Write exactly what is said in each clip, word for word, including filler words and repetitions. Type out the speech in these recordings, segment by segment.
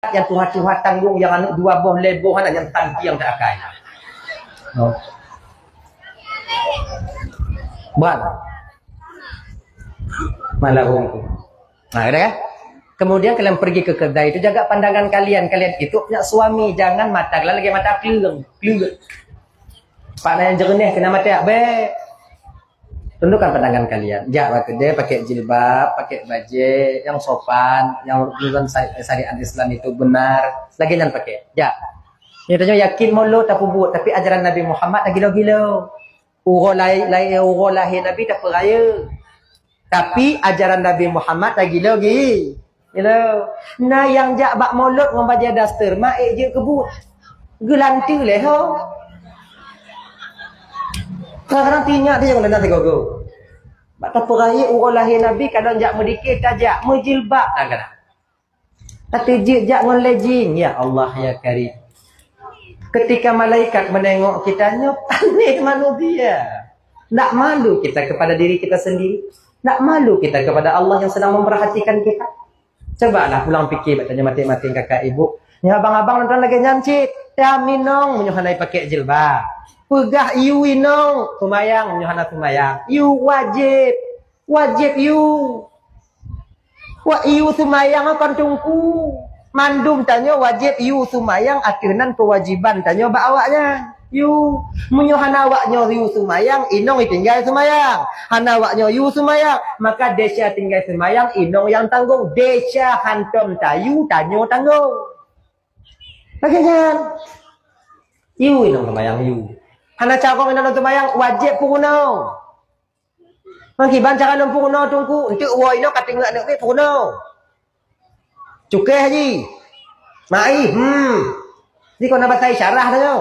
nyang tuha-tuha tanggong nyang aneuk dua boh, lhèe boh aneuk nyang tan piang teuakai. Oh. Ban. Malah hong tu. Nah, udah kan? Kemudian kalian pergi ke kedai itu, jaga pandangan kalian. Kalian itu punya suami, jangan mata kalian lagi mata kleueng, kleueng. Pak na nyang jeureunéh keunan mata, bèk. Tundukkan pandangan kalian. Jak bak keudè pakai jilbab, pakai bajèe nyang sopan, nyang menurut sa-, syariat Islam itu benar. Lagèe nyan pakai. Jak. Nyoe tanyoe yakin mulod tapeubuet, tapi ajaran Nabi Muhammad tagilo-gilo. Uroe lahé, lahé, uroe lahé Nabi tapeurayeuk. Tapi ajaran Nabi Muhammad tagilo-gi-, gilo. Na nyang jak bak mulod ngon bajèe daster, ma ék jeuet keu buet. Geulanteue lé ho. Kadang-kadang tinyak dia ngon na sigogo. Bak tapeurayeuk uroe lahé Nabi, kadang jak meudike tajak, meujilbab kadang-kadang. Tateujeuet jak ngon legging, ya Allah, ya Karim. Ketika malaikat menengok kita, nyoe panéh manusia. Ndak malu kita kepada diri kita sendiri? Ndak malu kita kepada Allah yang sedang memperhatikan kita? Cobalah pulang pikir bak tanyoe mating-mating kakak ibu. Nyoe abang-abang nonton lagèe nyan cit. Tam inong meunyoe hana pakai jilbab. Peugah yue inong seumayang meunyoe hana seumayang. Yue wajéb. Wajéb yue. Wak yue seumayang kon teungku. Mandum tanyoe wajéb yue seumayang ateueh nan keuwajéban tanyoe bak awaknyan. Yue, meunyoe hana awaknyoe yue seumayang, inong itinggai seumayang. Hana awaknyoe yue seumayang, maka desya tinggai seumayang inong nyang tanggong. Desya hantom tayue tanyoe tanggong. Lagèe nyan. Yue inong seumayang yue. Hana carông inong seumayang, wajéb peurunoe. Ngon kiban cara lôn peurunoe teungku, eunteuk woe inoe ka teungeut aneuk miet peurunoe. Cukéh haji. Mai, hmm. Di kona bahasa isyarah tu.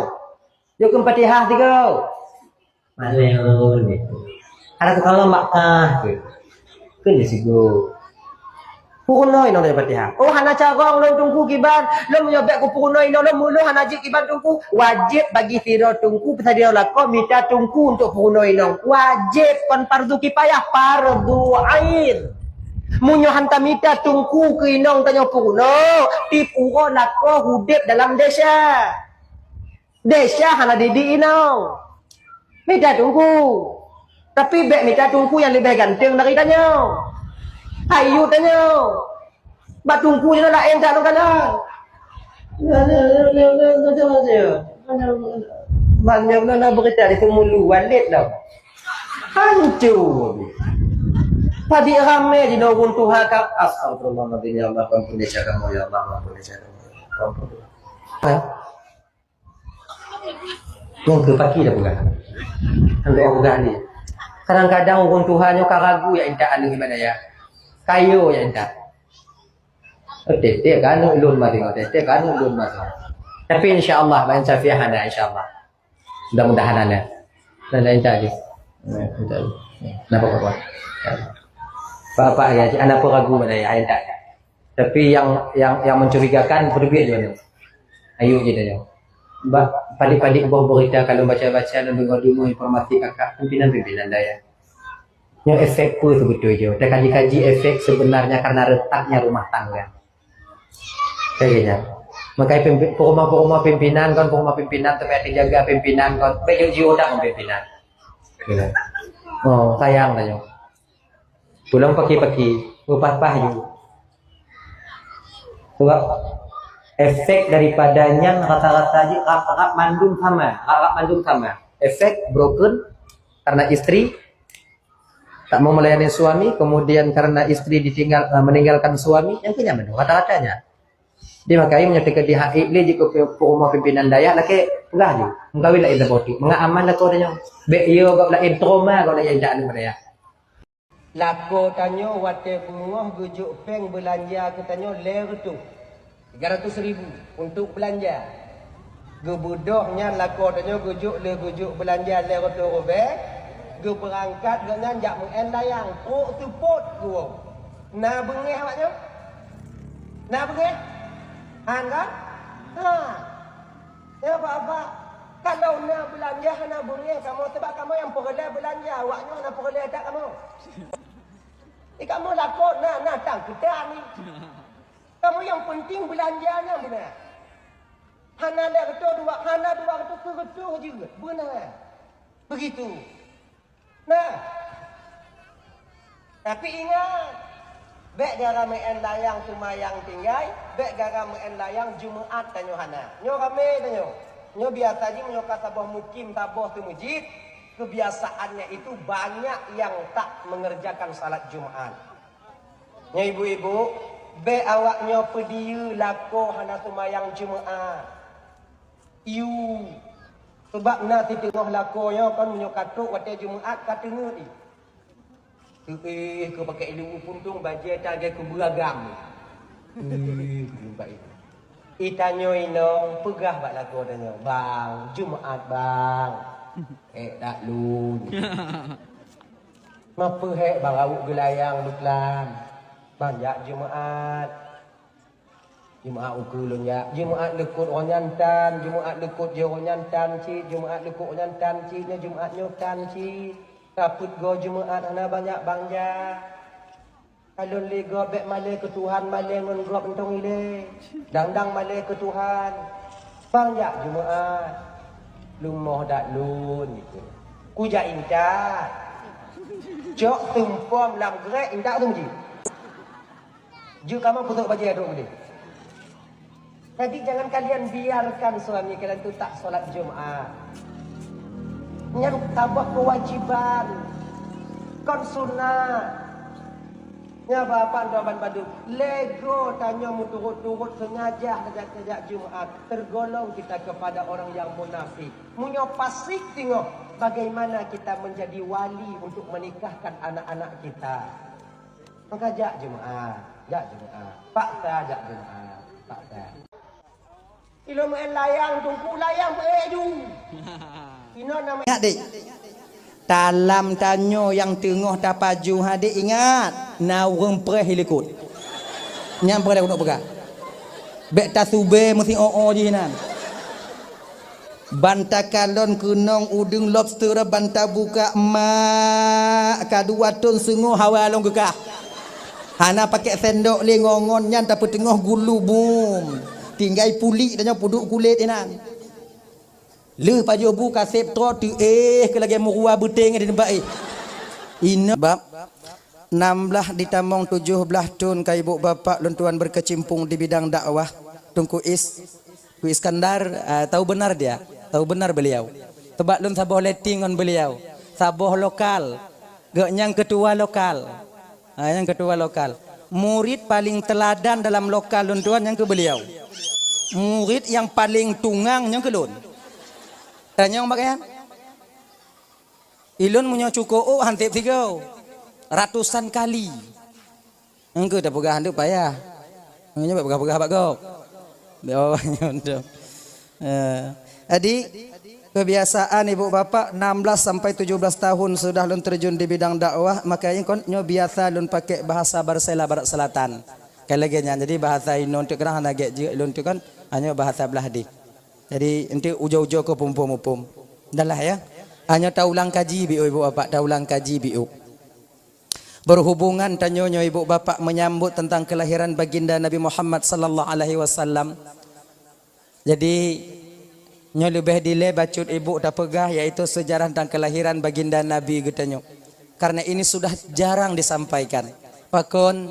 Jok keu Fatihah tiga. Malèe ulôn. Ada tukang lom bak kah tu. Keu ni sigo. Peurunoe inong dari Fatihah. Oh, hana carông lôn teungku kiban. Lôn meunyoe bèk kupeurunoe inong lôn, meulôn hana jeuet kiban teungku. Wajéb bagi sidroe teungku, sidroe lakoe mita teungku untuk peurunoe inong. Wajéb, kon fardu kifayah, fardu ain. Meunyoe han tamita teungku keu inong tanyoe peurunoe, tiep uroe lakoe udép dalam desya. Desya hana didik inong. Mita teungku. Tapi bèk mita teungku nyang leubeh ganteng dari tanyoe. Hayu tanyoe. Bak teungku nyoe laén that lôn kalon. Banyak na beurita di Seumulu, Walid dah. Hancur. Padi ramé di ureueng tuha ka. Astagfirullahaladzim, ya Allah, ampun desya kamoe, ya Allah, ampun desya kamoe. Ampun. Ha? Nyang keu paki dah peugah. Nyang keu peugah ni. Kadang-kadang ureueng tuha nyoe ka ragu ya intat aneuk ibadah ya. Kayo ya intat. Tete ka aneuk lôn mati, tete ka aneuk lôn mati. Tapi insya Allah, bak Safiah hana, insya Allah. Mudah-mudahan hana. Hana intat lagi. Hana intat lagi. Kenapa kau buat? Apa-apa ya, aneuk pun ragu mana ya, intat. Tapi yang, yang, yang mencurigakan, peuteubiet je nyoe. Ayo je dah nyoe. Bah, padik-padik boh beurita kalau baca-baca dan dengar-dengar informasi kakak pimpinan-pimpinan dayah. Nyoe efek peue sebetulnya? Teukaji-kaji efek sebenarnya karena retaknya rumah tangga. Kayaknya. Makanya pimpi-, peurumoh-peurumoh pimpinan kan, peurumoh pimpinan tapi hati jaga pimpinan kan. Baik jiôh dak pimpinan. Gitu. Oh, sayang dah nyoe. Pulang paki-paki, beupah-pah ju. Sebab efek daripada nyan rata-rata ji rap-rap mandum sama, rap-rap mandum sama. Efek broken karena istri tak mau melayani suami, kemudian karena istri ditinggal, eh, meninggalkan suami, yang kena mandum rata-ratanya. Di makai menyatakan di hak lé jika peurumoh pimpinan dayah laki peugah ju. Mengkawin lain saboh tu. Menga aman lakoe tanyoe. Bèk iyo gob lain trauma gob lain jak aneuk dayah. Lakoe tanyoe watèe beungoh geujok péng beulanja keu tanyoe lhèe reutôh, tiga ratus ribu untuk beulanja. Geubeudôh nyan lakoe tanyoe geujok lé geujok beulanja lhèe reutôh ribèe, geubeurangkat gobnyan jak meu'en layang, trok seupôt geuwoe. Na beungèh awaknyoe? Na beungèh? Han kan? Ha. Ya, Bapak, kalau na beulanja hana beungèh kamoe, sabab kamoe nyang peureulèe beulanja, awaknyoe hana peureulèe that kamoe. Eh, kamoe lakoe na, na tang keutan ni. Kamu yang penting belanja nyan beuna. Hana lé reutôh dua, hana dua reutôh, seureutôh jeuet beuna. Begitu. Nah, tapi ingat, bék gara meu'en layang seumayang tinggai, bék gara meu'en layang Jumaat tanyoe hana. Nyoe ramé tanyoe. Nyoe biasa jih meunyoe ka saboh mukim, saboh teumeujid, kebiasaannya itu banyak yang tak mengerjakan salat Jumaat. Nyoe ibu-ibu, bék awak nyoe peudiyeu lakoe hana seumayang Jumaat. Yu, sabab na siteungoh lakoe nyoe kon meunyoe ka trok watée Jumaat ka teungeut i. Teuéh keu pakai ileumèe puntông bajée tan lagée keu beuragam. Teuéh keu jumpa i. I tanyoe inong peugah bak lakoe tanyoe, "Bang, Jumaat, Bang." "Hék dak lôn." "Ma peuhék, Bang, awak geulayang luklan?" "Bang, jak Jumaat." "Jumaat ukeue lôn jak." Jumaat leukot uroe nyan tan, Jumaat leukot jih uroe nyan tan cit, Jumaat leukot uroe nyan tan cit, nyoe Jumaat nyoe tan cit. Ka peuet goe Jumaat hana banyak banja. Ka lôn lé gob, bék malée keu Tuhan, malée ngon gob mantong ilée. Dang-dang malée keu Tuhan. "Bang, jak Jumaat." "Leumoh dak lôn," gitu. "Kujak intat." Cok teumpom lam grék, intat tu jih. Jeuet kamoe peutrok bajée droe udeh. Jadi, jangan kalian biarkan suami kalian tu tak sholat Jumaat. Nyan saboh kewajiban. Kon sunat. Nyan bapak doa ban bandum. Lego tanyoe meuturut-turut sengaja tajak-tajak Jumaat. Tergolong kita kepada orang yang munafik. Meunyoe fasik singoh, bagaimana kita menjadi wali untuk menikahkan anak-anak kita? Maka jak Jumaat, jak Jumaat. Paksa jak Jumaat, paksa. Ilôn meu'en layang, tungku layang peuék ju. Inoe nama Ingat dek, dalam tanyoe nyang teungoh tapaju hadek ingat, na ureuëng preh ilikot. Nyang preh dak keuneuk peugah. Bék tasubé meusi o-o jih nan. Ban takalon keunong udeueng lobster ban tabuka mak, ka dua thon seungoh hawa lôn geukah. Hana pakék sendok lé ngon-ngon nyan tapeuteungoh gulu bum. Tinggai pulik tanyoe peuduek kulét inan. Lheueh pajoh bu kaseb troe teuéh keu lagée meuruwa beuténg di teumpat éh. Inoe bab enam belas ditamong tujoh blaih thon ka ibu bapak lôn tuan berkecimpung di bidang dakwah. Teungku Is, Teungku Iskandar, ah, tahu benar dia. Tahu benar beliau. Sebab lôn saboh letting ngon beliau. Saboh lokal. Geuh nyang ketua lokal. Ha, nyang ketua lokal. Murid paling teladan dalam lokal lôn tuan nyang keu beliau. Murid nyang paling tungang nyang keu lôn. Tanyong bak nyan. Ilôn meunyoe cuko ôk han tieb sigoe. Ratusan kali. Engkeu tapeugah hantu payah. Nyoe peugah-peugah bak gob. Bék awak nyoe tu. Eh, jadi kebiasaan ibu bapak enam belas sampai tujuh belas tahun sudah lôn terjun di bidang dakwah, makanya kon nyoe biasa lôn pakai bahasa Barsela Barat Selatan. Kayak lagi nyan, jadi bahasa inong tu kerang hana gek je, lôn tu kan hanya bahasa belah di. Jadi enti ujo-ujo ke pumpum-pumpum. Dah lah ya. Hanya taulang kaji biu ibu bapak, taulang kaji biu. Berhubungan tanyoe nyoe ibu bapak menyambut tentang kelahiran baginda Nabi Muhammad sallallahu alaihi wasallam. Jadi nyoe leubeh dilée bacut ibu tapeugah yaitu sejarah tentang kelahiran baginda Nabi geutanyoe. Karena ini sudah jarang disampaikan. Pakon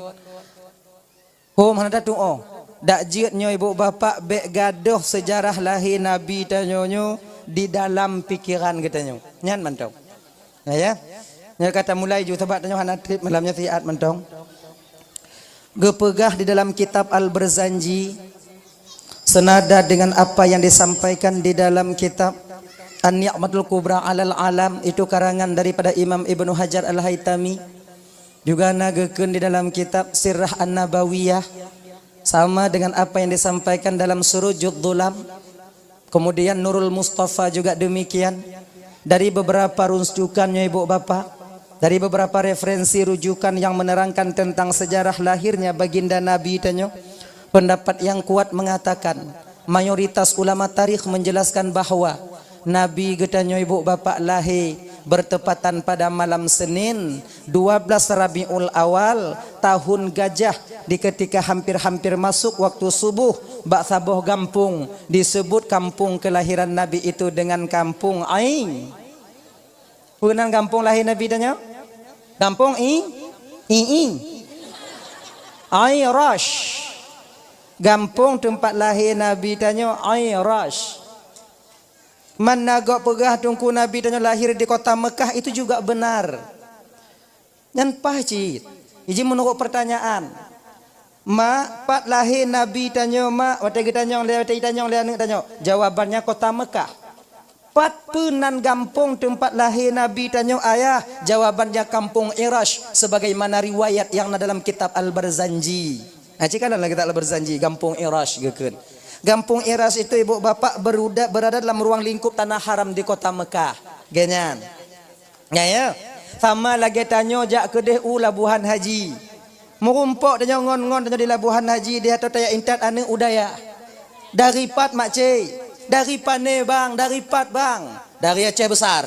Hom hana tatuoh. Dak jeuet nyoe ibu bapak bék gadoh sejarah lahé Nabi tanyoe nyoe di dalam pikiran geutanyoe. Nyan mantong. Nah, ya. Nyoe ka tamulai ju sabab tanyoe hana treb malam nyoe siat mantong. Geupeugah di dalam kitab Al-Barzanji senada dengan apa yang disampaikan di dalam kitab An-Ni'matul Kubra alal Alam, itu karangan daripada Imam Ibnu Hajar Al-Haitami. Juga na geukheun di dalam kitab Sirah An-Nabawiyah, sama dengan apa yang disampaikan dalam Surujud Dhulam. Kemudian Nurul Mustafa juga demikian. Dari beberapa rujukan nyoe ibu bapak, dari beberapa referensi rujukan yang menerangkan tentang sejarah lahirnya baginda Nabi tanyoe, pendapat yang kuat mengatakan, mayoritas ulama tarikh menjelaskan bahwa Nabi geutanyoe ibu bapak lahé Bertepatan pada malam Senin, dua belas Rabiul Awal, tahun gajah, di ketika hampir-hampir masuk waktu subuh, bak saboh gampông disebut kampung kelahiran Nabi itu dengan Kampung Ai. Peue nan gampông lahé Nabi tanyoe? Gampông I, I, I. Ai Rash. Gampông teumpat lahé Nabi tanyoe Ai Rash. Man na gob peugah Teungku Nabi tanyoe lahir di kota Mekah, itu juga benar. Nyan paih cit. Iji meunurot pertanyaan. Mak, pat lahé Nabi tanyoe, Mak? Watée geutanyong lé, watée itanyong lé aneuëk tanyoe, jawabannya kota Mekah. Pat peue nan gampông teumpat lahé Nabi tanyoe, Ayah? Jawabannya Kampung Irash, sebagaimana riwayat yang na dalam kitab Al-Barzanji. Nah, cit kalon lagée kitab Al-Barzanji, Gampông Irash geukheun. Gampông Irash itu, ibu bapak, beruda-, berada dalam ruang lingkup tanah haram di kota Mekah. Genyan. Nyan, ya. Sama lagée tanyoe jak keudeh u Labuhan Haji. Meurumpok tanyoe ngon-ngon tanyoe di Labuhan Haji, di ateueh tajak intat aneuëk u dayah. Dari pat, Makcik? Dari pane, Bang? Dari pat, Bang? Dari Aceh Besar.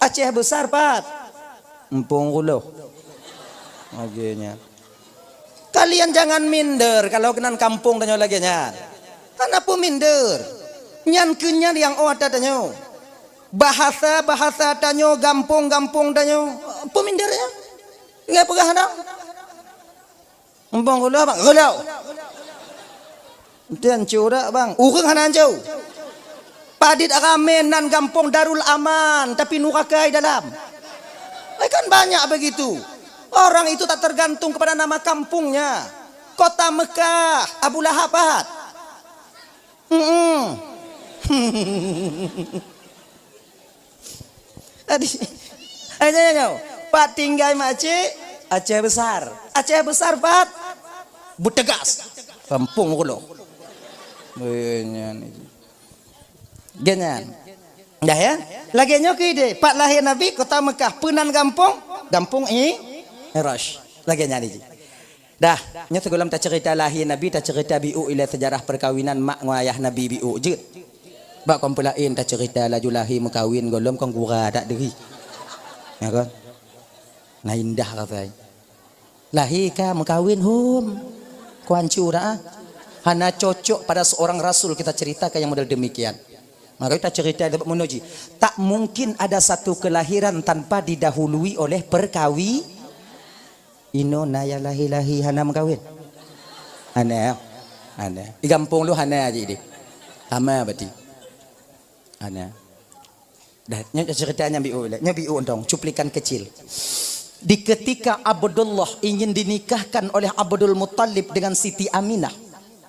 Aceh Besar pat? Empung Kuloh. Lagée nyan. Kalian jangan minder kalau keunan kampung tanyoe lagée nyan. Hana peue minder. Nyan keuh nyan nyang óh ata tanyoe. Bahasa-bahasa tanyoe, gampông-gampông tanyoe, peue minder nyan. Ingat peugah hana? Empung Kuloh, Bang, Kuloh. Enten curak, Bang. Ureuëng hana hanco. Padit ramé nan gampông Darul Aman, tapi nuraka di dalam. Eh, kan banyak begitu. Orang itu tak tergantung kepada nama kampungnya. Kota Mekah, Abu Lahab pat? Mm-mm. Adi, eh, nyoe, nyoe. Pat tinggai Makcik? Aceh Besar. Aceh Besar pat? Beutegas. Kampung Kuloh. Eh, nyan. Genyan. Dah, ya? Lagée nyoe keuh ideh, pat lahé Nabi, kota Mekah, peue nan gampông? Gampông I-, Irash. Lagée nyan iji. Dah, nyoe sigohlom taceurita lahé Nabi, taceurita biôk ilée seujarah peukawinan mak ngon ayah Nabi biôk jeuet. Bak kon peulaén taceurita laju lahé meukawen gohlom kon gura that deuhi. Ya kon? Na indah rasai. Lahé ka meukawen hom. Kuancu dah, ah. Hana cocok pada seorang rasul kita ceritakan yang model demikian. Maka kita cerita dapat menuji. Tak mungkin ada satu kelahiran tanpa didahului oleh perkawi-, inoe na nyang lahé-lahé hana meukawen? Hana. Hana. Di gampông lu hana jih deh. Sama berarti. Hana. Dah, nyoe cerita nyan biôk lé. Nyoe biôk dong, cuplikan kecil. Di ketika Abdullah ingin dinikahkan oleh Abdul Muttalib dengan Siti Aminah,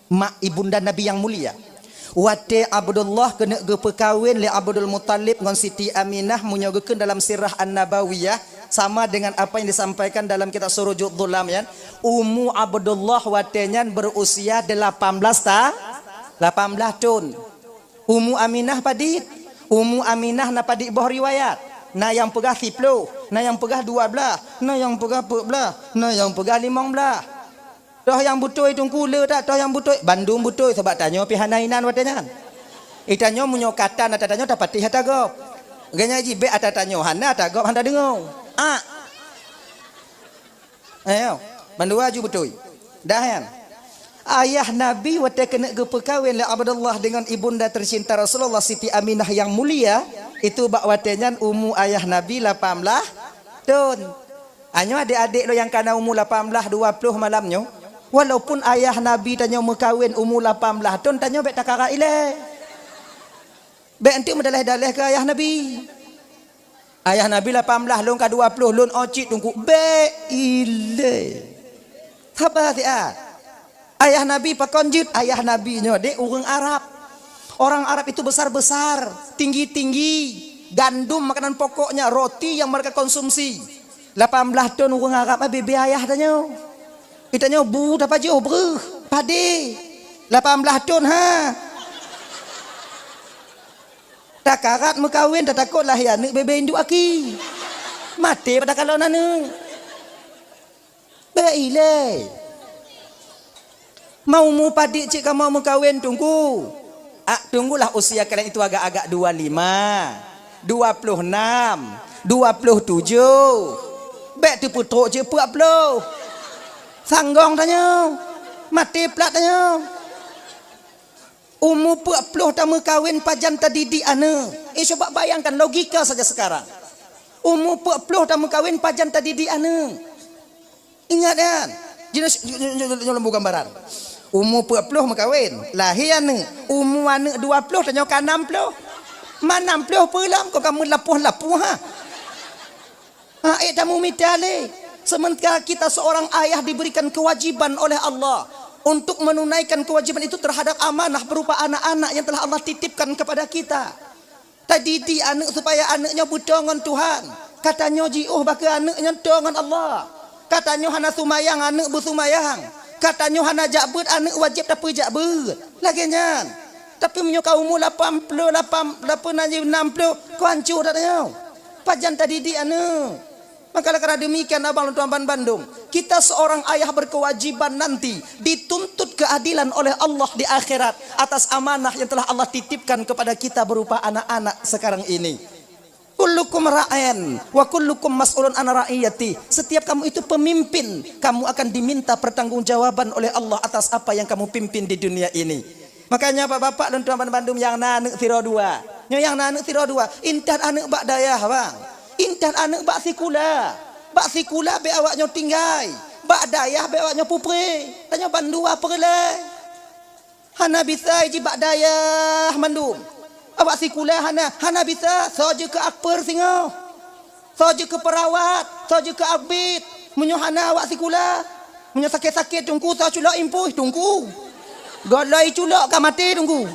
mak ibunda Nabi yang mulia. Watée Abdullah keuneuk geupeukawen lé Abdul Muttalib ngon Siti Aminah, meunyoe geukheun dalam Sirah An-Nabawiyah, sama dengan apa yang disampaikan dalam kitab Surujud Dhulam, ya. Umu Abdullah watée nyan berusia delapan belas ta-, lapan belas thon. Umu Aminah padit? Umu Aminah na padit boh riwayat. Na nyang peugah siploh, na nyang peugah dua blaih, na nyang peugah peuet blaih, na nyang peugah limong blaih. Toh nyang beutôi Teungku le that, toh nyang beutôi? Bandum beutôi, sabab tanyoe pih hana inan watée nyan. Itanyoe meunyoe katan ata tanyoe tapatéh ata gob. Geuhnyan jih bék ata tanyoe hana, ata gob hana deungoe. Ah. Ayo, bandua ju beutôi. Dah nyan. Ayah Nabi watée keuneuk geupeukawen lé Abdullah dengan ibunda tercinta Rasulullah Siti Aminah yang mulia, itu bak watée nyan umu ayah Nabi lapan blaih thon. Anyoe adék-adék lôn nyang kana umu lapan blaih, dua ploh malam nyoe, walaupun ayah Nabi tanyoe meukawen umu lapan blaih thon, tanyoe bék takarat ilée. Bék enteuk meudaléh-daléh keu ayah Nabi. Ayah Nabi lapan blaih, lôn ka dua ploh, lôn o cit Teungku. Bék ilée. Haba siat. Ayah Nabi pakon jeuet? Ayah Nabi nyoe dek ureuëng Arab. Orang Arab itu besar-besar, tinggi-tinggi, gandum makanan pokoknya, roti yang mereka konsumsi. Lapan blaih thon ureuëng Arab, ah, bebe ayah tanyoe. Itanyoe bu tapajoh breuh, padé. Lapan blaih thon, ha. Takarat meukawen, tatakot lahé aneuëk bebe induk aki. Maté pada kalon aneuëk. Bék ilée. Mau mupadik cit kamoe meukawen, Teungku? Ah, tunggulah usia kalian itu agak-agak dua lima. Dua ploh nam, dua ploh tujoh. Bék teupeutrok cit peuet ploh. Sanggong tanyoe. Maté plat tanyoe. Umu peuet ploh tameukawen pajan tadidik aneuk. Eh, coba bayangkan logika saja sekarang. Umu peuet ploh tameukawen pajan tadidik aneuk. Ingat nyan. Jinoe, jinoe, jinoe, jinoe lembu gambaran. Umu peuet ploh meukawen, lahé aneuk. Umu aneuk dua ploh, tanyoe ka nam ploh. Ma nam ploh peue lom, kon ka meulapoh-lapoh, ha. Ha, ék tamumita lé. Sementara kita seorang ayah diberikan kewajiban oleh Allah untuk menunaikan kewajiban itu terhadap amanah berupa anak-anak yang telah Allah titipkan kepada kita. Tadidik aneuk supaya aneuk nyoe beutôi ngon Tuhan. Ka tanyoe jiôh bak keu aneuk nyoe tôi ngon Allah. Ka tanyoe hana seumayang, aneuk beuseumayang. Ka tanyoe hana jak beuet, aneuk wajéb tapeujak beuet. Lagée nyan. Tapi meunyoe ka umu lapan ploh, lapan, lapan, nam ploh, kon hancô that tanyoe. Pajan tadidik aneuk. Maka oleh karena demikian, abang lôn tuan ban bandum, kita seorang ayah berkewajiban nanti dituntut keadilan oleh Allah di akhirat atas amanah yang telah Allah titipkan kepada kita berupa anak-anak sekarang ini. Kullukum ra'in wa kullukum mas'ulun an ra'iyati. Setiap kamu itu pemimpin, kamu akan diminta pertanggungjawaban oleh Allah atas apa yang kamu pimpin di dunia ini. Makanya bapak-bapak lôn tuan ban bandum nyang na aneuk sidroe dua. Nyoe nyang na aneuk sidroe dua, intat aneuk bak dayah, bang. Intat aneuk bak sikula. Bak sikula bék awak nyoe tinggai. Bak dayah bék awak nyoe pupre. Tanyoe bandua peureulée. Hana bisa jih bak dayah mandum. Awak sikula hana, hana bisa, soe jeuet keu akper singoh. Soe jeuet keu peurawat, soe jeuet keu abit. Meunyoe hana awak sikula, meunyoe sakét-sakét teungku, soe culok impui teungku. Golom culok ka maté teungku.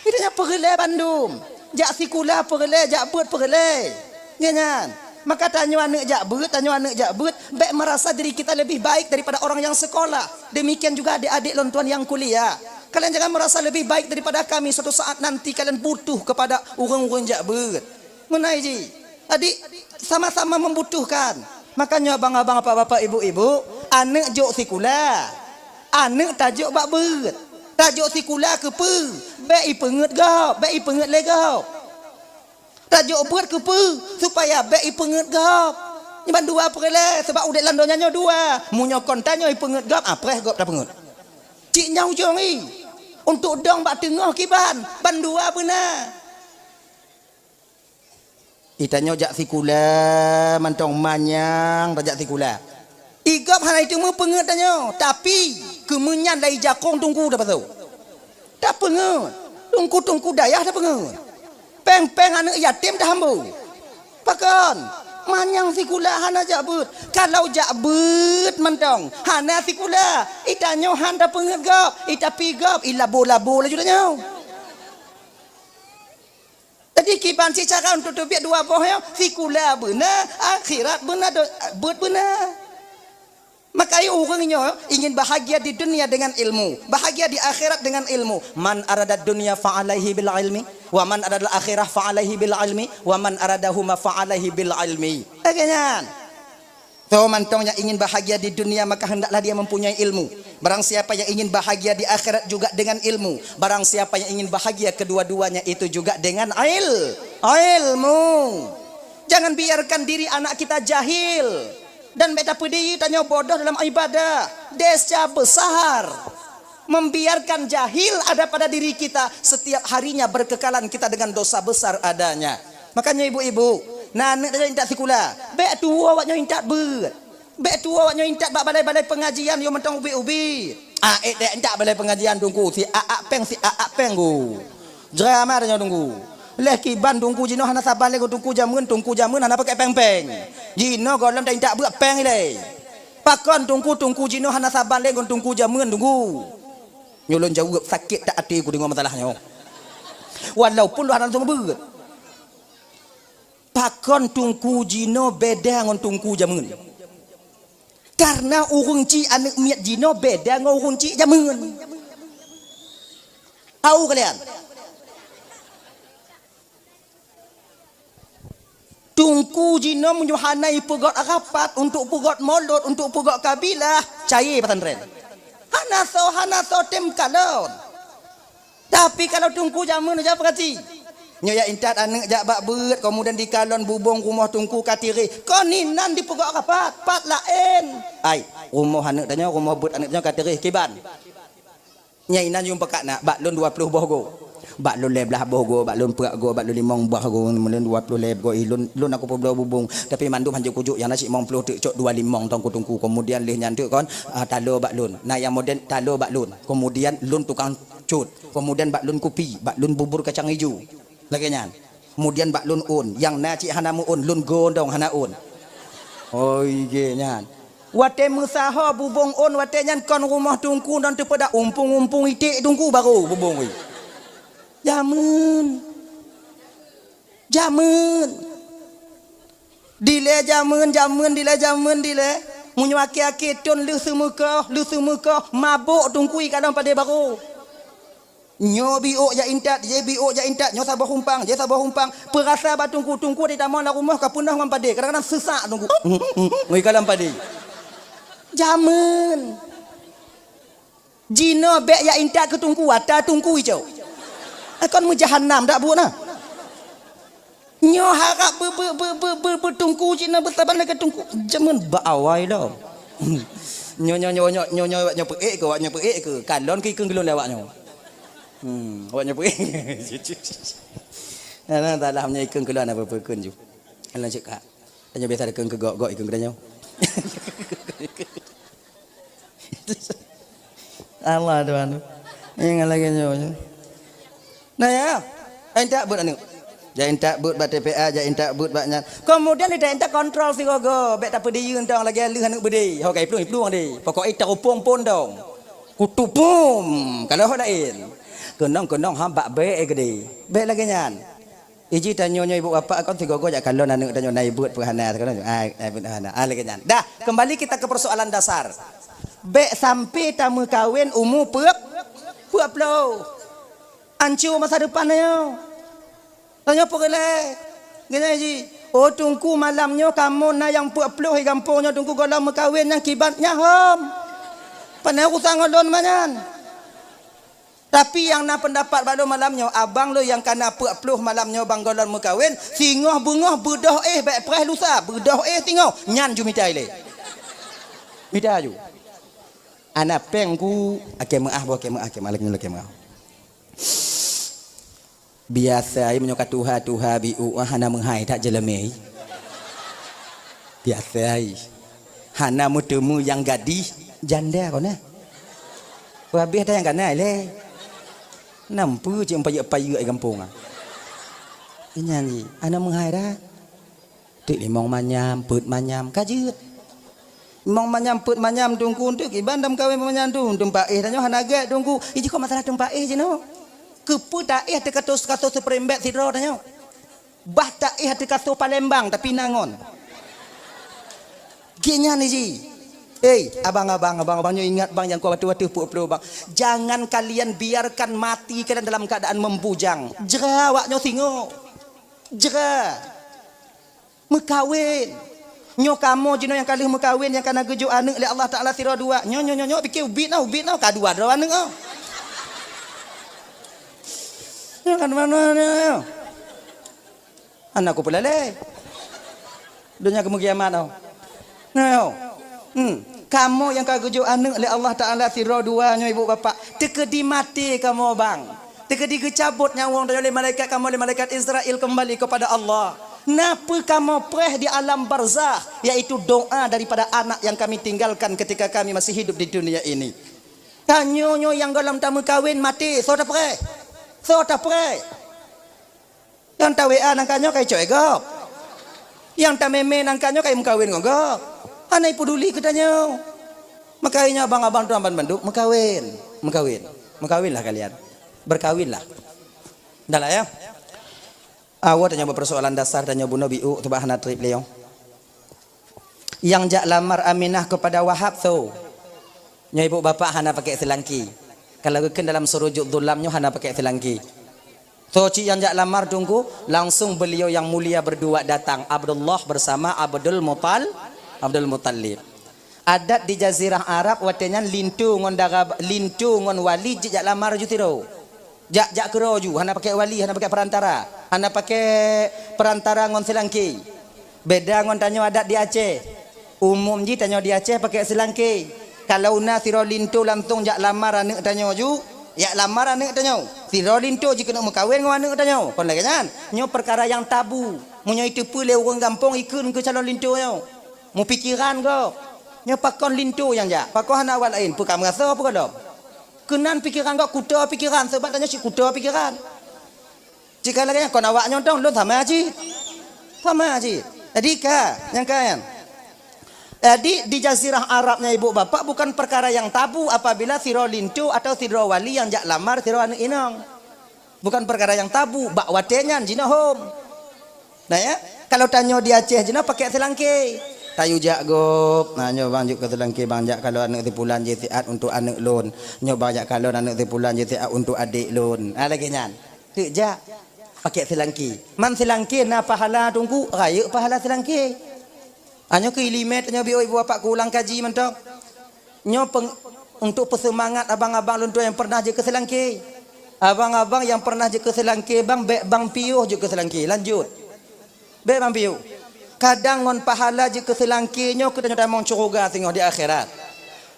Itu nyan peureulée bandum. Jak sikula peureulée, jak beuet peureulée. Nyan, nyan. Maka tanyoe aneuk jak beuet, tanyoe aneuk jak beuet, bék merasa diri kita lebih baik daripada orang yang sekolah. Demikian juga adik-adik lôn tuan yang kuliah. Kalian jangan merasa lebih baik daripada kami, suatu saat nanti kalian butuh kepada ureuëng-ureuëng jak beuet. Meunan jih. Jadi, sama-sama membutuhkan. Makanya abang-abang, bapak-bapak, ibu-ibu, aneuk jok sikula. Aneuk tajok bak beuet. Tajok sikula keupeue? Bék ipeungeut gob, bék ipeungeut lé gob. Tajok beuet keupeue? Supaya bék ipeungeut gob. Nyan bandua peureulée, sabab udeb lam donya nyoe dua. Meunyoe kon tanyoe ipeungeut gob, ah, preh gob tapeungeut. Cit nyan ujong jih. Untuk dong bak teungoh kiban, bandua beuna. Itanyoe jak sikula mantong manyang tajak sikula. Igob hana iteumé peungeut tanyoe, tapi keumeunyan lai jakong teungku tapasoe. Tapeungeut, teungku-teungku dayah tapeungeut. Péng-péng aneuk yatim tahambô. Pakon? Manyang sikula hana jak beuet. Kalau jak beuet mantong, hana sikula, itanyoe han tapeungeut gob, itapi gob, ilabo-labo laju tanyoe. Jadi kiban sicara untuk teubiet dua boh nyoe, sikula beuna, akhirat beuna, do-, beuet beuna. Maka ayo ureuëng nyoe ingin bahagia di dunia dengan ilmu, bahagia di akhirat dengan ilmu. Man aradad dunya fa alaihi bil ilmi, wa man aradal akhirah fa alaihi bil ilmi, wa man aradahuma fa alaihi bil ilmi. Lagée nyan. Soe mantong yang ingin bahagia di dunia, maka hendaklah dia mempunyai ilmu. Barang siapa yang ingin bahagia di akhirat juga dengan ilmu. Barang siapa yang ingin bahagia kedua-duanya itu juga dengan il-, ilmu. Jangan biarkan diri anak kita jahil. Dan bék tapeudiri tanyoe bodoh dalam ibadah. Desya besar. Membiarkan jahil ada pada diri kita, setiap harinya berkekalan kita dengan dosa besar adanya. Makanya ibu-ibu, na aneuk tajak intat sikula, bék tuwoe awak nyoe intat beuet. Bék tuwoe awak nyoe intat bak balai-balai pengajian, yo mantong ubit-ubit. Ah, ék dék intat balai pengajian teungku, si aak péng, si aak péng ku. Drama tanyoe teungku. Leh kiban teungku jinoe hana saban lé ngon teungku jameun, teungku jameun hana pakai péng-péng. Jinoe gohlom ta intat beuet péng ilée. Pakon teungku, teungku jinoe hana saban lé ngon teungku jameun teungku. Nyoe lôn jaweueb sakét that até ku deungoe masalah nyoe. Walaupun lôn hana langsung beuet. Pakon teungku jinoe beda ngon teungku jameun? Karena ureuëng chik aneuk miet jinoe beda ngon ureuëng chik jameun. Tahu kalian? Teungku jinoe meunyoe hana ipeugot rapat untuk peugot molot, untuk peugot kabilah, cayée pesantren. Hana soe, hana soe tem kalon. Tapi kalau teungku jameun, jak peurati. Nyoe ya intat aneuk jak bak beuet, kemudian dikalon bubông rumoh teungku ka tireh. Kon inan dipeugah ka pat, pat laén. Ai, rumoh aneuk tanyoe, rumoh beuet aneuk tanyoe ka tireh kiban. Nyan inan yum peukak na, bak lôn dua ploh boh goe. Bak lôn lhèe blah boh goe, bak lôn peuet goe, bak lôn limong boh goe, lôn dua ploh lhèe goe, lôn, lôn aku peubloe bubông. Tapi mandum hanjeuet kujok nyang na cit limong ploh teuk cok dua limong tong ku teungku. Kemudian lheueh nyan teuk kon, ah, talo bak lôn. Na nyang model talo bak lôn. Kemudian lôn tukang cut. Kemudian bak lôn kupi, bak lôn bubur kacang ijo. Lagèe nyan. Kemudian bak lôn ôn, nyang na cit hana meu-ôn, lôn gondong hana ôn. Oi, gé nyan. Watèe meusaho bubông ôn, watèe nyan kon rumoh teungku dan teupeudak umpung-umpung iték teungku baru bubông weh. Jameun. Jameun. Dilèe jameun, jameun, dilèe jameun, dilèe. Meunyoe akhé-akhé thôn lheueh seumeukoh, lheueh seumeukoh, mabök teungku i kalon padé baru. Nyoe biôk jak intat, jih biôk jak intat, nyoe saboh umpang, jih saboh umpang. Peurasa bak teungku, teungku di tamong lam rumoh ka peunoh ngon padé. Kadang-kadang seusak teungku. Ngui kalon padé. Jameun. Jinoe bèk jak intat keu teungku, ata teungku icok. Kon meujahanam dak buet na. Nyoe harab be, be, be, be, be, be teungku cit na beusaban lagèe teungku. Jameun bak awai lom. Nyoe, nyoe, nyoe, nyoe, nyoe, nyoe, awak nyoe peuék keu, awak nyoe peuék keu. Kalon keu ikheun geulon lé awak nyoe. Hmm, awak nyoe peuék. Alah, salah nyoe ikheun geulon apa peukeun ju. Alah cek kak. Tanyoe biasa ikheun keu gok, gok ikheun keu tanyoe. Allah Tuhan. Ingat lagi nyoe. Nah ya, intat beuet aneuk. Jak intat beuet bak T P A, jak intat beuet bak nyan. Kemudian intat, intat kontrol sigoe-goe, bèk tapeudiyeue tong lagèe lheueh aneuk beudé. Ho ka iplueng, iplueng deh. Pokok ék tarupông pon dong. Kutupum, kalau ho laén. Keunong, keunong ha bak bèk geude. Bèk lagèe nyan. Iji tanyoe nyoe ibu bapak kon sigoe-goe jak kalon aneuk tanyoe na ibeuet peuhana, kalon, ah, ibeuet hana. Ah, lagèe nyan. Dah, kembali kita ke persoalan dasar. Bèk sampai tameukawen umu peuet, peuet ploh. Ancu masa depan tanyoe. Tanyoe peureulèe. Geuhnyan ji, "Oh teungku, malam nyoe kamoe na nyang peuet ploh di gampông nyoe teungku, gohlom meukawen nyang kiban nyan hom." Pane urusan ngon lôn manyan. Tapi nyang na peundapat bak lôn malam nyoe, abang lôn nyang ka na peuet ploh malam nyoe bang gohlom meukawen, singoh beungoh beudôh éh bèk preh lusa, beudôh éh singoh, nyan ju mita ilèe. Mita ju. Ana péng ku, akhé meu'ah boh, akhé meu'ah, akhé meu'ah, lagèe nyoe lagèe meu'ah. Biasa ai meunyoe ka tuha-tuha biôk hana meuhai that jeuleumé. Biasa ai. Hana meuteumé nyang gadih janda kon na. Habéh that nyang kana lé. Nampu cit payeuek-payeuek di gampông ah. Nyan ji, hana meuhai that. Teuk limong manyam, peuet manyam, ka jeuet. Limong manyam, peuet manyam teungku, teuk kiban dam kawén manyam tu, teumpat éh tanyoe hana gèt teungku. Iji kok masalah teumpat éh jinoe. Keupeue taéh teuka tos-, ka tos seuperembet sidroe tanyoe. Bah taéh teuka tos Palembang tapi na ngon. Geuhnyan iji. Hei, abang-abang, abang-abang nyoe ingat bang nyang kuat watèe-watèe peuet ploh bang. Jangan kalian biarkan mati kalian dalam keadaan membujang. Jra awak nyoe singoh. Jra. Meukawen. Nyoe kamoe jinoe nyang ka lheueh meukawen, nyang ka na geujok aneuk lé Allah Taala sidroe dua. Nyoe, nyoe, nyoe, nyoe, pike ubit na, ubit na, ka dua droe aneuk ah. Nyoe kan mana nyoe? Aneuk ku peulalé. Donya keumeukiamat oh. Nyoe. Hmm. Kamoe nyang ka geujok aneuk lé Allah Taala sidroe dua nyoe ibu bapak. Teukeudi maté kamoe bang. Teukeudi geucabot nyawöng tanyoe lé malaikat kamoe, lé malaikat Israel kembali kepada Allah. Na peue kamoe preh di alam barzakh, yaitu doa daripada anak yang kami tinggalkan ketika kami masih hidup di dunia ini. Tanyoe nyoe nyang gohlom tameukawen maté, soe tapreh? Soe tapreh? Nyang ta-W A nangka nyoe ka icok lé gob. Nyang tamé-mé nangka nyoe ka imeukawen ngon gob. Hana ipeduli keu tanyoe. Maka nyoe abang-abang tuan ban bandum meukawen. Meukawen. Meukawenlah kalian. Berkawinlah. Dah lah ya. Awai tanyoe beupersoalan dasar tanyoe bunoe biôk teubak hana treb lé nyoe. Nyang jak lamar Aminah kepada Wahab soe? Nyoe ibu bapak hana pakai seulangki. Kalau geukheun dalam surujud dhulam nyoe hana pakai seulangki. Soe cit nyang jak lamar teungku, langsung beliau yang mulia berdua datang, Abdullah bersama Abdul Mutal-, Abdul Muttalib. Adat di Jazirah Arab watèe nyan linto ngon dara, linto ngon wali jijak lamar ju sidroe. Jak, jak keudroe ju, hana pakai wali, hana pakai perantara. Hana pakai perantara ngon seulangké. Beda ngon tanyoe adat di Aceh. Umum jih tanyoe di Aceh pakai seulangké. Kalau na sidroe linto langsong jak lamar aneuk tanyoe ju, jak lamar aneuk tanyoe. Sidroe linto jikeuneuk meukawen ngon aneuk tanyoe. Kon lagée nyan. Nyoe peukara nyang tabu. Meunyoe iteupeue lé ureuëng gampông ikheun keu calon linto nyoe. Meupikiran gob. Nyoe pakon linto nyang jak? Pakon hana awak laén? Peue ka meurasoe peue gohlom? Keunan pikiran gob, kuto pikiran, sabab tanyoe cit kuto pikiran. Jika lagée nyan kon awak nyoe dong, lôn sama cit. Sama cit. Jadi ka, nyang ka nyan. Jadi di jazirah Arab nyan ibu bapak bukan perkara yang tabu apabila sidroe linto atau sidroe wali nyang jak lamar sidroe aneuk inong. Bukan perkara yang tabu, bak watée nyan jinoe hom. Nah ya, kalau tanyoe di Aceh jinoe pakai seulangké. Tayue jak gob. Nah, nyoe bang jeuet keu seulangké bang jak kalon aneuk si pulan jisiat untuk aneuk lôn. Nyoe bang jak kalon aneuk si pulan jisiat untuk adék lôn. Ah, lagée nyan. Teuk jak. Pakai seulangké. Man seulangké na pahala teungku, rayeuk pahala seulangké. Nyoe keu ileumèe tanyoe biôh ibu bapak keu ulang kaji mantong. Nyoe peng-, untuk peuseumangat abang-abang lôn tuan nyang pernah jeuet keu seulangké. Abang-abang nyang pernah jeuet keu seulangké bang, bék bang piôh jeuet keu seulangké. Lanjut. Bék bang piôh. Kadang ngon pahala jeuet keu seulangké nyoe keu tanyoe tamong syeuruga singoh di akhirat.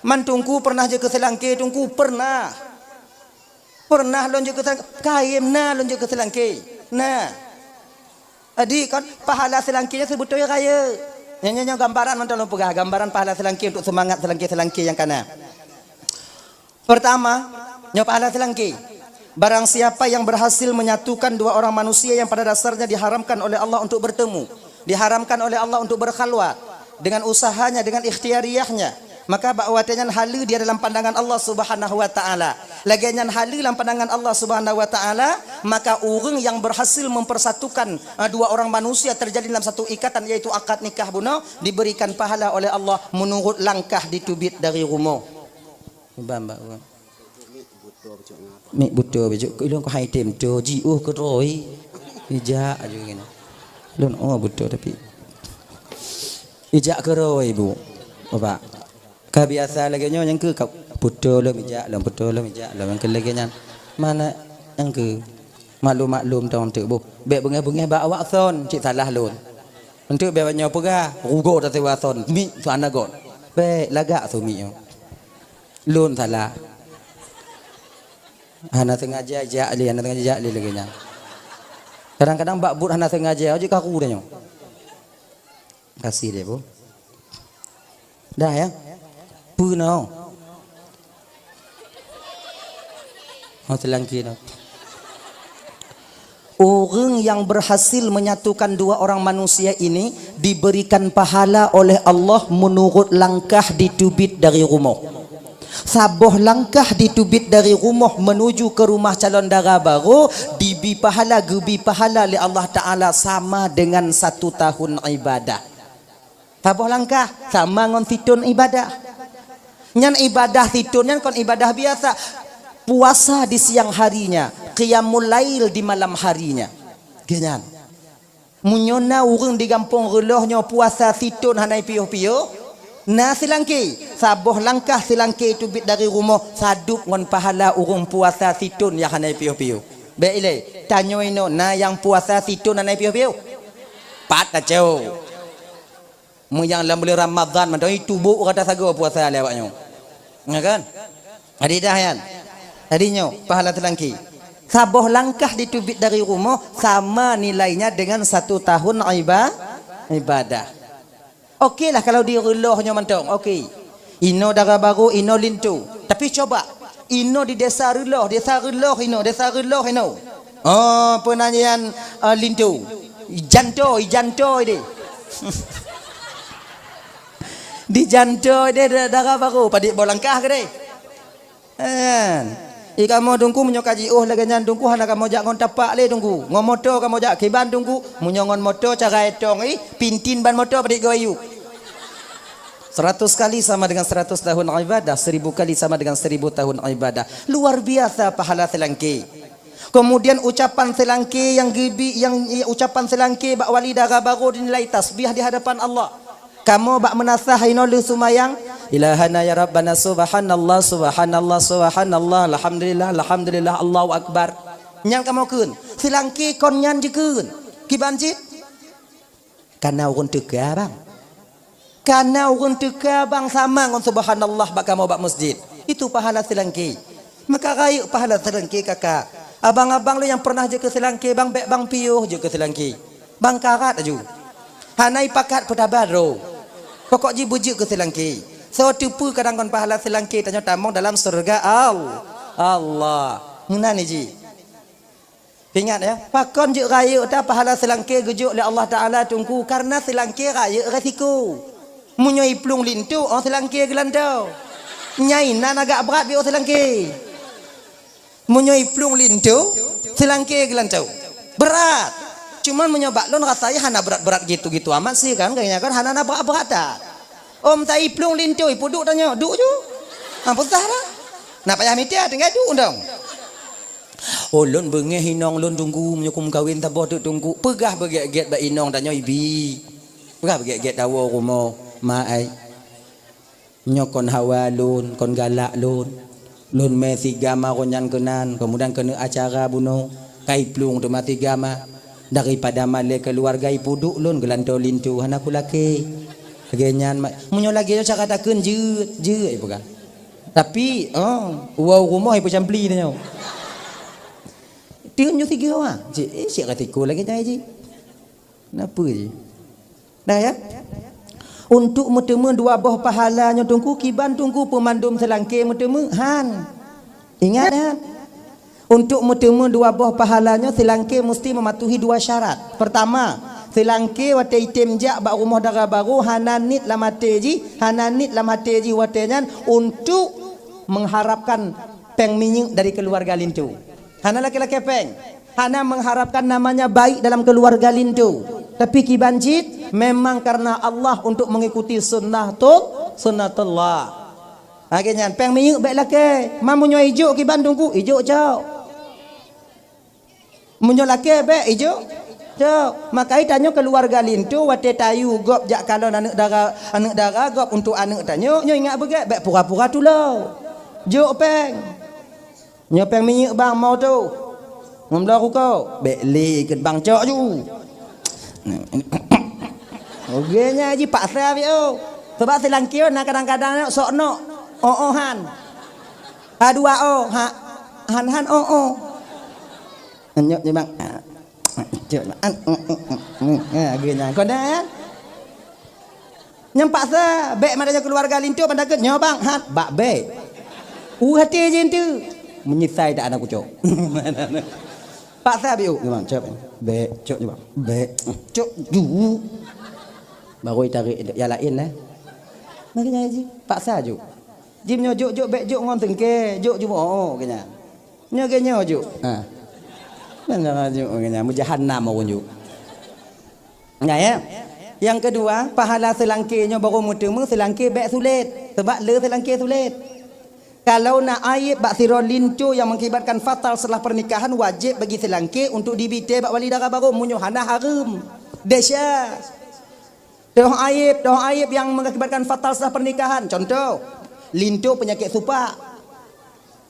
Man teungku pernah jeuet keu seulangké, teungku pernah. Pernah lôn jeuet keu seulangké, kayém na lôn jeuet keu seulangké. Na. Jadi kon pahala seulangké nyoe seubeutôi rayeuk. Nyoe, nyoe, nyoe gambaran mantong lôn peugah, gambaran pahala seulangké untuk seumangat seulangké-seulangké nyang kana. Pertama, nyoe pahala seulangké. Barang siapa yang berhasil menyatukan dua orang manusia yang pada dasarnya diharamkan oleh Allah untuk bertemu, diharamkan oleh Allah untuk berkhalwat, dengan usahanya, dengan ikhtiyariyahnya, maka bak watée nyan haleue dia dalam pandangan Allah Subhanahu wa Ta'ala. Lagée nyan haleue lam pandangan Allah Subhanahu wa Ta'ala, maka ureuëng yang berhasil mempersatukan, eh, dua orang manusia terjadi dalam satu ikatan, yaitu akad nikah bunoe, diberikan pahala oleh Allah menurut langkah diteubiet dari rumoh. Bang, bang, bang. Mik buto bejok, ilong ko hai tem to, jiôh keudroe. Ijak aju ngene. Lôn oh buto tapi. Ijak keudroe, Bu. Bapak. Ka biasa lagée nyoe nyang keu ka buto lom ijak lom, buto lom ijak lom nyang keu lagée nyan. Mana nyang keu maklum-maklum tong teuk, Bu. Bék beungéh-beungéh bak awak son, cit salah lôn. Enteuk bék nyoe peugah, rugoe tasewa son, mik su hana got. Bék lagak su mik nyoe. Lôn salah. Hana sengaja jak lé, hana sengaja jak lé lagée nyan. Kadang-kadang bak buet hana sengaja, jeuet karu dah nyoe. Kasih deh, Bu. Dah ya. Peue nyoe? Oh, selangki nyoe. Ureuëng yang berhasil menyatukan dua orang manusia ini diberikan pahala oleh Allah menurut langkah diteubiet dari rumoh. Saboh langkah diteubiet dari rumoh menuju ke rumah calon dara barô dibi pahala, geubi pahala lé Allah Ta'ala sama dengan satu tahun ibadah. Saboh langkah sama ngon sithon ibadah. Nyan ibadah sithon nyan kon ibadah biasa. Puasa di siang harinya, qiyamul lail di malam harinya. Geuh nyan. Meunyoe na ureuëng di gampông reuloh nyoe puasa sithon hana piôh-piôh, na seulangki, saboh langkah seulangki teubiet dari rumoh sadub ngon pahala ureuëng puasa sithon nyang hana piôh-piôh. Bék ilée, tanyoe inoe na nyang puasa sithon hana piôh-piôh? Pat tacok. Meunyoe lam buleuen Ramadhan mantong, ih, tubôk rata sagoe puasa lé awak nyoe. Ya kan? Jadi dah nyan. Jadi nyoe, pahala seulangki. Saboh langkah diteubiet dari rumoh sama nilainya dengan satu tahun iba-, ibadah. Oke lah kalau di reuloh nyoe mantong, oke. Inoe dara barô, inoe linto. Tapi coba, inoe di desa reuloh, desa reuloh inoe, desa reuloh inoe. Oh, peunanyan, eh, linto. Ijanto, ijanto deh. Di janto deh da-, dara barô, padit boh langkah keudeh. Kan? Ih, kamoe Teungku meunyoe ka jiôh lagée nyan Teungku hana kamoe jak ngon tapak lé Teungku. Ngon moto kamoe jak kiban Teungku. Meunyoe ngon moto cara étong ih, pintin ban moto padit goyuk. Seratus kali sama dengan seratus tahun ibadah, seribu kali sama dengan seribu tahun ibadah. Luar biasa pahala seulangki. Kemudian ucapan seulangki nyang geubi, nyang, ucapan seulangki bak wali dara barô dinilai tasbih di hadapan Allah. Kamoe bak meunasah inoe lheueh seumayang, Ilahana ya Rabbana, subhanallah, subhanallah, subhanallah, alhamdulillah, alhamdulillah, Allahu Akbar. Nyan kamoe kheun. Seulangké kon nyan jikheun. Kiban cit? Kana ureuëng teuka, bang. Kana ureuëng teuka, bang, sama ngon subhanallah bak kamoe bak masjid. Itu pahala seulangké. Maka rayeuk pahala seulangké, kakak. Abang-abang lôn nyang pernah jeuet keu seulangké, bang, bék bang piôh jeuet keu seulangké. Bang karat laju. Hana ipakat peutabar droe. Pokok jih beujeuet keu seulangké. Soe teupeu kadang kon pahala seulangké tanyoe tamong dalam syeuruga Al-, Allah. Meunan jih. Ingat ya, pakon jeuet rayeuk ta pahala seulangké geujok lé Allah Taala, Teungku, karena seulangké rayeuk resiko. Meunyoe iplueng linto, oh seulangké geulantoe. Nyai nan agak brat biôh seulangké. Meunyoe iplueng linto, seulangké geulantoe. Brat. Cuman meunyoe bak lôn rasanya hana brat-brat gitu-gitu amat sih kan, kayaknya kan hana na brat-brat dah. Om ta iplueng linto, ipeuduek tanyoe, duek ju. Ha, peugah dah. Nak payah mita, tinggai duek dong. Oh, lôn beungéh inong lôn, Teungku, meunyoe kumeukawen saboh teuk, Teungku. Peugah beugét-gét bak inong tanyoe ibi. Peugah beugét-gét tawoe rumoh, ma ai. Nyoe kon hawa lôn, kon galak lôn. Lôn mé sigam aroe nyan keunan, keumudian keuneuk acara bunoe, ka iplueng teuma sigam. Daripada malée keuluwarga ipeuduek lôn geulantoe linto hana kulakée. Lagée nyan ma-, meunyoe lagée nyoe cara takheun jeuet, jeuet ipeugah. Tapi, oh, woe rumoh ipeucampli tanyoe. Tiep nyoe sigoe, ah. Cit, eh, siek ka tiko lagée nyan jih. Kenapa jih? Dah ya? Untuk meuteumé dua boh pahala nyoe Teungku, kiban Teungku peumandum seulangké meuteumé? Han. Ingat, han. Untuk meuteumé dua boh pahala nyoe, seulangké musti meumatuhi dua syarat. Pertama, seulangké watée item jak bak rumoh dara barô hana niet lam até jih, hana niet lam até jih watée nyan untuk mengharapkan péng minyeuk dari keuluwarga linto. Hana lakée-lakée péng. Hana mengharapkan namanya baik dalam keuluwarga linto. Tapi kiban cit memang karena Allah untuk mengikuti sunnah tu, sunnatullah. Lagée nyan, péng minyeuk bék lakée. Ma meunyoe ijok kiban Teungku, ijok cok. Meunyoe lakée bék ijok cok. Maka tanyoe keuluwarga linto watée tayue gob jak kalon aneuëk dara, aneuëk dara gob untuk aneuëk tanyoe, nyoe ingat beugét, bék pura-pura tulo. Jok péng. Nyoe péng minyeuk bang, mo tu. Ngon bloe ruko. Bék lé keu bang cok ju. Oke nya jih paksa biôh. Sebab seulangké na kadang-kadang sok nok. Oh, oh, han. Ha dua oh, ha, han, han, oh, oh. Nyok je bang. Cok, an, oh, oh, oh. Ha, oke nya. Kau dah, ya? Nyang paksa, bék madanyoe keuluwarga linto ban takheun nyoe bang, hat, bak bék. Uh, hati jih tu. Meunyeusai tak aneuk kucok. Paksa biôh, nyoe bang, cok. Bék, cok nyoe bang. Bék, cok ju. Baru tarék nyang laén lah. Makanya jih, paksa ju. Jih nyoe jok, jok, bék jok ngon teungke, jok ju, oh, keunya. Nyoe ge nyoe ju. Ha. Nyoe ju, keunya, meujahanam ureueng ju. Nah, ya. Yang kedua, pahala seulangké nyoe baru meuteumé, seulangké bék sulet. Sebab le seulangké sulet. Kalau na aib bak sidroe linto yang mengakibatkan fatal setelah pernikahan, wajib bagi seulangké untuk dibi thée bak wali dara barô meunyoe hana hareuem. Desya. Toh aib, toh aib yang mengakibatkan fatal setelah pernikahan. Contoh, linto penyakit supak.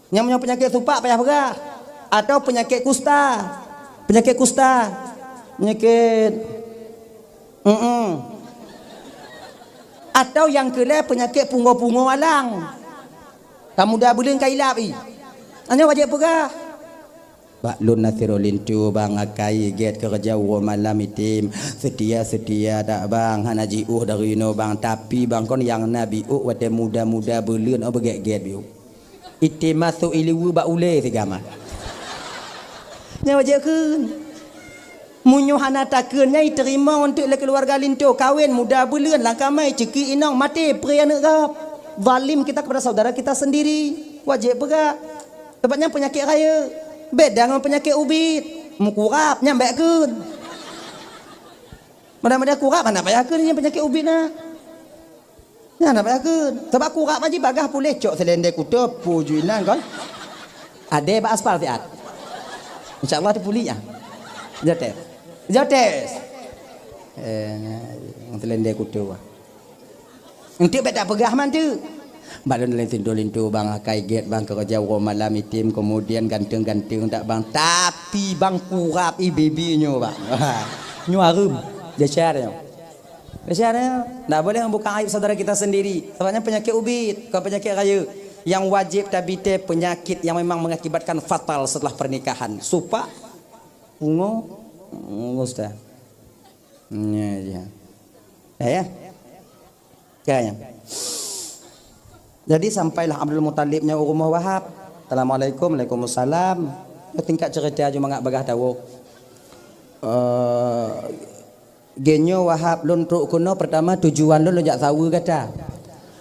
Nyang meunyoe peunyakét supak payah peugah, atau peunyakét kusta. Peunyakét kusta. Peunyakét, mm-mm. Atau nyang keu lhée peunyakét pungoe-pungoe alang. Ka muda buleuen ka ilab i. Nyoe wajéb peugah. Bak lôn na sidroe linto bang akai gét keureuja uroe malam item. Seutia-seutia dak bang, hana jiôh dari inoe bang. Tapi bang kon nyang na biôh watée muda-muda buleuen oh beugét-gét biôh. Item masôk ileue bak ulée sigama. Nyan wajéb kheun. Meunyoe hana takheun nyan iteurimong eunteuk lé keuluwarga linto, kawen muda buleuen lam kamé, ceuki inong maté, pré aneuk gob. Zalim kita kepada saudara kita sendiri. Wajéb peugah. Sebab nyan peunyakét rayeuk. Beda ngon peunyakét ubit. Meukurab, nyan bék kheun. Mudah-mudahan kurab hana payah kheun nyan peunyakét ubit na. Nyan hana payah kheun. Sebab kurab aji bagah puléh cok seulendé kuto puju inan kon. Adé bak aspal siat. Insya Allah teupuli ah. Jotes. Jotes. Eh, seulendé kuto. Enteuk bèk tapeugah man teuk. Bak lôn lé linto-linto bang, akai gét bang, keureuja uroe malam item, keumudian ganteng-ganteng that bang. Tapi bang kurap i bibi nyoe bang. Nyoe hareuem. Dasar nyoe. Dasar nyoe. Ndak boleh membuka aib saudara kita sendiri. Sebabnya penyakit ubit, bukan penyakit rayeuk. Yang wajib tabité penyakit yang memang mengakibatkan fatal setelah pernikahan. Supak, pungo, ustaz. Ya, ya. Ya, ya. Kayaknya. Jadi sampailah Abdul Muthalib nyoe u rumoh Wahab. Assalamualaikum, waalaikumsalam. Tingkat cerita aju mangat bagah tawoe. Eh, genyo Wahab lôn trok keunoe, pertama tujuan lôn, lôn jak saweue gata.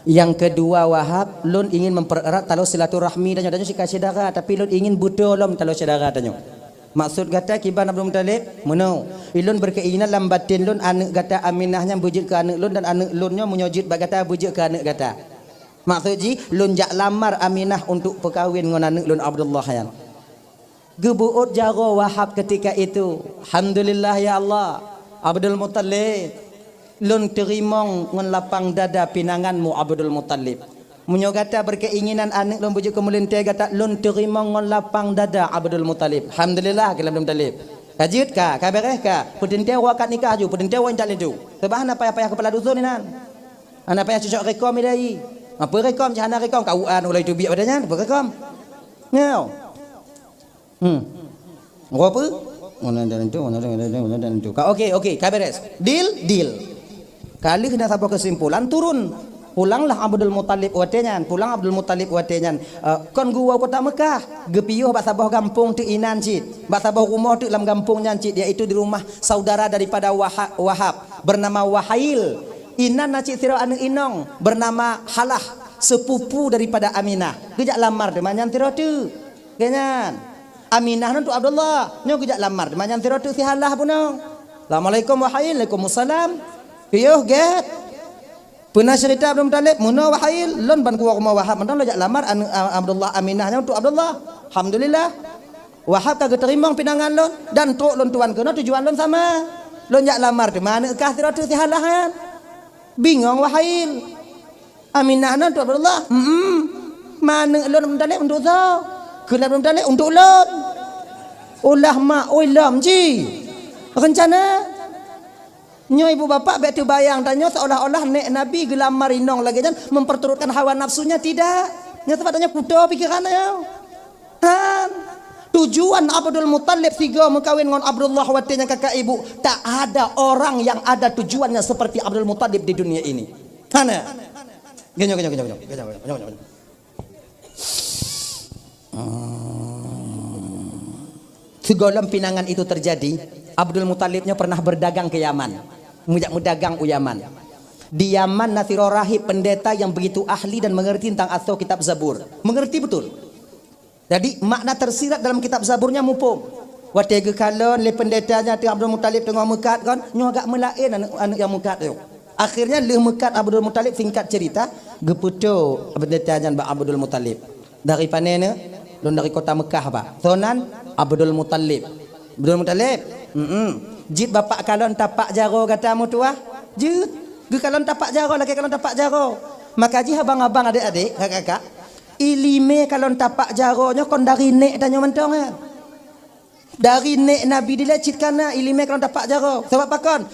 Yang kedua Wahab, lôn ingin mempererat taloe silaturahmi dan nyoe sika syedara, tapi lôn ingin beutôi lom taloe syedara tanyoe. Maksud gata kiban Abdul Muthalib? Meunoe, ilôn berkeinginan lam batin lôn aneuk gata Aminah nyan beujeuet keu aneuk lôn dan aneuk lôn nyoe meunyoe jeuet bak gata beujeuet keu aneuk gata. Maksud jih, lôn jak lamar Aminah untuk peukawen ngon aneuk lôn Abdullah nyan. Geubeuôt jaroe Wahab ketika itu. Alhamdulillah ya Allah, Abdul Muthalib, lôn teurimong ngon lapang dada pinanganmu Abdul Muthalib. Meunyoe gata berkeinginan aneuk lôn beujeuet keu meulintée gata, lôn teurimong ngon lapang dada Abdul Muthalib. Alhamdulillah, kheun Abdul Muthalib. Ka jeuet ka, ka beres ka. Peuteuntée uroe akad nikah aju, peuteuntée uroe intat linto. Sabab hana payah-payah keupala dusun inan. Hana payah cocok rekom idai. Apa rekom, cit hana rekom, K U A ulai teubiet pada nyan, apa rekom? Nyoe. Hmm. Uroe apa? Mana ada linto, mana ada, mana ada, mana ada linto. Ka, okey, okey, ka beres. Deal, deal. Ka lheueh na saboh kesimpulan, turun. Pulanglah Abdul Muthalib watée nyan. Pulang Abdul Muthalib watée nyan. Eh, kon geuwoe kota Mekah. Geupiôh bak saboh gampông teuk inan cit. Bak saboh rumoh teuk lam gampông nyan cit, yaitu di rumah saudara daripada Waha-, Wahab, bernama Wahail. Inan na cit sidroe aneuk inong, bernama Halah, sepupu daripada Aminah. Geujak lamar teuma nyan sidroe teuk. Geuh nyan. Aminah nyan untuk Abdullah. Nyoe geujak lamar teuma nyan sidroe teuk si Halah bunoe. Assalamualaikum Wahail, waalaikumsalam. Piôh gét. Peuna cerita Abdul Muthalib, meunoe Wahail, lôn ban kuwoe rumoh Wahab, mantong lôn jak lamar aneuk, a-, Abdullah, Aminah nyan untuk Abdullah. Alhamdulillah. Wahab ka geuteurimong pinangan lôn dan trok lôn tuan keunoe tujuan lôn sama. Lôn jak lamar teuma aneuk kah sidroe teuk si Halah nyan. Bingong Wahail. Aminah nyan untuk Abdullah. Hmm. Aneuk lôn Muthalib untuk soe? Kheun Abdul Muthalib untuk lôn. Ulah mak oi lom ji. Rencana. Nyoe ibu bapak bèk teubayang tanyoe seolah-olah nèk Nabi geulamar inong lagèe nyan memperturutkan hawa nafsunya, tidak. Nyoe sabab tanyoe kuto pikiran tanyoe. Han. Tujuan Abdul Muthalib sigoe meukawen ngon Abdullah watèe nyang kakak ibu, tak ada orang yang ada tujuannya seperti Abdul Muthalib di dunia ini. Hana. Geunyoe, geunyoe, geunyoe, geunyoe. Sigohlom pinangan itu terjadi, Abdul Muthalib nyoe pernah berdagang ke Yaman. Meujak meudagang u Yaman. Di Yaman na sidroe rahib pendeta yang begitu ahli dan mengerti tentang asoe kitab Zabur. Mengerti betul. Jadi, makna tersirat dalam kitab Zabur nyan muphom. Watèe geukalon lé pendeta nyan teuk Abdul Muthalib teungoh meukat kon, nyoe agak meulaén aneuk, aneuk nyang meukat nyoe. Akhirnya lheueh meukat Abdul Muthalib, singkat cerita, geupeutoe pendeta nyan bak Abdul Muthalib. Dari pané neuh? Lôn dari kota Mekah, Pak. Soe nan? Abdul Muthalib. Abdul Muthalib? Mm-mm. Jeuet bapak kalon tapak jaroe gata meutuwah? Jeuet. Geukalon tapak jaroe, lakèe kalon tapak jaroe. Maka jih abang-abang, adék-adék, kakak-kakak, iéleumé kalon tapak jaroe nyoe kon dari nèk tanyoe mantong, eh. Dari nèk Nabi dilèe cit ka na iéleumé kalon tapak jaroe. Sabab pakon?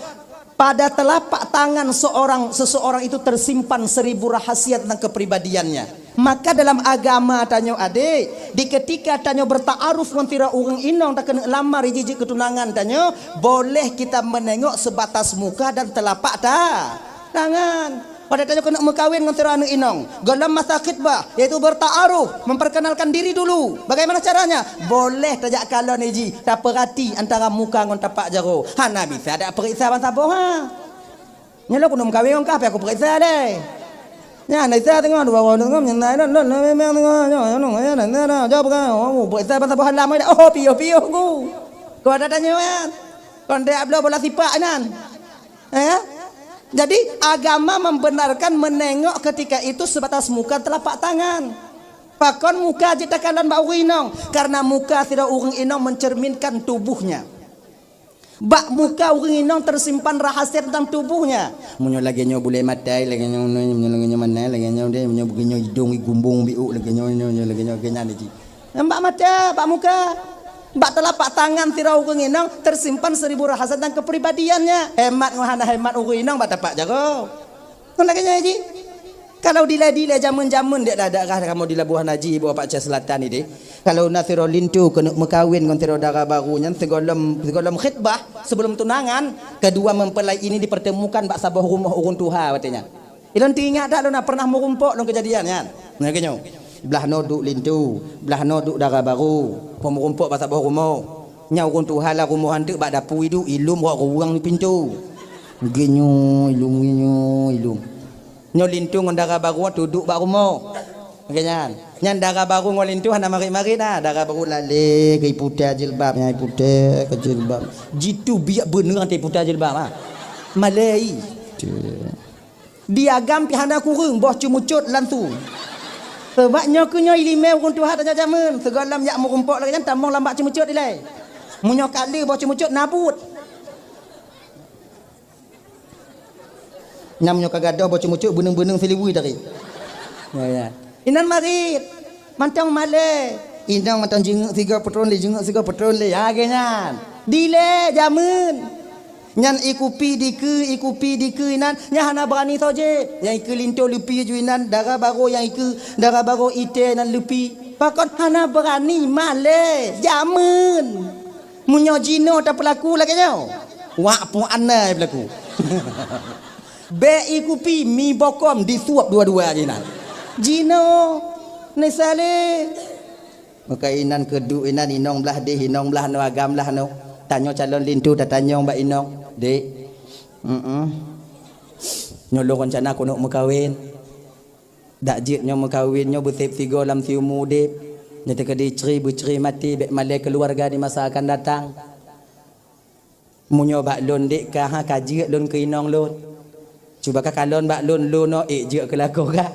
Pada telapak tangan seorang, seseorang itu tersimpan seribu rahasia tentang kepribadiannya. Maka dalam agama tanyoe, adék, di ketika tanyoe bertaaruf ngon sidroe ureueng inong takeuneuk lamar jijeuet keu tunangan tanyoe, boleh kita menengok sebatas muka dan telapak ta-, tangan. Pada tanyoe keuneuk meukawen ngon sidroe aneuk inong, gohlom masa khitbah, yaitu bertaaruf, memperkenalkan diri dulu. Bagaimana caranya? Boleh tajak kalon iji, tapeurati antara muka ngon tapak jaroe. Hana bisa dak peuriksa ban saboh, ha? Nyoe lôn keuneuk meukawen ngon kah, pih aku peuriksa deh. Nyan, na Isa teungoh, dua orang teungoh, nyan, na, na, na, memang teungoh, nyoe, nyoe, nyoe, na, na, na, jaweueb kan, oh, peuriksa ban saboh halam, oh, piôh-piôh ku. Kau ada tanya, kan? Kau ndak bloe bola sipak, nyan. Eh? Jadi, agama membenarkan menengok ketika itu sebatas muka telapak tangan. Pakon muka jeuet takalon bak ureueng inong? Karena muka sidroe ureueng inong mencerminkan tubuhnya. Bak muka ureuëng inong teusimpan rahasia teuntang tuboh nyan. Meunyoe lagée nyoe bulée maté, lagée nyoe, meunyoe lagée nyoe mané, lagée nyoe deh, meunyoe lagée nyoe idong igumbong biuk, lagée nyoe, nyoe, nyoe, lagée nyoe, lagée nyan jih. Bak maté, bak muka. Bak teulapak tangan sidroe ureuëng inong teusimpan seribu rahasia teuntang keupribadian nyan. Hemat ngon hana hemat ureuëng inong bak tapak jaroe. Kon lagée nyan jih. Kalau dilée-dilée jamén-jamén dek daerah kamoe di Labuhan Haji, Ibu Bapak Aceh Selatan ideh. Kalau na sidroe linto keuneuk meukawen ngon sidroe dara barô nyan sigohlom, sigohlom khitbah, sebelum tunangan, kedua mempelai ini dipertemukan bak saboh rumoh ureuëng tuha watée nyan. Ilôn teuingat that lôn na pernah meurumpok lôn keujadian nyan. Nyan keuh nyoe. Blah noe duek linto, blah noe duek dara barô, meurumpok bak saboh rumoh. Nyan ureuëng tuha lam rumoh anteuk bak dapu iduek, ilôn rot ruweueng di pintoe. Geunyoe ilôn, geunyoe ilôn. Nyoe linto ngon dara barô teuduek bak rumoh. Lagée nyan. Nyan dara barô ngon linto hana marit-marit na. Dara barô lalée keu iputéh jilbab, nyan iputéh keu jilbab. Jitu biak beuneueng teuh iputéh jilbab, ha. Malée i. Di agam pih hana kureueng, boh ceumeucot langsung. Sabab nyoe keuh nyoe iéleumé ureuëng tuha tanyoe jamén. Sigohlom jak meurumpok lagée nyan tamong lam bak ceumeucot ilée. Meunyoe ka le boh ceumeucot na buet. Nyan meunyoe ka gadôh boh ceumeucot beuneueng-beuneueng siliwi tadi. Ya, ya. Inan marit, mantong malée. Inong mantong jingeuk sigoe peutrôn lé, jingeuk sigoe peutrôn lé. Ya, lagée nyan. Dilée jamén. Nyan ikupi dikeue, ikupi dikeue inan, nyan hana beurani soe jép. Nyang ikeue linto leupi ju inan, dara barô nyang ikeue, dara barô itéh inan leupi. Pakon hana beurani malée, jamén. Meunyoe jinoe tapeulaku lagée nyoe, wak puak anai peulaku. Bék ikupi mi bokom disuap dua-dua jinan. Jinoe, Nai Saleh. Meuka inan keuduek inan inong blah deh, inong blah noe, agam blah noe. Tanyoe calon linto tatanyong bak inong, "Dek, mm-mm. Nyoe lôn rencana keuneuk meukawen." Dak jeuet nyoe meukawen nyoe beuseb sigoe lam siumu udeb. Nyoe teukeudi cre beucre maté bék malée keuluwarga di masa akan datang. Meunyoe bak lôn dek ka ha ka jeuet lôn keu inong lôn. Cuba ka kalon bak lôn, lôn nyoe ék jeuet keu lakoe ka.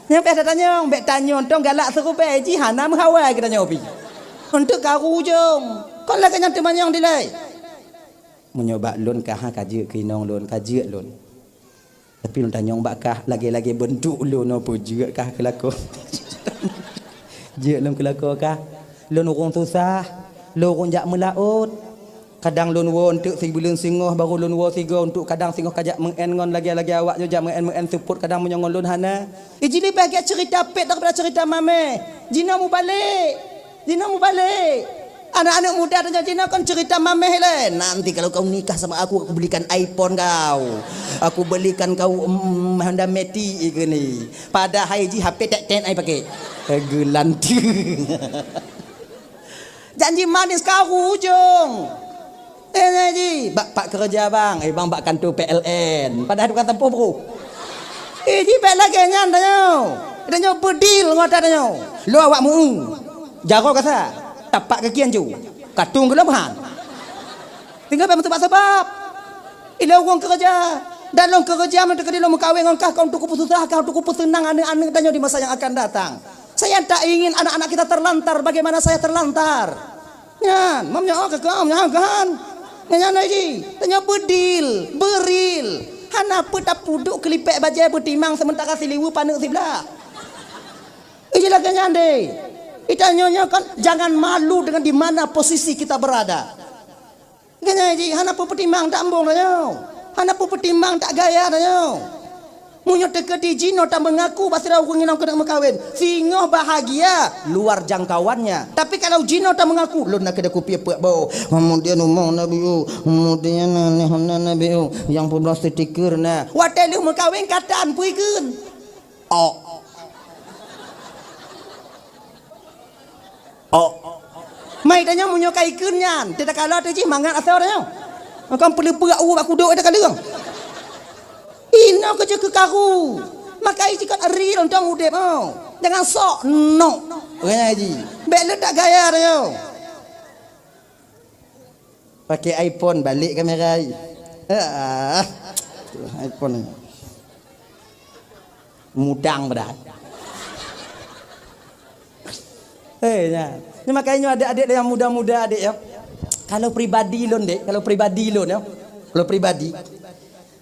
Nyang payah tatanyong, bék tanyong tong galak seurubée jih hana meuhawai geutanyoe pih. Untuk karu ujong. Kon lagée nyan teumanyong dilée. Meunyoe bak lôn ka ha ka jeuet keu inong lôn, ka jeuet lôn. Tapi lôn tanyong bak kah, lagée-lagée beuntuk lôn nyoe peue jeuet kah keu lakoe? Jeuet lôn keu lakoe kah? Lôn ureuëng susah, lôn ureuëng jak meulaôt. Kadang lôn woe eunteuk sibuleuen singoh, barô lôn woe sigoe eunteuk, kadang singoh ka jak meu'en ngon lagée-lagée awak nyoe jak meu'en-meu'en seupôt, kadang meunyoe ngon lôn hana. Ih, jih leubeh gét cerita pet daripada cerita mameh. Jinoe mubalek. Jinoe mubalek. Aneuk-aneuk muda tanyoe jinoe kon cerita mameh lé. Nanti kalau kau nikah sama aku, aku belikan iPhone kau. Aku belikan kau, mm, Honda Matic keu ni. Padahai jih H P tet-tet ai pakai. Eh, geulanteue. Janji manis karu ujong. Eh, nyan jih, bak pat keureuja bang. Eh, bang bak kantô P L N. Padahai tukang tampoh bro. Eh, jih bék lagée nyan tanyoe. Tanyoe beudil ngon ata tanyoe. Lo awak meu-eu. Jaroe kasa. Tapak kaki ancu. Katong geulom han. Tinggai bék meusabab-sabab. Ilôn ureuëng keureuja. Dan lôn keureuja meunyoe teukeudi lôn meukawen ngon kah, kah untuk kupeususah, kah untuk kupeuseunang aneuk-aneuk tanyoe di masa nyang akan datang. Saya tak ingin anak-anak kita terlantar bagaimana saya terlantar. Nyan, mam nyoe ka keuh, nyan kan. Nyan, nyan lagi. Tanyoe beudil, beuril. Hana peue tapuduk keulipék bajée beutimang sementara siliweue paneuk siblah. Ih, jih lagée nyan deh. Ih, tanyoe nyoe kan jangan malu dengan di mana posisi kita berada. Lagée nyan jih, hana peue peutimang tak embong tanyoe. Hana peue peutimang tak gaya tanyoe. Meunyoe teukeudi jinoe tameungaku bak sidroe ureuëng inong keuneuk meukawen, singoh bahagia luar jangkauannya. Tapi kalau jinoe tameungaku, lôn na keudeh kupiep peuet boh, kemudian umong na biu, kemudian aneh na biu, nyang peubloe stiker na. Watée lheueh meukawen ka tan peue ikheun. Ok. Ok. Mai tanyoe meunyoe ka ikheun nyan, teutakala teuh jih mangat asoe tanyoe. Makam peuleupeuk u bak kudok teukaleueng. Inoe keuh jeuet keu karu. Maka ijih kon real tong udeb, oh. Jangan sok nok. Orang haji. Bék leutak gaya tanyoe. Pakai iPhone, balik kamera. Ah, iPhone. Mudang padahai. Hei, nya. Ni makanya nyoe adik-adik yang muda-muda adik ya. Kalau pribadi lôn, dek, kalau pribadi lôn, ya. Kalau pribadi,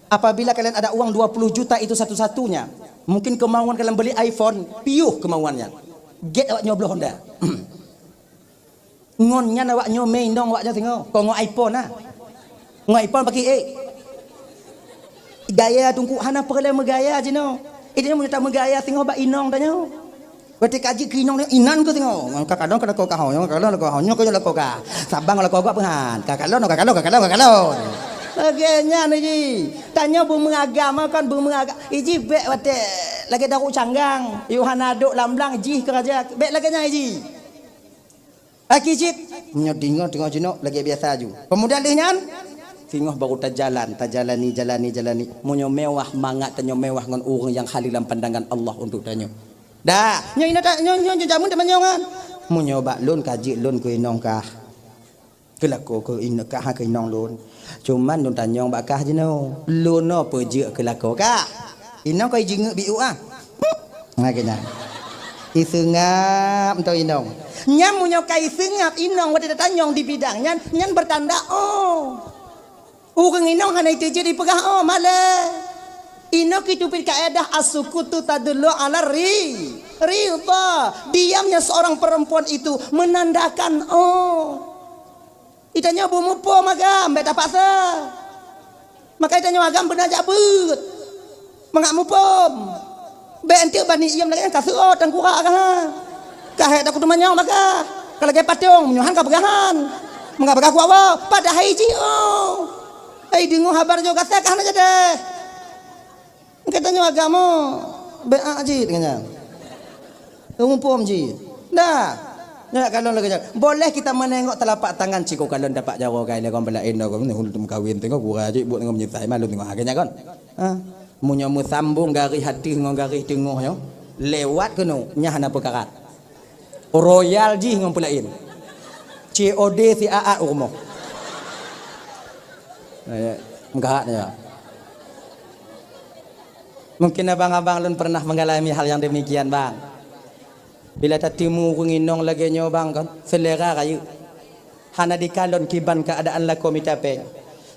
apabila kalian ada uang dua puluh juta itu satu-satunya, mungkin kemauan kalian beli iPhone, piôh kemauannya. Gét awak nyoe bloh Honda. Ngon nyan awak nyoe mé inong awak nyoe singoh. Kon ngon iPhone nah. Ngon iPhone pakai ék. Gaya tungku hana peureulée meugaya jinoe. Ideh nyoe meunyoe tameugaya singoh bak inong tanyoe. Watée ka jeuet keu inong nyoe, inan keu singoh. Ka kalon ka lakoe ka ho nyoe, ka kalon lakoe ho nyoe, ka lakoe ka. Sabang lakoe gak peuhan. Ka kalon, ka kalon, ka kalon, ka kalon. Lagée nyan ji. Tanyoe beumeuagama kon beumeuaga. Iji bék watée lagée daru canggang. Yôh hana dok lam blang jih keuraja. Bék lagée nyan ji. Aki cit, meunyoe deungoe teungoh jinoe lagée biasa ju. Keumudian lheueh nyan, singoh baru tajalan, tajalani, jalani, jalani. Meunyoe mewah, mangat tanyoe mewah ngon ureuëng nyang haleue lam pandangan Allah untuk tanyoe. Dah, nyoe inoe ta-, nyoe, nyoe, nyoe jameun teumanyong kan. Meunyoe bak lôn ka jeuet lôn keu inong kah. Keu lakoe keu in-, kah keu inong lôn. Cuman lôn tanyong bak kah jinoe. Lôn nyoe peujeuet keu lakoe kah. Inong ka ijeungeuk biuk ah. Nah, keu nyan. Iseungab mantong inong. Nyan meunyoe ka iseungab inong watée tatanyong di bidang nyan, nyan beutanda oh. Ureuëng inong hana iteujeuet ipeugah oh, malée. Inong kiteupeue kaedah as-sukutu tadullu ala ri-, ridha. Diamnya seorang perempuan itu menandakan oh. Itanyoe beumuphom agam, bék tapaksa. Maka itanyoe agam beuna jak beuet. Mangat muphom. Bék enteuk bani iem lagée nyan ka seuôt tangkurak ka ha. Ka hék takot teumanyong baka. Ka lagée patong, meunyoe han ka peugah han. Mangat baka kuat woe, padahai jih oh. Hai deungoe haba nyoe gata ka hana jadeh. Geutanyoe agama beu'ah jih ngon nyan. Muphom jih. Dah. Nyak kalon lagée nyan. Boleh kita menengok telapak tangan cit, kalon tapak jaroe kai lé kon beulaén dah kon, ulôn meukawen teungoh gura jih buet ngon meunyeusai malu teungoh. Akhirnya kon. Ha. Meunyoe meusambong garéh ateueh ngon garéh teungoh nyoe, lewat keunoe, nyan hana peukarat. Royal jih ngon peulaén. C O D siat-at u rumoh. Eh, meukarat ya. Mungkin abang-abang lôn pernah mengalami hal yang demikian, bang. Bila tateumu ureuëng inong lagée nyoe, bang, kan, selera rayeuk. Hana dikalon kiban keuadaan lakoe mita péng.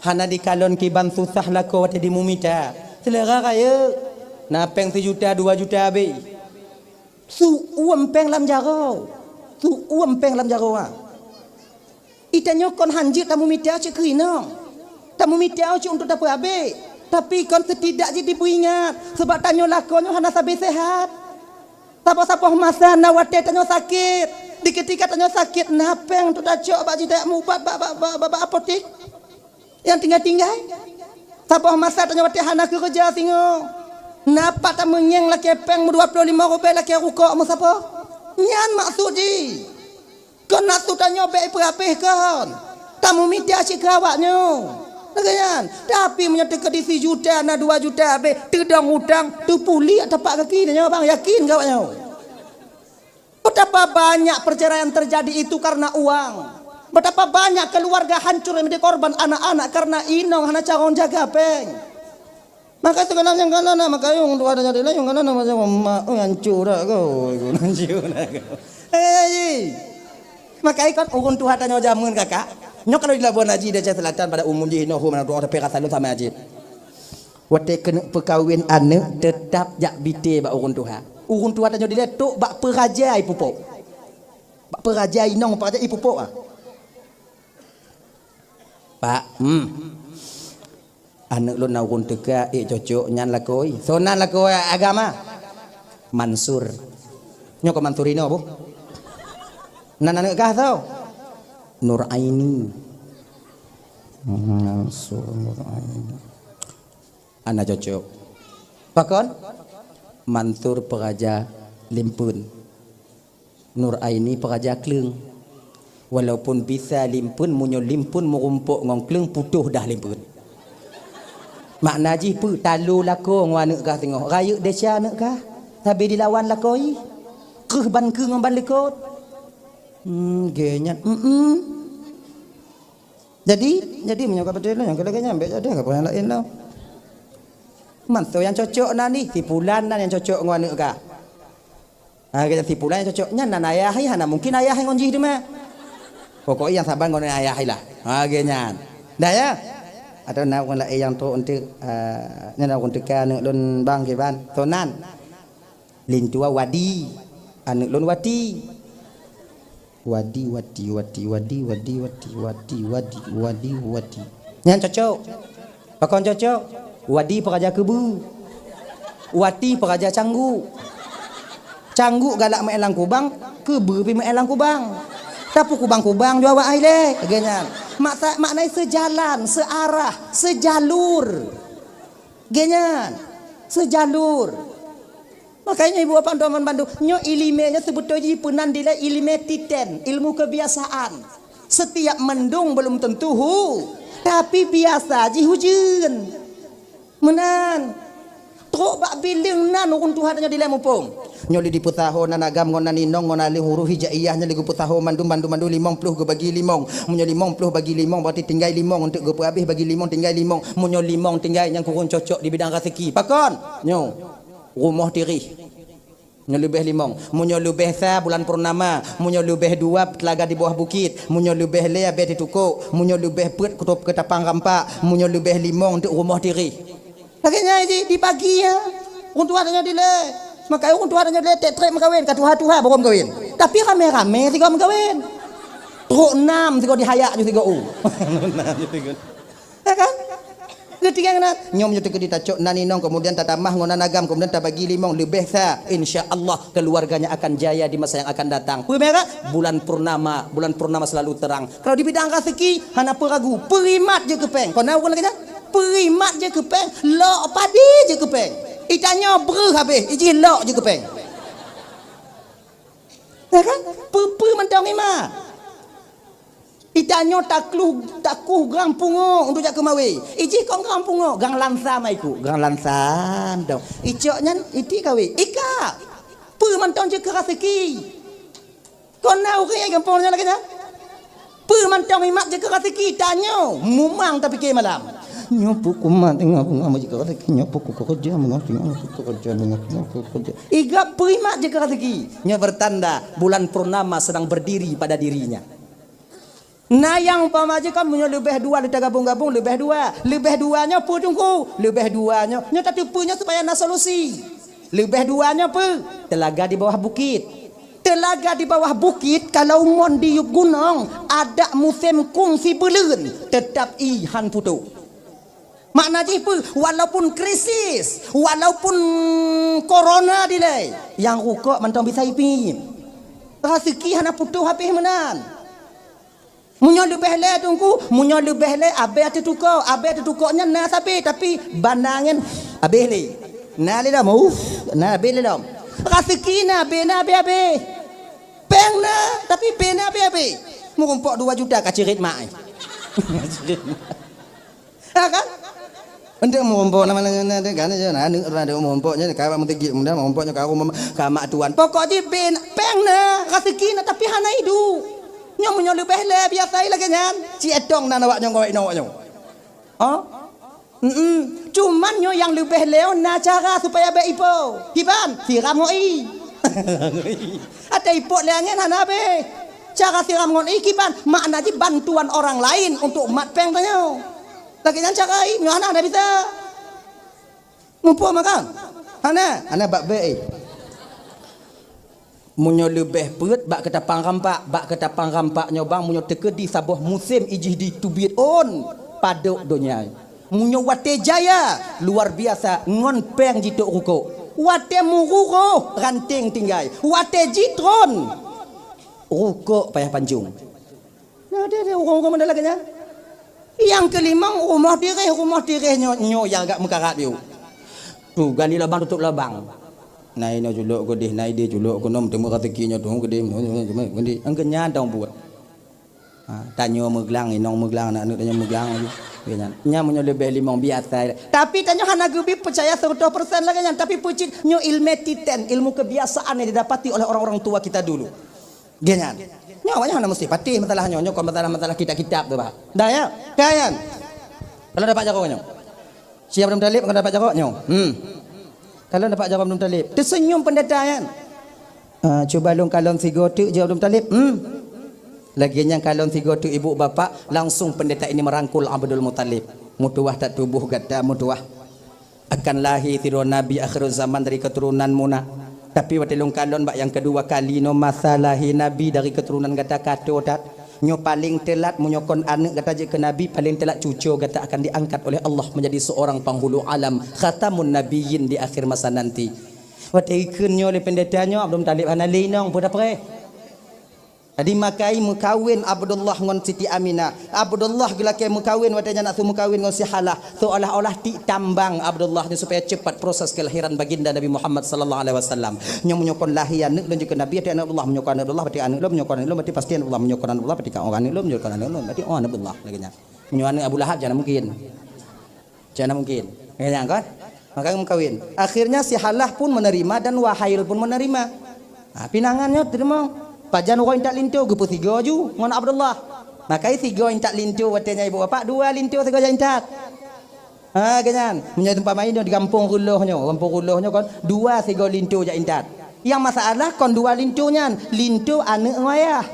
Hana dikalon kiban susah lakoe watée dimeumita. Selera rayeuk. Na péng sijuta, dua juta habéh. Su-uem péng lam jaroe. Su-uem péng lam jaroe, ha. Itanyoe kon hanjeuet tameumita cit keu inong. Tameumita cit untuk tapeuabéh. Tapi kon setidak jih dipeuingat. Sabab tanyoe lakoe nyoe hana sabe sehat. Saboh-saboh masa na watée tanyoe sakét. Di ketika tanyoe sakét, na péng untuk tacok bak jih tajak meuubat bak, bak, bak, bak, bak apotek. Nyang tinggai-tinggai. Saboh masa tanyoe watée hana keureuja singoh. Na pat tameungieng lakée péng meudua ploh limong rubée lakée rukok meusaboh. Nyan maksud jih. Kon maksud tanyoe bék ipeurabeh kon. Tameumita cit keu awak nyoe. Lagée nyan. Tapi meunyoe teuka di sijuta na dua juta habéh, teudong utang, teupuliek tapak gaki tanyoe bang, yakin keu awak nyoe. Betapa banyak perceraian terjadi itu karena uang. Betapa banyak keluarga hancur yang menjadi korban anak-anak karena inong hana carông jaga péng. Maka sekarang nyang kana na makayong tu ada jadi lah nyang kana na macam mak oi hancur dah kau. Hancur dah kau. Eh, ji. Maka ikon urun Tuhan tanyoe jameun kakak. Nyoe kalau di Labuan Haji di Aceh Selatan pada umum jih noh mana doa tapi rasa lu sama aja. Watée keuneuk peukawen aneuëk, teutap jak bite bak ureuëng tuha. Ureuëng tuha tanyoe dilée tok bak peuraja ipupok. Bak peuraja inong, peuraja ipupok ah. Pak, hmm. Aneuëk lôn na ureuëng teuka ék cocok nyan lakoe. Soe nan lakoe agama? Mansur. Nyoe keu Mansur inoe boh. Nan aneuëk kah soe? Nur Aini. Mansur Nur Aini. Hana cocok. Pakon? Mansur peuraja limpeuen. Nur Aini peuraja kleueng. Walaupun bisa limpeuen, meunyoe limpeuen meurumpok ngon kleueng, putôh dah limpeuen. Makna jih peue? Talo lakoe ngon aneuëk kah singoh. Rayeuk desya aneuëk kah. Sabe dilawan lakoe. Kreueh ban keue ngon ban likot. Hmm, gé nyan. Hmm. Jadi, jadi meunyoe ka beutôi lôn nyang keu lagée nyan bék jadi ka peue nyang laén lom. Mantong nyang cocok nan nih, si pulan nan nyang cocok ngon aneuëk kah. Ha, kata si pulan nyang cocok nyan nan ayah, hana mungkin ayah ngon jih teuma. Pokok nyang saban ngon ayah ilah. Ha, lagèe nyan. Dah ya? Atau na ureueng laén nyang trok eunteuk, ah, nyan ureueng teuka aneuk lôn bang kiban. Tonan. Lintua Wadi. Aneuk lôn Wati. Wadi, Wati, Wati, Wadi, Wadi, Wati, Wadi, Wadi, Wadi, Wati. Nyan cocok. Pakon cocok? Wadi peuraja keubeu. Wati peuraja cangguk. Cangguk galak meu'en lam kubang, keubeu pih meu'en lam kubang. Tapi kubang-kubang jua awak ilèe. Lagèe nyan. Maksa-, makna seujalan, seuarah, seujalur. Lagèe nyan. Seujalur. Makanya ibu bapak teman bandu, nyoe ileumèe nyoe seubeutôi jih peunan dilèe ileumèe titen, ilmu kebiasaan. Setiap mendung belum tentu hu, tapi biasa jih ujeuen. Meunan. Trok bak bileueng nan ureueng tuha tanyoe dilèe muphom. Nyoe lé dipeusaho nan agam ngon nan inong ngon aleuh huruf hijaiyah nyoe lé geupeusaho mandum, mandum, mandum limong ploh geubagi limong. Meunyoe limong ploh bagi limong, berarti tinggai limong, untuk geupeuhabéh bagi limong, tinggai limong. Meunyoe limong tinggai nyang kureueng cocok di bidang raseuki. Pakon? Nyoe. Rumoh tireh. Nyoe leubeh limong. Meunyoe leubeh sa bulan purnama, meunyoe leubeh dua teulaga di bawah bukit, meunyoe leubeh lhèe abèe teutukok, meunyoe leubeh peuet kutôb keutapang rampak, meunyoe leubeh limong teuk rumoh tireh. Lagèe nyan jih dibagi ya. Ureueng tuha tanyoe dilèe. Maka ureueng tuha tanyoe dilèe trép-trép meukawen, ka tuha-tuha baru meukawen. Tapi ramè-ramè sigoe meukawen. Trok nam sigoe dihayak ju sigoe u. Ya kan? Geutinggai keunan. Nyoe meunyoe teukeudi tacok nan inong, kemudian tatamah ngon nan agam, kemudian tabagi limong, leubeh sa. Insya Allah, keluarganya akan jaya di masa yang akan datang. Peue merek? Bulan purnama. Bulan purnama selalu terang. Kalau di bidang raseuki, hana peue ragu. Peurimat jeuet keu pèng. Kon na ureueng lagèe nyan? Peurimat jeuet keu pèng. Lok padi jeuet keu pèng. Itanyoe breuh habéh, ijih lok jeuet keu pèng. Ya kan? Peue-peue mantong imat. Itanyoe takluh, takuh gang pungo untuk jak keumawé. Ijih kon gang pungo, gang lansam aiku, gang lansam dong. Icok nyan iti kawé, ika. Peue mantong jeuet keu raseuki. Kon na ureueng gampông nyan lagèe nyan. Peue mantong imat jeuet keu raseuki, tanyoe mumang tapike malam. Nyoe peue kumat teungoh beungoh jeuet keu raseuki, nyoe peue kukeureuja beungoh teungoh kukeureuja beungoh teungoh kukeureuja. Igab peue imat jeuet keu raseuki. Nyoe bertanda bulan purnama sedang berdiri pada dirinya. Na nyang umpama jih kan meunyoe leubeh dua, leubeh dua, leubeh dua nyoe peue teungku? Leubeh dua nyoe, nyoe tateupeue nyoe supaya na solusi. Leubeh dua nyoe peue? Teulaga di bawah bukit. Teulaga di bawah bukit kalau mon diyueb gunong, adak musém kungsi beuleuen, teutap ie han putôh. Makna jih peue? Walaupun krisis, walaupun korona dilèe, nyang rukok mantong bisa ipiep. Raseuki hana putôh habéh meunan. Meunyoe leubeh lé teungku, meunyoe leubeh lé abée teutukok, abée teutukok nyan na sabe, tapi banda angén abéh lé. Na lé lom, uff, na abéh lé lom. Raseuki na abéh, na abéh-abéh. Péng na, tapi péng na abéh-abéh. Meurumpok dua juta ka cirit mak. Ha kan? Untuk meurumpok nama na na kan je na aneuk urang ada meurumpok nyan ka bak meuteugik muda meurumpok nyan ka rumah ka mak tuan. Pokok jih bin péng na, raseuki na tapi hana iduek. Nyoe meunyoe leubeh lé biasa lagée nyan, ci etong na awak nyoe ngawai nyoe awak nyoe. Ha? Hmm. Cuman nyoe nyang leubeh lé na cara supaya bék ipo. Kiban, siram ngon ie. Até ipok lé angén hana abéh. Cara siram ngon ie kiban, makna jih bantuan orang lain untuk mat péng tanyoe. Lagée nyan cara ie, nyoe hana, hana bisa. Muphom kan? Hana, hana bak bék ie. Meunyoe leubeh peuet bak keutapang rampak, bak keutapang rampak nyoe bang, meunyoe teukeudi saboh musém ijih jiteubiet ôn padub donya. Meunyoe watée jaya, luar biasa ngon péng jitok rukok. Watée meururoh ranting tinggai, watée jitron rukok payah pancong. Nah, deh, deh, ureuëng-ureuëng model lagée nyan. Nyang keulimong, rumoh tireh, rumoh tireh nyoe, nyoe nyang agak meukarat yue. Tu, gali lubang, tutup lubang. Na inoe culok keudeh, na ideh culok keunoe, teuma raseuki nyoe tu keudeh, keudeh. Angkeu nyan dong buet. Ha, tanyoe meuglang, inong meuglang, aneuk-aneuk tanyoe meuglang laju. Lagée nyan. Nyan meunyoe leubeh limong biasa. Tapi tanyoe hana geubi peucaya seratus persen lagée nyan, tapi peucit nyoe ilmu titen, ilmu kebiasaan yang didapati oleh orang-orang tua kita dulu. Geuh nyan. Nyoe awaknyan hana meusti patéh masalah nyoe. Nyoe kon masalah-masalah kitab-kitab tu, bah. Dah, ya? Kan, kan? Kalau dapat jaroe nyoe. Si Abdul Muthalib kalau dapat jaroe nyoe. Hmm. Kalau dapat jaroe Abdul Muthalib. Teuseunyum pendeta nyan. Ah, cuba lôn kalon sigoe teuk jih Abdul Muthalib. Hmm. Lagée nyan kalon sigoe teuk ibu bapak, langsung pendeta ini merangkul Abdul Muthalib. Meutuwah that tuboh gata meutuwah. Akan lahé sidroe nabi akhirul zaman dari keturunan muna. Tapi watée lôn kalon bak nyang keudua kali nyoe masa lahé nabi dari keturunan gata ka toe that. Nyoe paleng teulat meunyoe kon aneuëk gata jeuet keu nabi, paleng teulat cucoe gata akan diangkat oleh Allah menjadi seorang penghulu alam, khatamun nabiyyin di akhir masa nanti. Watée ikheun nyoe lé pendeta nyoe, Abdul Muthalib hana lé inong, peue tapreh. Jadi makai meukawen Abdullah ngon Siti Aminah. Abdullah geulakée meukawen watée nyan nak seumeukawén ngon si Halah. Seolah-olah tik tambang Abdullah nyoe supaya cepat proses kelahiran baginda Nabi Muhammad sallallahu alaihi wasallam. Nyoe meunyoe kon lahé aneuëk lôn jeuet keu nabi, até aneuëk Abdullah, meunyoe kon aneuëk Abdullah, berarti aneuëk lôn, meunyoe kon aneuëk lôn, berarti pasti aneuëk Abdullah, meunyoe kon aneuëk lôn, berarti oh aneuëk Abdullah lagée nyan. Meunyoe aneuëk Abu Lahab, jangan mungkin. Cak na mungkin. Nyan kan? Maka meukawen. Akhirnya si Halah pun menerima dan Wahail pun menerima. Ha, pinangan nyoe teurimong. Pajan uroe intat linto geupeusigoe ju ngon Abdullah. Maka sigoe intat linto watée nyan ibu bapak, dua linto sigoe jak intat. Ha, ganyan. Meunyoe umpama nyoe di gampông Reuloh nyoe, gampông Reuloh nyoe kan dua sigoe linto jak intat. Yang masalah kon dua linto nyan, linto aneuëk ngon ayah.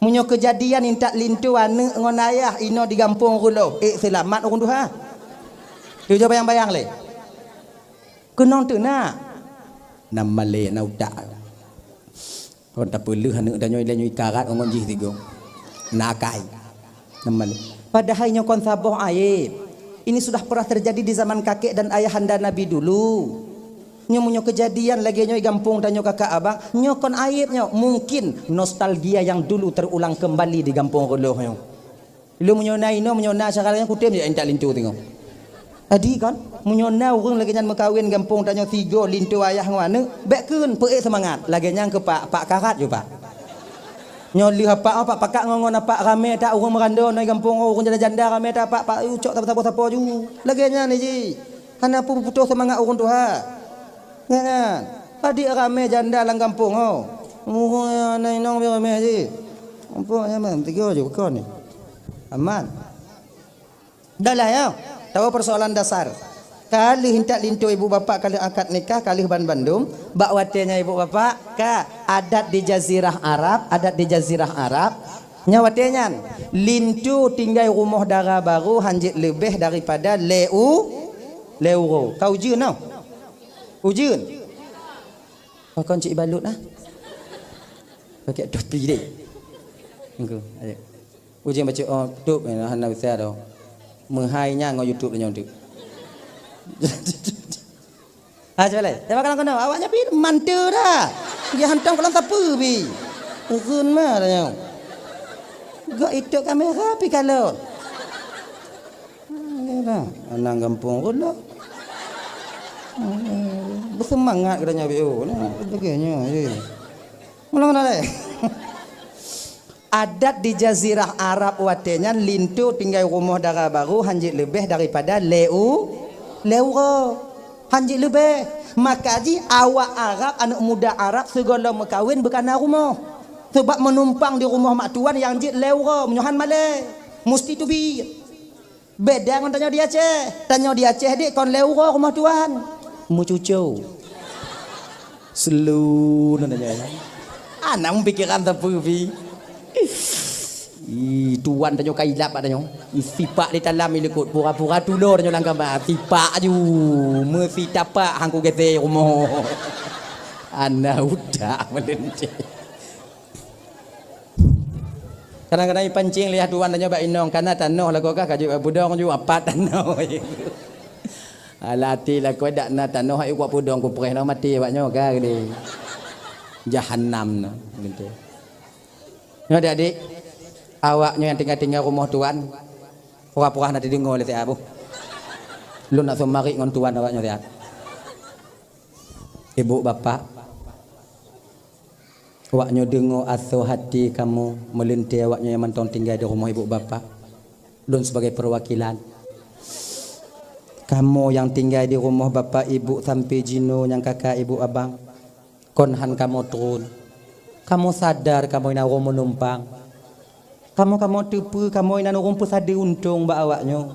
Meunyoe keujadian intat linto aneuëk ngon ayah inoe di gampông Reuloh, ék seulamat ureuëng tuha. Tujoe bayang-bayang lé. Keunong teunak. Nam malée na utak. Kon tapeuleueh aneuëk tanyoe ilée nyoe ikarat ngon jih tigo. Na akai. Nam malée. Padahai nyoe kon saboh aib. Ini sudah pernah terjadi di zaman kakek dan ayahanda Nabi dulu. Nyoe meunyoe keujadian lagée nyoe di gampông tanyoe kakak abang, nyoe kon aib nyoe. Mungkin nostalgia yang dulu terulang kembali di gampông Reuloh nyoe. Lôn meunyoe na inoe, meunyoe na syedara nyan kutem jak intat linto teungoh. Jadi kan, meunyoe na ureuëng lagée nyan meukawen gampông tanyoe sigoe linto ayah ngon aneuëk, bék kheun peuék seumangat. Lagée nyan keu pak, pak karat ju pak. Nyoe lheueh apak, oh, pak pakak ngon, ngon apak ramé that ureuëng meurando nyoe gampông, oh, ureuëng janda-janda ramé that pak, pak, uh, cok sapo-sapo ju. Lagée nyan jih. Hana peue putôh seumangat ureuëng tuha. Nyan, nyan. Adik ramé janda lam gampông, oh. Muhôi na inong pih ramé jih. Gampông nyaman, tiga ju kon ni. Aman. Dah lah ya. Tahu persoalan dasar. Ka lheueh intat linto ibu bapak, ka lheueh akad nikah, ka lheueh ban bandum, bak watée nyan ibu bapak, ka adat di jazirah Arab, adat di jazirah Arab. Nyan watée nyan, linto tinggai rumoh dara barô hanjeuet leubeh daripada lé u-, lé uroe. Ka ujeuen noh. Ujeuen. Pakon cik balut ah. Pakai topi deh. Engko, ayo. Ujeuen bacut, oh, tutup, eh, hana usah dah. Meuhai nyan ngon YouTube nyoe tu. Ha, cuba lé. Cuba kalau kena, awak nyan pi manteu dah. Dia hantam kalau sapu pi. Urun mah dah nyoe. Gak itu kamera pi kalau. Alah, anang gampông Reuloh. Beuseumangat geutanyoe B O. Nah, sebagainya, eh. Ulang dah, eh. Adat di jazirah Arab watée nyan linto tinggai rumoh dara barô hanjeuet leubeh daripada lé u-, lé uroe. Hanjeuet leubeh. Maka jih awak Arab, aneuëk muda Arab sigohlom meukawen beukana rumoh. Sabab meunumpang di rumoh mak tuan nyang jeuet lé uroe, meunyoe han malée. Musti teubiet. Beda ngon tanyoe di Aceh. Tanyoe di Aceh dek kon lé uroe rumoh tuan. Meucuco. Selu na tanyoe. Hana meupikiran sapeue pi. Ih, tuan tanyoe ka ilap bak tanyoe. Sipak di dalam ilikot pura-pura tulo tanyoe lam kama. Sipak aju. Meusitapak hangku gete rumoh. Hana utak meulente. Kadang-kadang ipancing lé tuan tanyoe bak inong, kana tanoh lakoe kah ka jeuet bak peudong ju apat tanoh. Alah até lakoe dak na tanoh, hai kuat peudong kupreh noh maté awak nyoe ka geude. Jahanam noh, gitu. Nyoe adik-adik, awak nyoe nyang tinggai-tinggai rumoh tuan, pura-pura na teudeungoe lé siat boh. Lôn nak seumarit ngon tuan awak nyoe siat. Ibu bapak, awak nyoe deungoe asoe hati kamoe, meulintée awak nyoe nyang mantong tinggai di rumoh ibu bapak. Lôn sibagai peuwakilan. Kamoe nyang tinggai di rumoh bapak ibu sampoe jinoe nyang kakak ibu abang, kon han kamoe tron. Kamoe sadar kamoe na ureuëng meunumpang. Kamoe-kamoe teupeue kamoe inan ureuëng peusadeue untông bak awak nyoe.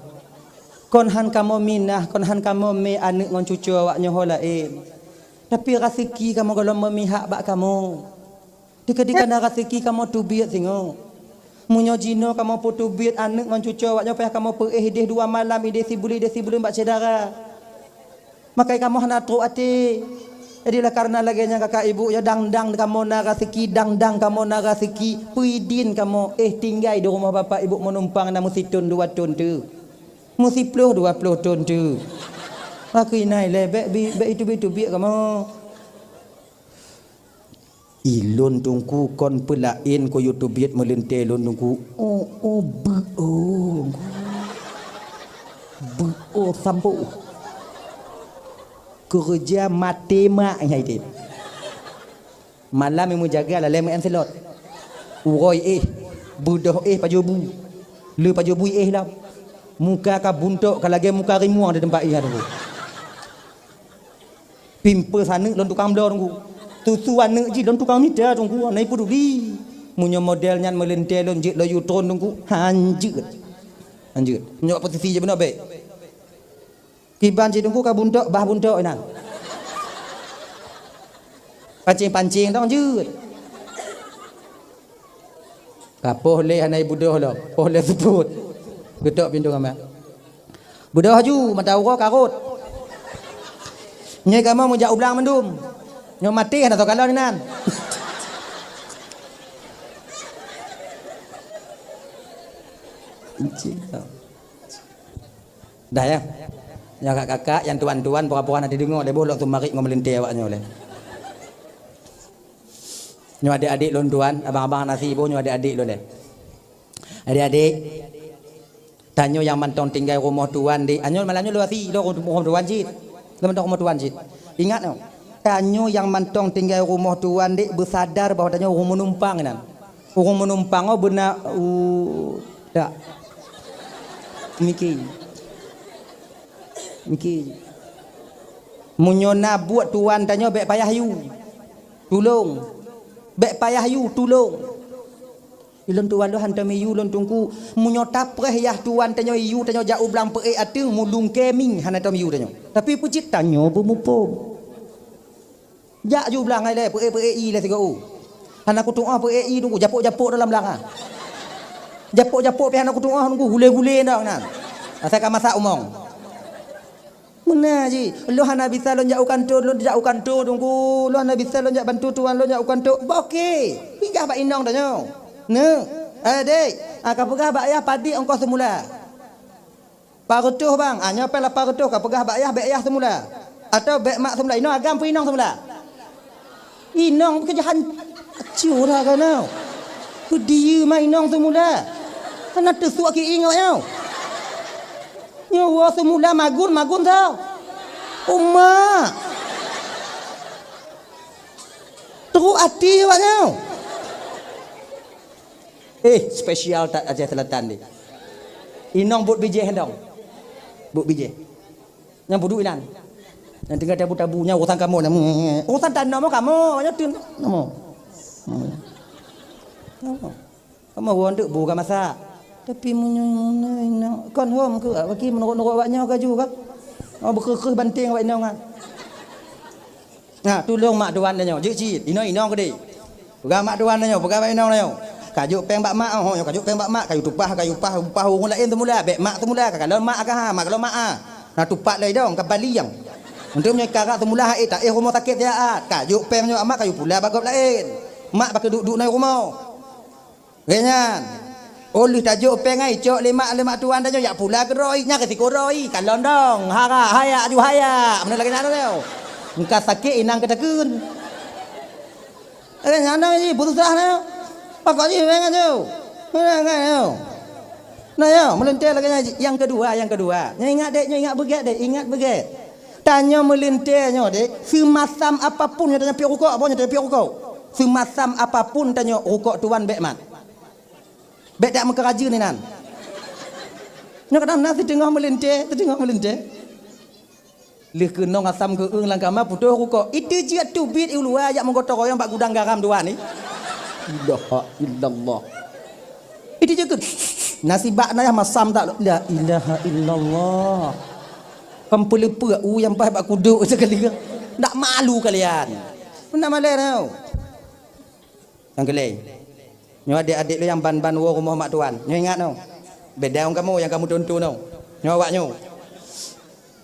Kon han kamoe minah, kon han kamoe mé aneuëk ngon cucoe awak nyoe ho laén. Tapi raseuki kamoe gohlom meumihak bak kamoe. Teukeudika na raseuki kamoe teubiet singoh. Meunyoe jinoe kamoe peuteubiet aneuëk ngon cucoe awaknyoe payah kamoe peuéh ideh dua malam, ideh sibuleuen, ideh sibuleuen bak syedara. Makai kamoe hana trok até. Jadilah kareuna lagée nyan kakak ibu, ya dang-dang kamoe na raseuki, dang-dang kamoe na raseuki, peuidin kamoe éh tinggai di rumoh bapak ibu meunumpang na meusithon dua thon teuk. Meusiploh dua ploh thon teuk. Makai nai lé, bék bi-, bék iteubiet-teubiet kamoe. Ilôn teungku kon peulaén keu yue teubiet meulintée lôn teungku. Oh, oh, beu, oh. Beu, oh, sampoe. Keureuja maté mak nyai deh. Malam nyang meujaga lalée meu enselot. Uroe éh, beudoh éh pajoh bu. Le pajoh bu éh lom. Muka ka buntok ka lagée muka rimueng di teumpat éh teungku. Pimpeu saneuk lôn tukang bloe teungku. Tusu aneuk jih lôn tukang mita teungku, hana peuduli. Meunyoe model nyan meulintée lôn jeuet laju tron teungku, hanjeuet. Hanjeuet. Nyoe posisi jih beuna bék. Kiban cit teungku ka buntok, bah buntok inan. Pancing-pancing tong jeuet. Ka poh lé hana ibeudoh lom, poh lé seupôt. Geutok pintoe kamar. Beudoh laju, mata uroe karot. Nyoe kamoe meujak u blang mandum. Nyoe maté hana soe kalon inan. Dah ya. Nyang kakak-kakak, nyang tuan-tuan, pura-pura na teudeungoe lé boh lôn seumarit ngon meulintée awaknyoe lé. Nyoe adék-adék lôn tuan, abang-abang na si boh nyoe adék-adék lôn lé. Adék-adék, tanyoe nyang mantong tinggai rumoh tuan dek, anyoe malam nyoe lôn si lôn rumoh tuan cit. Lôn mantong rumoh tuan cit. Ingat nyoe, tanyoe nyang mantong tinggai rumoh tuan dek beusadar bahwa tanyoe ureuëng meunumpang inan. Ureuëng meunumpang oh beuna u dak. Miki. Miki. Meunyoe na buet tuan tanyoe bék payah yue. Tulông. Bék payah yue, tulông. Ilôn tuan lôn hantom yue lôn teungku. Meunyoe tapreh yah tuan tanyoe yue tanyoe jak u blang peuék ateueng mulung keming hana tom yue tanyoe. Tapi peucit tanyoe beumuphom. Jak ju blang hai lé, peuék-peuék ié lé sigoe u. Hana kutuoh peuék ié teungku, japôk-japôk dalam blang ah. Japôk-japôk pih hana kutuoh teungku, gulé-gulé ndak nan. Asai ka masak umong. Meunan jih, lôn hana bisa lôn jak u kantô, lôn jak u kantô teungku. Lôn hana bisa lôn jak bantu tuan lôn jak u kantô. Bah oke, pinggah bak inong tanyoe. Neuk, eh dek, ah, ka peugah bak yah padit ongkoh seumula. Pat reutôh bang, ah, nyoe péng lapan reutôh ka peugah bak yah, bék yah seumula. Atawa bék mak seumula. Inong agam peue inong seumula? Inong keujahan curah keunoe. Peudiyeu ma inong seumula. Hana teusuak ki ingoe nyoe. Nyoe woe seumula magun, magun tau. Uma. Teruk até awak nyoe. Eh, spesial that Aceh Selatan ni. Inong buet bijéh dong. Buet bijéh. Nyang budu inan. Nyang tinggai tabu-tabu nyang urusan kamoe nyan. Urusan tanah mo kamoe, nyoe tun. Namo. Namo. Kamoe won deuk bu ka masak. Tapi meunyoe, meunyoe inong kon hom ke, bagi menurut-nurut awak nyoe kaju ka. Oh, beukeuh-keuh banting awak inong ah. Nah, tulông mak tuan tanyoe, jeuet cit, inoe inong keudeh. Peugah mak tuan tanyoe, peugah bak inong tanyoe. Kajok péng bak mak, oh, nyoe kajok péng bak mak, kayue tupah, kayue upah, upah ureuëng laén seumula, bék mak seumula, ka kalon mak ka ha, mak kalon mak ah. Nah, tupat lé dong, ka bali nyang. Untuk meunyoe kara seumula hai, taéh rumoh sakét siat, kajok péng nyoe mak, kayue pula bak gob laén. Mak bak duek-duek nai rumoh. Lagée nyan. Oh lheueh tajok péng ai, cok lé mak, lé mak tuan tanyoe, jak pula keudroe, nyan risiko droe, kalon dong, hara, hayak, aju hayak, meunan lagée nyan teuh. Engka sakét inang keutakheun. Lagée nyan na jih, beususah na. Pakon jih, ingat nyoe. Ingat nyoe. Nah, nyoe, meulintée lagée nyan jih. Nyang keudua, nyang keudua. Nyoe ingat dek, nyoe ingat beugét dek, ingat beugét. Tanyoe meulintée nyoe dek, seumasam apapun nyoe tanyoe piep rukok, boh nyoe tanyoe piep rukok. Seumasam apapun tanyoe rukok tuan bék mat. Bék dak meukeurajeuen inan. Nyoe kadang na siteungoh meulintée, siteungoh meulintée. Lheueh keunong asam geueueng lam kama putôh rukok. Itu jeuet teubiet u luwa jak meugotong royong bak gudang garam dua ni. Ilaha illallah. Itu jeuet keu nasibak na yah masam tak la ilaha illallah. Kam peuleupeuk u nyang paih bak kuduk sekali. Ndak malu kalian. Meunan malée tau. Nyang keulhèe. Nyoe adék-adék lôn nyang ban-ban woe rumoh mak tuan. Nyoe ingat nyoe. Beda ngon kamoe nyang kamoe tuntun nyoe. Nyoe awak nyoe.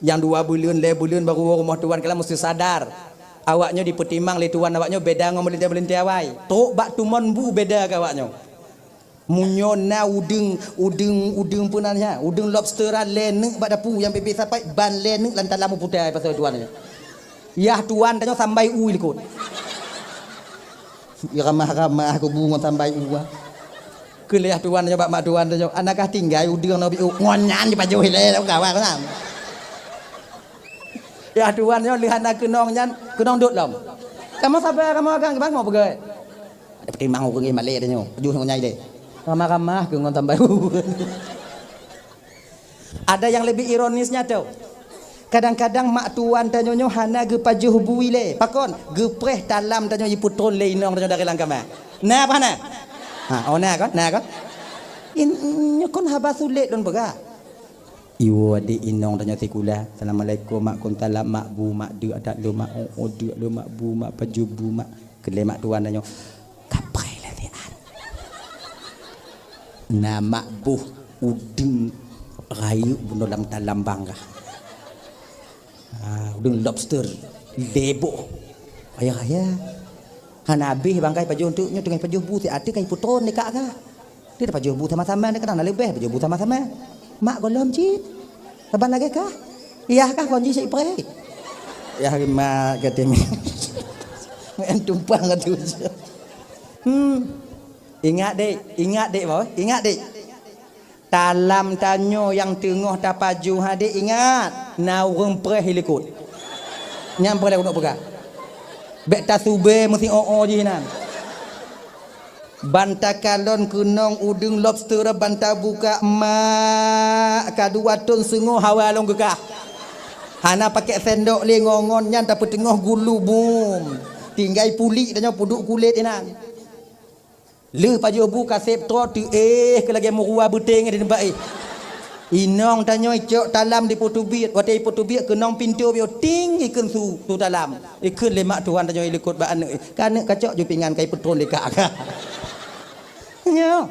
Nyang dua buleuen, lhèe buleuen baru woe rumoh tuan, kalian meusti sadar. Awak nyoe jipeutimang lé tuan awak nyoe beda ngon meulintèe-meulintèe awai. Trok bak tumon bu beda keu awak nyoe. Meunyoe na udeueng, udeueng, udeueng peue nan nyan, udeueng lobster lhèe neuk bak dapu nyang pih-pih sapai, ban lhèe neuk lam talam u putai pasai tuan nyoe. Yah tuan tanyoe sambai u likot. Ramah-ramah kubu ngon sambai u. Keu lheueh tuan tanyoe bak mak tuan tanyoe, "Ana kah tinggai udeueng nyoe biôh ngon nyan jipajoh ilèe lam kawan nyan." Yah tuan nyoe lheueh hana keunong nyan, keunong dot lom. Kamoe sabar, kamoe agam, kamoe peugah. Ada peutimang ureueng malèe tanyoe, pajoh ngon nyan ilèe. Ramah-ramah keu ngon sambai u. Ada nyang leubeh ironisnya tau. Kadang-kadang mak tuan tanyoe nyoe hana geupajoh bu ilèe. Pakon? Geupreh talam tanyoe jipeutron lé inong tanyoe dari lam kama. Na apa hana? Ha, oh na kon? Na kon? In, nyoe kon haba sulet lôn peugah. Iwoe adék inong tanyoe sikula. Assalamualaikum mak, kun salam mak, bu mak, deuk adak lôn mak, oh, oh, deuk lôn mak, bu mak, pajoh bu mak. Keu lé mak tuan tanyoe. Kapai lé siat. Na mak boh udeueng rayeuk bunoe lam talam bangga. Ha, udeueng lobster, lhèe boh. Ayah-ayah. Hana abéh bangkai pajoh teuk nyoe teungoh pajoh bu siat ka jipeutron lé kak ka. Dia pajoh bu sama-sama ni kadang na leubeh pajoh bu sama-sama. Mak gohlom cit. Saban lagèe kah? Yah kah kon jih cit preh. Yah mak kata mi. Main tumpang kata. Hmm. Ingat dek, ingat dek boh, ingat dek. Talam tanyoe nyang teungoh tapajoh adék ingat, na ureueng preh i likot. Nyan preh lé keuneuk peugah. Bèk tasubé meusi o-o jih nan. Ban takalon keunong udeueng lobster ban tabuka, mak, ka dua thon seungoh hawa lôn geukah. Hana pakèk sendok lé ngon-ngon nyan tapeuteungoh gulu bum. Tinggai pulik tanyoe peuduek kulét inan. Lheueh pajoh bu kaseb troe teuéh keu lagèe meurua beuténg di teumpat éh. Inong tanyoe icok talam dipeuteubiet, watèe ipeuteubiet keunong pintoe biôh ting ikheun su, su talam. Ikheun lé mak tuan tanyoe ilikot bak aneuk, "Ka aneuk kacok ju pingan ka ipeutron lé kak." Nyoe.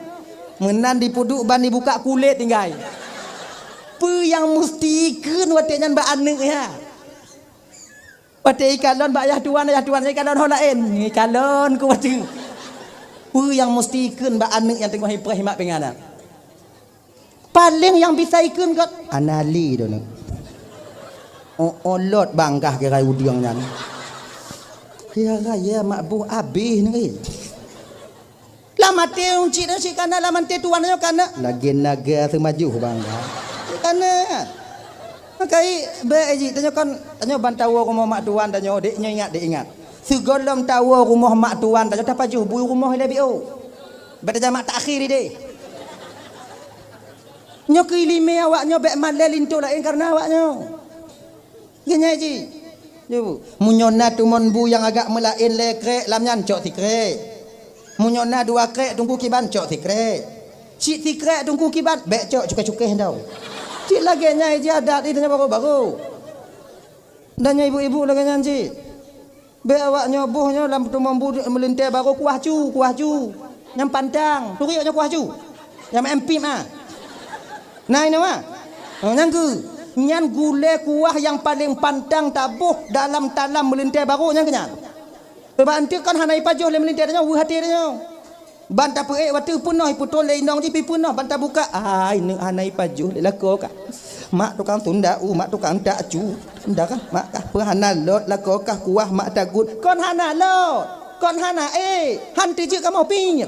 Meunan dipeuduek ban dibuka kulét tinggai. Peue nyang musti ikheun watèe nyan bak aneuk nyan? Watèe ikalon bak ayah tuan, ayah tuan ikalon ho laén. Ikalon keu watèe. Peue nyang musti ikheun bak aneuk nyang teungoh ipreh mak pingan nyan? Paléng nyang bisa ikheun göt, "Ana lé droeneuh." Oh, olot bangkah kira udeueng nyan. Kira ya mak boh abéh neuh. Lam até ureueng chik nyoe chik kana, lam até tuan nyoe kana. Lagèe naga teumajoh bang. Kana. Makai bèk jih tanyoe kan, tanyoe ban tawoe rumoh mak tuan tanyoe, dek nyoe ingat, dek ingat. Sigohlom tawoe rumoh mak tuan tanyoe tapajoh bu rumoh ilèe biôh. Bèk tajamak takhir idéh. Nyoe keu ileumèe awak nyoe bèk malèe linto laén kareuna awak nyoe. Nyan jih. Nyoe bu. Meunyoe na tumon bu nyang agak meulaén lé krek lam nyan cok sikrék. Meunyoe na dua krek teungku kiban cok sikrék. Cit sikrék teungku kiban bèk cok cukéh-cukéh tau. Cit lagèe nyan jih adat tanyoe baroe-baroe. Dan nyoe ibu-ibu lagèe nyan cit. Bèk awak nyoe boh nyoe lam tumon bu meulintèe baroe kuah cu, kuah cu. Nyang pantang, turi awak nyoe kuah cu. Nyang maén pip ah. Na inoe ah. Oh, nyang keu, nyan gulèe kuah nyang paléng pantang taboh dalam talam meulintèe baroe nyang keu nyan. Sabab eunteuk kan hana ipajoh lé meulintèe tanyoe, weueh até tanyoe. Ban tapeuék watèe peunoh, ipeutrôn lé inong jih pi peunoh, ban tabuka. Ai, neuk hana ipajoh lé lakoe kah. Mak tukang tunda u, mak tukang tak cu. Tunda kah? Mak kah? Peue hana lôt lakoe kah kuah mak tagut. Kon hana lôt. Kon hana ék. Han teujeuet kamoe pih.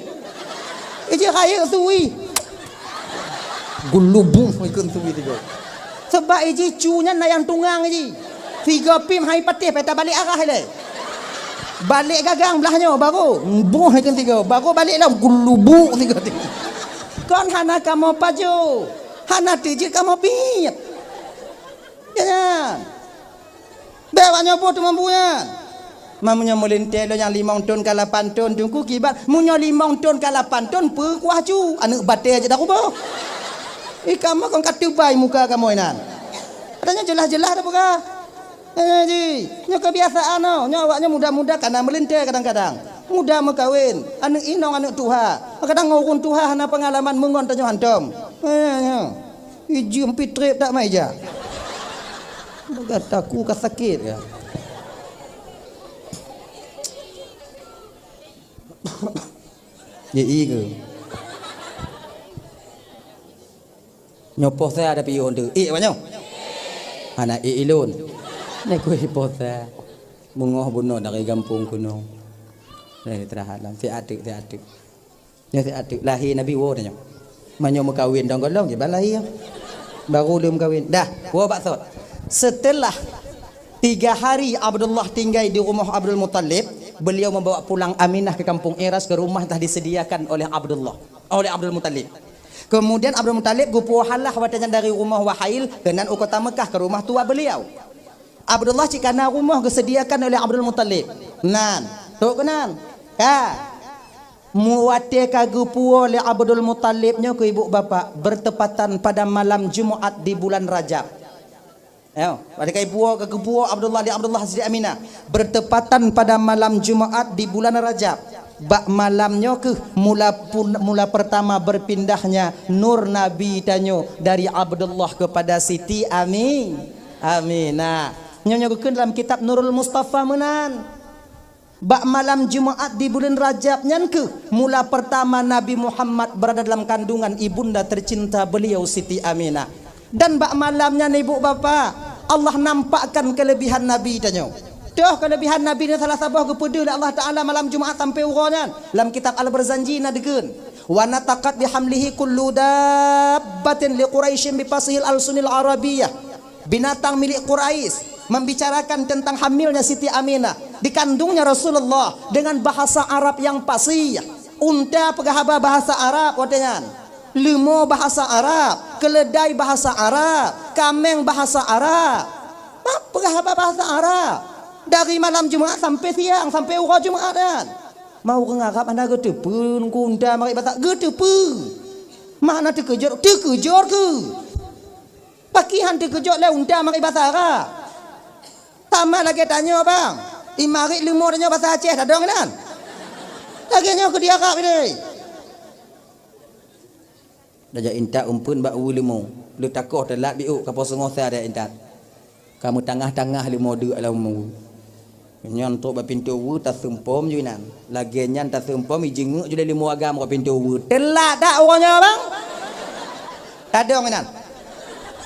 Ijeuet rayeuk sui. Gulubung ikheun sui tiga. Sabab ijih cu nyan na nyang tungang ijih. Tiga pim hai patéh, peta balek arah ilèe. Balek gagang blah nyoe baru. Boh ikheun tiga. Baru balek lom gulubuk tiga. Kon hana kamoe pajoh. Hana teujeuet kamoe piet. Ya nyan. Bèk awak nyoe boh teumampu nyan. Ma meunyoe meulintèe lôn nyang limong thon ka lapan thon, teungku kiban. Meunyoe limong thon ka lapan thon, peue kuah cu? Aneuk batèe jeuet daruboh. Ih, kamoe kon ka teubai muka kamoe nan. Padahai nyoe jeulaih-jeulaih dah peugah. Eh, ji, nyoe keubiasaan nyoe. Nyoe awak nyoe muda-muda kana meulintèe kadang-kadang. Muda meukawen, aneuk inong aneuk tuha. Kadang ureueng tuha hana peungalaman meungon tanyoe hantom. Eh, ya. Ijeuem pih trép that meuija. Gata ku ka sakét ya. Ye, i ke? Nyoe poh sa ada piôh tu. Ék awak nyoe? Hana ék ilôn. Nyoe kue poh sa. Beungoh bunoe dari gampông keunoe. Dari terahat lam. Si ateuk, si ateuk. Nyoe si ateuk. Lahé Nabi woe tanyoe. Meunyoe meukawen dong golom, kiban lahé. Baru lheueh meukawen. Dah, woe bak sot. Setelah tiga hari Abdullah tinggai di rumah Abdul Muttalib, beliau membawa pulang Aminah ke kampung Iras, ke rumah telah disediakan oleh Abdullah, oleh Abdul Muttalib. Kemudian Abdul Muttalib geupuwoe halah watée nyan dari rumoh Wahail keunan u kota Meukah keu rumoh tuha beliau. Abdullah cit kana rumoh geusediakan oleh Abdul Muttalib. Nan, trok keunan. Ka. Mu watée ka geupuwoe lé Abdul Muttalib nyoe keu ibu bapak, bertepatan pada malam Jumat di bulan Rajab. Ayo, pada kai puwoe ka geupuwoe Abdullah di Abdullah Siti Aminah, bertepatan pada malam Jumat di bulan Rajab. Bak malam nyoe keuh mula pun, mula pertama berpindahnya nur Nabi tanyoe dari Abdullah kepada Siti Ami-, Aminah. Nyoe nyoe geukheun dalam kitab Nurul Mustafa meunan. Bak malam Jumat di buleuen Rajab nyan keuh mula pertama Nabi Muhammad berada dalam kandungan ibunda tercinta beliau Siti Aminah. Dan bak malam nyan, ibu bapa, Allah nampakkan kelebihan Nabi tanyoe. Toh kelebihan Nabi nyoe salah saboh geupeudeuh lé Allah Taala malam Jumat sampai uroe nyan. Lam kitab Al-Barzanji na deukeuen, "Wa nataqat bihamlihi kullu dabbatin li Quraisyin bi fasihil alsunil Arabiyyah." Binatang milik Quraisy membicarakan tentang hamilnya Siti Aminah, dikandungnya Rasulullah, dengan bahasa Arab yang fasih. Unta peugah haba bahasa Arab watée nyan. Leumo bahasa Arab, keuleudai bahasa Arab, kaméng bahasa Arab. Bah, peugah haba bahasa Arab. Dari malam Jumat sampai siang, sampai uroe Jumat nyan. Mau ureuëng Arab hana geuteupeue, unta marit bahasa, geuteupeue. Makna teukeujot, teukeujot keuh. Pakriban teukeujot lé unta marit bahasa Arab. Sama lagée tanyoe, bang. Imarit leumo tanyoe bahasa Aceh, tadong inan. Lagée nyoe keu di Arab ini. Tajak intat umpeuen bak ueh leumo. Leutakoh teulat biôk ka poh seungoh sa tajak intat. Ka meutangah-tangah leumo deuk lam ueh. Nyan trok bak pintoe ueh taseumpom ju inan. Lagée nyan taseumpom, ijeungeuk ju lé leumo agam bak pintoe ueh. Teulat dak uroe nyoe, bang? Tadong inan.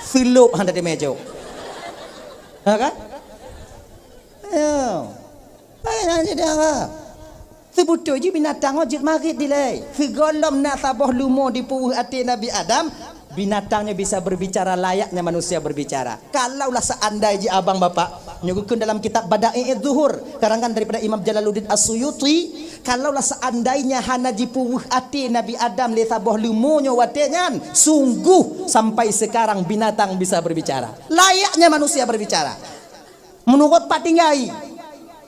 Seulop han tateumé cok. Ha kan? Ayo. Hai nyan jadi apa? Seubeutôi jih binatang nyoe jeuet marit dilée. Sigohlom na saboh leumo di peu ueh até Nabi Adam, binatang nyoe bisa berbicara layaknya manusia berbicara. Kalaulah seandai jih abang bapak, nyoe geukheun dalam kitab Bada'i'uz Zuhur, karangan daripada Imam Jalaluddin As-Suyuti, kalaulah seandainya hana jipeu ueh até Nabi Adam lé saboh leumo nyoe watée nyan, sungguh sampai sekarang binatang bisa berbicara. Layaknya manusia berbicara. Meunurot pat tinggai.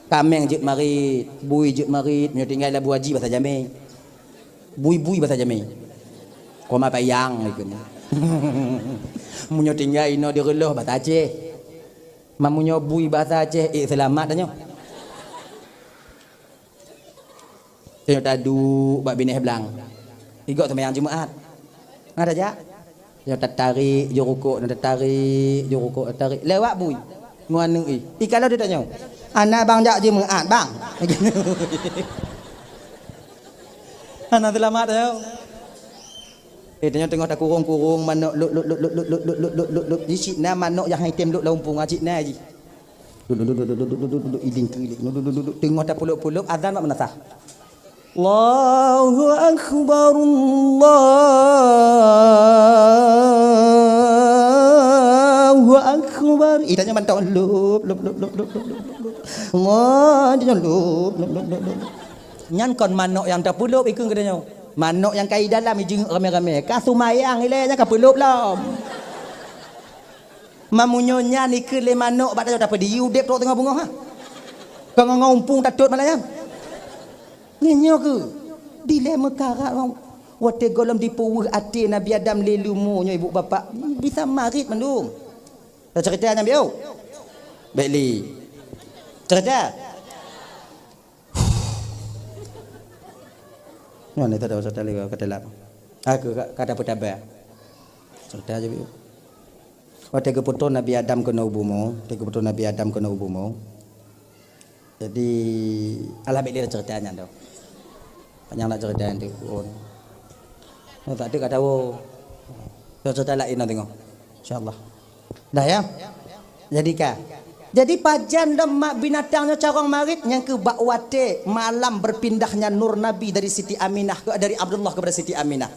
Kaméng jeuet marit, bui jeuet marit, meunyoe tinggai lam Abu Haji bahasa Jamé. Bui-bui bahasa Jamé. Koma payang ikeu. Meunyoe tinggai inoe di Reulôh bahasa Aceh. Meunyoe bui bahasa Aceh, ék seulamat tanyoe. Tanyoe taduek bak binéh blang. Igok seumayang Jumat. Ada jak? Tanyoe tatarék jurukok, tatarék jurukok, tatarék. Lewat bui. Ngon aneuk i. I kalau ditanyoe, "Anak bang jak Jumat, bang." Hana seulamat tanyoe. Eh, tanyoe teungoh takurong-kurong manok lop, lop, lop. Di cit na manok nyang han item lop lam umpung, cit na jih. Duduk, duduk, duduk, duduk, duduk, duduk, iding keulik. Duduk, duduk, duduk, duduk. Teungoh tapulop-pulop, azan bak meunasah. Allahu Akbar, Allahu Akbar. Ih, tanyoe mantong. Lop, lop, lop, lop. Wah, tanyoe lop, lop, lop, lop, lop. Nyan kon manok nyang tapulop, ikheun keu tanyoe. Manok nyang ka i dalam, ijeungeuk ramé-ramé. Ka seumayang ilée nyan ka peulop lom. Meunyoe nyan ikheun lé manok bak tanyoe, tapeue di udeb trok teungoh beungoh, ha? Keu ngon-ngon umpung tatot malam nyan. Nyoe keuh dilée meukarat watée gohlom dipeu ueh até Nabi Adam lé leumo nyoe, ibu bapak, bisa marit mandum. Taceurita nyan biôh. Bék li. Ceurita. Mana itu ada cerita lagi kata lak. Aku kata apa tabah. Cerita aja biu. Watèe geupeutoh Nabi Adam keunoe u bumoe, watèe geupeutoh Nabi Adam keunoe u bumoe. Jadi, alah bèk lé cerita nyan tu. Panyang nak cerita nyan tu. Oh. Oh, tak ada kata, oh. Tu cerita lain nanti tengok. InsyaAllah. Dah ya? Jadi ka. Jadi pajan dong mak binatang nyoe carông marit nyang keu bak watèe malam berpindahnya nur Nabi dari Siti Aminah ke, dari Abdullah kepada Siti Aminah.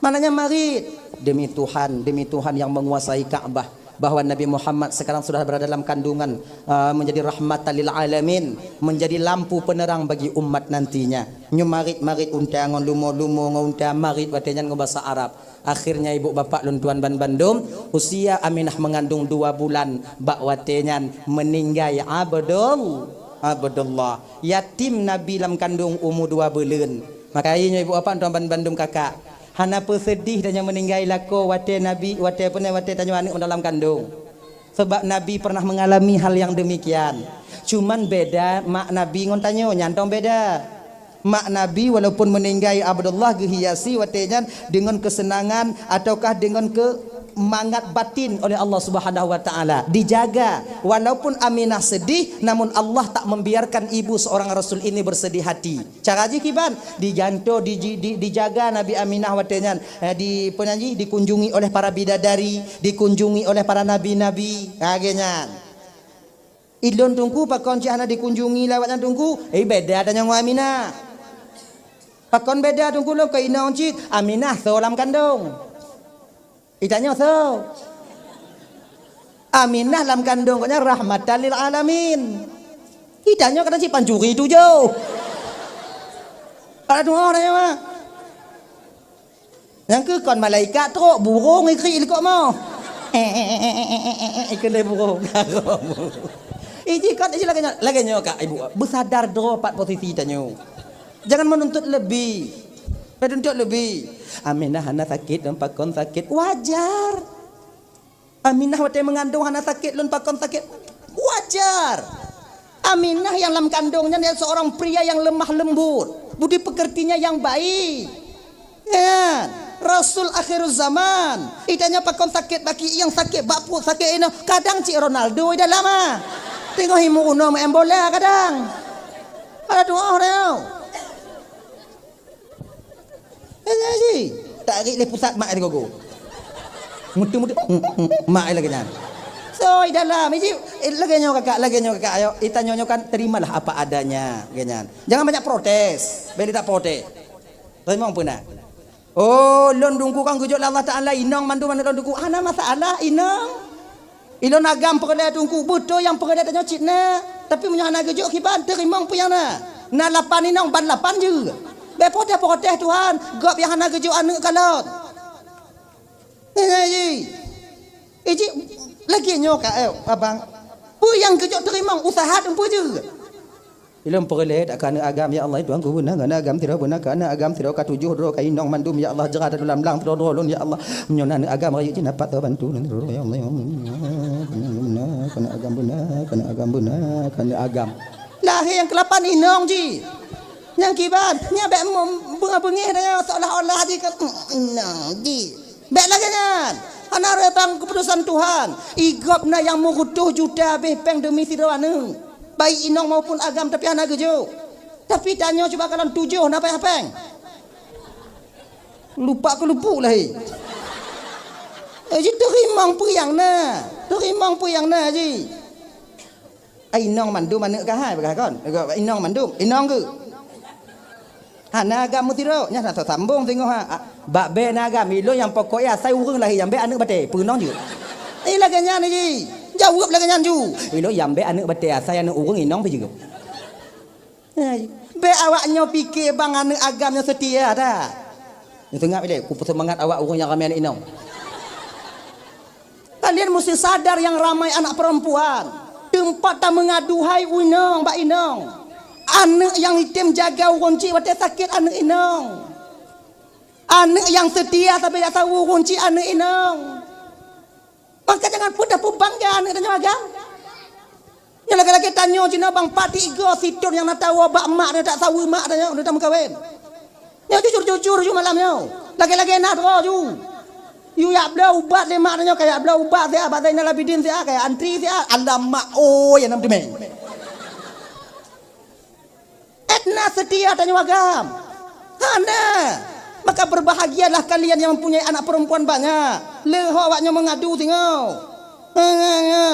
Maknanya marit. Demi Tuhan, demi Tuhan yang menguasai Ka'bah, bahwa Nabi Muhammad sekarang sudah berada dalam kandungan, uh, menjadi rahmatan lil alamin, menjadi lampu penerang bagi umat nantinya. Nyoe marit-marit unta ngon lumo-lumo ngon unta marit watèe nyan ngon basa Arab. Akhirnya ibu bapak lôn tuan ban bandum, usia Aminah mengandung dua bulan, bak watèe nyan meninggai Abdul, Abdullah. Yatim Nabi lam kandung umu dua buleuen. Makajih nyoe ibu bapak tuan ban bandum kakak. Hana peuseudih tanyoe meuninggai lakoe watèe Nabi, watèe peue nyan, watèe tanyoe aneuk dalam kandong. Sebab Nabi pernah mengalami hal yang demikian. Cuman beda mak Nabi ngon tanyoe, nyan tong beda. Mak Nabi walaupun meuninggai Abdullah geuhiasi watèe nyan deungon keuseunangan ataukah deungon keu-, mangat batin oleh Allah Subhanahu wa Ta'ala. Dijaga. Walaupun Aminah sedih, namun Allah tak membiarkan ibu seorang Rasul ini bersedih hati. Cara jih kiban? Dijanto, di, di, dijaga Nabi Aminah watèe nyan. Eh, di, apa nyan jih? Dikunjungi oleh para bidadari, dikunjungi oleh para nabi-nabi. Ha, lagèe nyan. Ilôn teungku pakon cit hana dikunjungi lé awak nyan teungku? Eh, beda tanyoe ngon Aminah. Pakon beda teungku lôn keu inong cit? Aminah soe lam kandong? Itanyoe soe? Aminah lam kandong gobnyan rahmatan lil alamin. Itanyoe kadang cit pancuri tujoh. Pada tuha tanyoe mah. Nyang keu kon malaikat trok, burông ikrik likot moh. Ikheun lé burông. Iji kon, iji lagèe nyoe, lagèe nyoe kak ibu. Beusadar droe pat posisi tanyoe. Jangan menuntut lebih. Menuntut lebih. Aminah hana sakét, dan pakon sakét. Wajar. Aminah watèe meungandong hana sakét, lôn pakon sakét. Wajar. Aminah yang lam kandong nyan adalah seorang pria yang lemah lembut, budi pekertinya yang baik. Ya, Rasul akhiruz zaman. Itanyoe pakon sakét bak keuieng, sakét bak pruet, sakét inoe. Kadang cit Ronaldo di dalam ah. Teungoh imeum unoe main bola kadang. Pada tuha teuh. Eh, si. Tarik lé pusat mak di gogo. Mutu-mutu, mak lagèe nyan. So, di dalam, iji, eh, lagèe nyoe kakak, lagèe nyoe kakak, ayo, itanyoe nyoe kan, terimalah apa adanya, lagèe nyan. Jangan banyak protes, bèk lé taprotes. Teurimong peue na? Oh, lôn teungku kan geujok lé Allah Taala, inong mandum aneuk lôn teungku. Hana masalah, inong. Ilôn agam peureulèe teungku, beutôi nyang peureulèe tanyoe cit na. Tapi meunyoe hana geujok kiban, teurimong peue nyang na. Na lapan inong ban lapan jeuet. Bèk protes-protes Tuhan, gob nyang hana geujok aneuk kalon. Nyan ji. Eh, ji, lagèe nyoe ka, eh, abang. Peue nyang geujok teurimong, usaha teumpeue jeuet. Ilôn peureulèe that keu aneuk agam, ya Allah, Tuhanku, beuna keu aneuk agam sidroe, beuna keu aneuk agam sidroe, ka tujoh droe, ka inong mandum, ya Allah, jeurat lam blang sidroe-droe lôn, ya Allah. Meunyoe na aneuk agam rayeuk jih na pat bantu, ya Allah, ya Allah. Beuna keu aneuk agam, beuna keu aneuk agam, beuna keu aneuk agam. Lahé nyang keulapan inong jih. Nyang kiban, nyan bèk mem-, beungèh-beungèh dah, seolah-olah jih ka, inong jih. Bèk lagèe nyan. Hana reutan keuputusan Tuhan. Igob na nyang meureutôh juta abéh pèng deumi sidroe aneuk. Baik inong maupun agam, tapi hana geujok. Tapi tanyoe cuba kalon tujoh na payah pèng. Lupak keu lupuk lahé. Eh, ji teurimong peue nyang na. Teurimong peue nyang na ji. Ai inong mandum aneuk kah hai, peugah kon. Inong mandum, inong keuh. Hana agam meusidroe, nyan hana sambong singoh ha. Bak bèk na agam, ilôn nyang pokok asai ureueng lahé nyang bèk aneuk batèe, peue inong jeuet. Eh, lagèe nyan ji. Jaweueb lagèe nyan ju. Ilôn nyang bèk aneuk batèe asai aneuk ureueng inong pih jeuet. Hai, bèk awak nyoe pike bang aneuk agam nyoe seutia that. Nyoe seungab ilèe, kupeuseumangat awak ureueng nyang ramè aneuk inong. Kalian mesti sadar yang ramai anak perempuan, teumpat ta meungaduhai u inong bak inong. Aneuk nyang item jaga ureueng chik watèe sakét aneuk inong. Aneuk nyang seutia sabe jak saweue ureueng chik aneuk inong. Maka jangan peudah peubangga aneuk tanyoe agam. Nyoe lagèe-lagèe tanyoe cit na bang pat tigo siton nyang na tawoe bak mak tanyoe, tak saweue mak tanyoe, udah tameukawen. Nyoe jujur-jujur ju malam nyoe. Lagèe-lagèe na droe ju. Yue jak bloe ubat lé mak tanyoe, ka jak bloe ubat siat bak Zainal Abidin siat, ka jak antri siat. Alamak, oh, ya nam teumé. Étna seutia tanyoe agam. Hana. Maka berbahagialah kalian yang mempunyai anak perempuan banyak. Leuho awak nyoe meungadu singoh. Ha, ha, ha.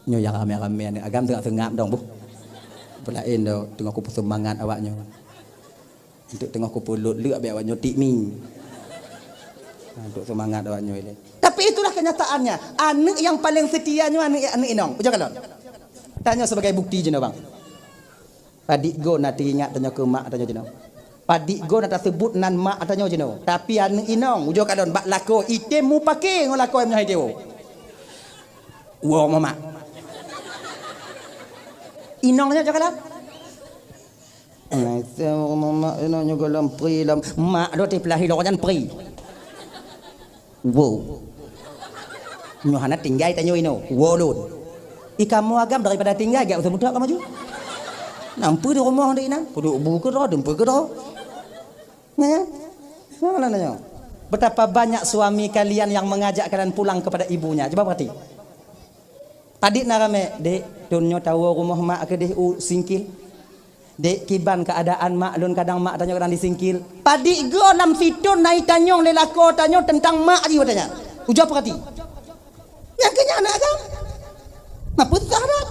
Nyoe nyang ramé-ramé ni agam teungoh seungab dong, boh. Peulaén do teungoh kupeuseumangat awak nyoe. Untuk teungoh kupeulot leuk abéh awak nyoe tik mi. Ha, untuk seumangat awak nyoe ilée. Tapi itulah kenyataannya. Aneuk yang paling setia nyoe aneuk, aneuk inong. Ujoe kalon. Tanyoe sebagai bukti jinoe, bang. Padit go na teuingat tanyoe keu mak tanyoe jinoe. Padit go na taseubut nan mak tanyoe jinoe. Tapi aneuk inong, ujoe kalon bak lakoe item mupake ngon lakoe meunyoe hai teuwoe. Woe mak. Inong tanyoe ujoe kalon. Eh, mak inong nyoe gohlom pri lom. Mak do teuh peulahi lôn nyan pri. Woe. Nyoe hana tinggai tanyoe inoe. Woe lôn. I kamoe agam daripada tinggai, jak usah mudah kamoe ju. Nampu di rumoh di inan. Peuduek bu keudroe, dumpeue keudroe. Nah, ya. Nah, nah, nah, ya. Betapa banyak suami kalian yang mengajak kalian pulang kepada ibunya. Coba perhati. Padit na ramé, "Dek, thon nyoe tawoe rumoh mak keudeh u Singkil. Dek, kiban keuadaan mak lôn, kadang mak tanyoe kadang di Singkil." Padit go lam siton na itanyong lé lakoe tanyoe teuntang mak jih watée nyan. Ujoe peurati. Nyang keu nyan aneuk agam. Mapeusah dah.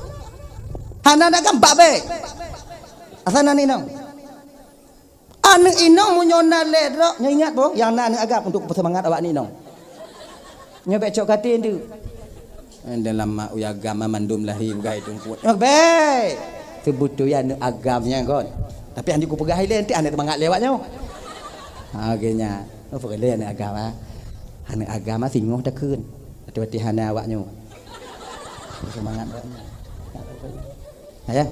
Hana aneuk agam bak bée. Asai na inong. Aneuk inong meunyoe na lhée droe, nyoe ingat boh, nyang na aneuk agam untuk peuseumangat awak aneuk inong. Nyoe bék cok katé nteuk. Dalam mak uya agam mandum lahé bugai tumpot. Nyoe bék. Seubeutôi aneuk agam nyan kon. Tapi hana kupeugah ilée, nanti aneuk teumangat lé awak nyoe. Ha, oke nya. Oh, peureulée aneuk agam, ha. Aneuk agam, ha, singoh takheun. Watée-watée hana awak nyoe. Seumangat awak nyoe. Ayah.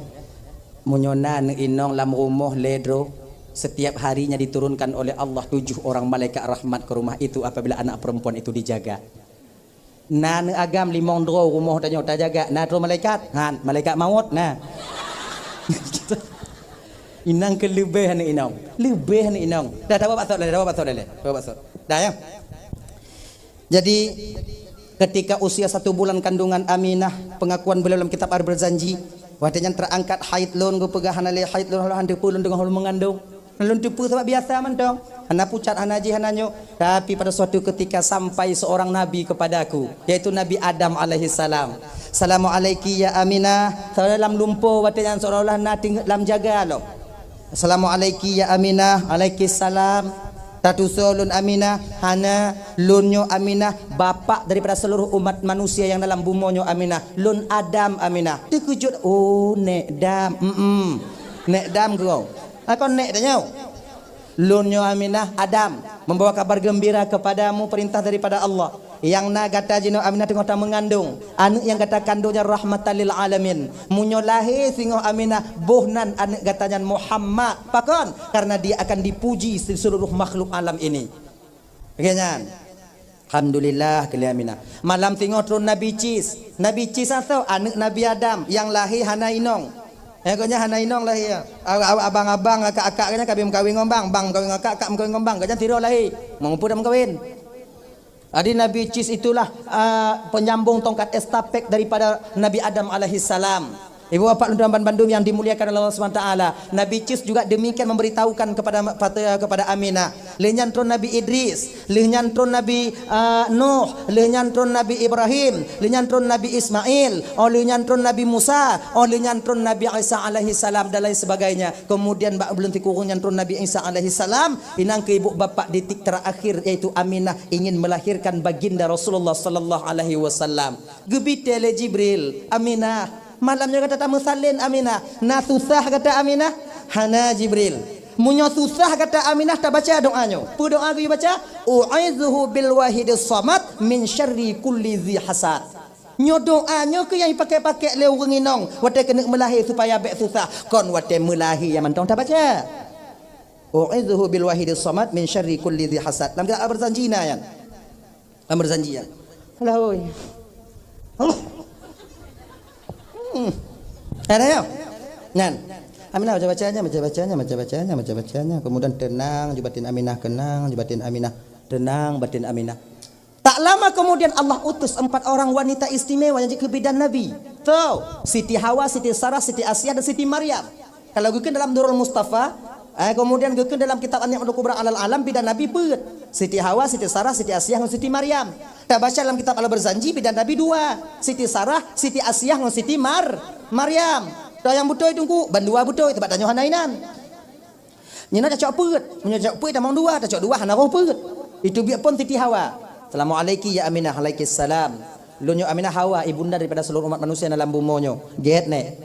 Meunyoe na aneuk inong lam rumoh lhée droe, setiap harinya diturunkan oleh Allah tujuh orang malaikat rahmat ke rumah itu apabila anak perempuan itu dijaga. Na aneuk agam limong droe rumoh tanyoe tajaga, na droe malaikat? Nyan, malaikat maut, na. Inong keu leubeh aneuk inong. Leubeh aneuk inong. Dah, dah, bawa baksot lé, dah, bawa baksot lé. Bawa baksot. Dah, ya? Jadi, ketika usia satu bulan kandungan Aminah, pengakuan beliau dalam kitab Al-Barzanji, watée nyan terangkat haid lôn, geupeugah hana lé haid lôn, hana teupeue lôn teungoh lôn meungandong. Lôn teupeue sabab biasa mantong. Hana pucat, hana jih, hana nyoe. Tapi pada suatu ketika sampai seorang nabi kepadaku, yaitu Nabi Adam alaihissalam. "Assalamualaiki ya Aminah." Salam lumpoe watée nyan seolah-olah na teungeut lam jaga lom. "Assalamualaiki ya Aminah." "Alaikissalam." "Tatusoe lôn Aminah?" "Hana, lôn nyoe Aminah, bapak daripada seluruh umat manusia yang dalam bumoe nyoe Aminah. Lôn Adam Aminah." Teukeujot, "Oh, Nék Dam." "Mm-mm. Nék Dam keu." "Kon Nék tanyoe?" "Lôn nyoe Aminah, Adam, membawa kabar gembira kepadamu, perintah daripada Allah. Nyang na gata jinoe Aminah teungoh tameungandong. Aneuk nyang gata kandong nyan rahmatan lil alamin. Meunyoe lahé singoh Aminah, boh nan aneuk gata nyan Muhammad. Pakon? Karena dia akan dipuji di seluruh makhluk alam ini." Oke nyan. Alhamdulillah, keu lé Aminah. Malam singoh tron Nabi Cis. Nabi Cis asoe aneuk Nabi Adam nyang lahé hana inong. Eh, gobnyan hana inong lahé. Awak-awak abang-abang, akak-akak gobnyan ka meukawen ngon bang, bang meukawen ngon akak, akak meukawen ngon bang. Gobnyan sidroe lahé. Meunyoe peue dah meukawen. Jadi Nabi Cis itulah, ah, penyambung tongkat estafet daripada Nabi Adam alaihissalam. Ibu bapak lôn tuan bandum yang dimuliakan Allah Subhanahu Wa Taala, Nabi Cis juga demikian memberitahukan kepada, kepada Aminah. Lheueh nyan tron Nabi Idris, lheueh nyan tron Nabi, ah, Nuh, lheueh nyan tron Nabi Ibrahim, lheueh nyan tron Nabi Ismail, oh lheueh nyan tron Nabi Musa, oh lheueh nyan tron Nabi Isa alaihissalam dan lain sebagainya. Kemudian bak buleuen sikureueng nyan tron Nabi Isa alaihissalam, inong keu ibu bapak di tik terakhir yaitu Aminah ingin melahirkan baginda Rasulullah sallallahu alaihi wasallam. Geubitée lé Jibril, "Aminah, malam nyoe gata tameusalin Aminah. Na susah gata Aminah?" "Hana Jibril." "Meunyoe susah gata Aminah, tabaca doa nyoe." Peue doa geuyue baca? "U'idzuhu bil wahidis samad min syarri kulli dzi hasad." Nyoe doa nyoe keuh nyang jipaké-paké lé ureuëng inong watée keuneuk meulahé supaya bék susah. Kon watée meulahé nyang mantong tabaca. "U'idzuhu bil wahidis samad min syarri kulli dzi hasad." Lam kitab Al-Barzanji na nyan. Lam Barzanji nyan. Alah, oi. Allah. Hmm. Ada ya? Nyan. Aminah baca-bacanya, baca-bacanya, baca-bacanya, baca-bacanya. Kemudian tenang ju batin Aminah, tenang ju batin Aminah, tenang batin Aminah. Tak lama kemudian Allah utus empat orang wanita istimewa nyang jeuet keu bidan Nabi. Tho, Siti Hawa, Siti Sarah, Siti Asiah dan Siti Maryam. Kalau geukheun dalam Durrul Mustafa, eh, kemudian geukheun dalam kitab An-Ni'matul Kubra 'alal Alam, bidan Nabi peuet. Siti Hawa, Siti Sarah, Siti Asiah ngon Siti Maryam. Tabaca dalam kitab Al-Barzanji, bidan Nabi dua. Siti Sarah, Siti Asiah ngon Siti Mar-, Maryam. Toh nyang beutôi Teungku, ban dua beutôi, teuma tanyoe hana inan. Nyoe na tacok peuet. Meunyoe tacok peuet tamong dua, tacok dua hana roh peuet. Itu biet phon Siti Hawa. "Assalamualaiki ya Aminah." "Alaikissalam." "Lôn nyoe Aminah Hawa, ibunda daripada seluruh umat manusia dalam bumoe nyoe." "Gét nèk."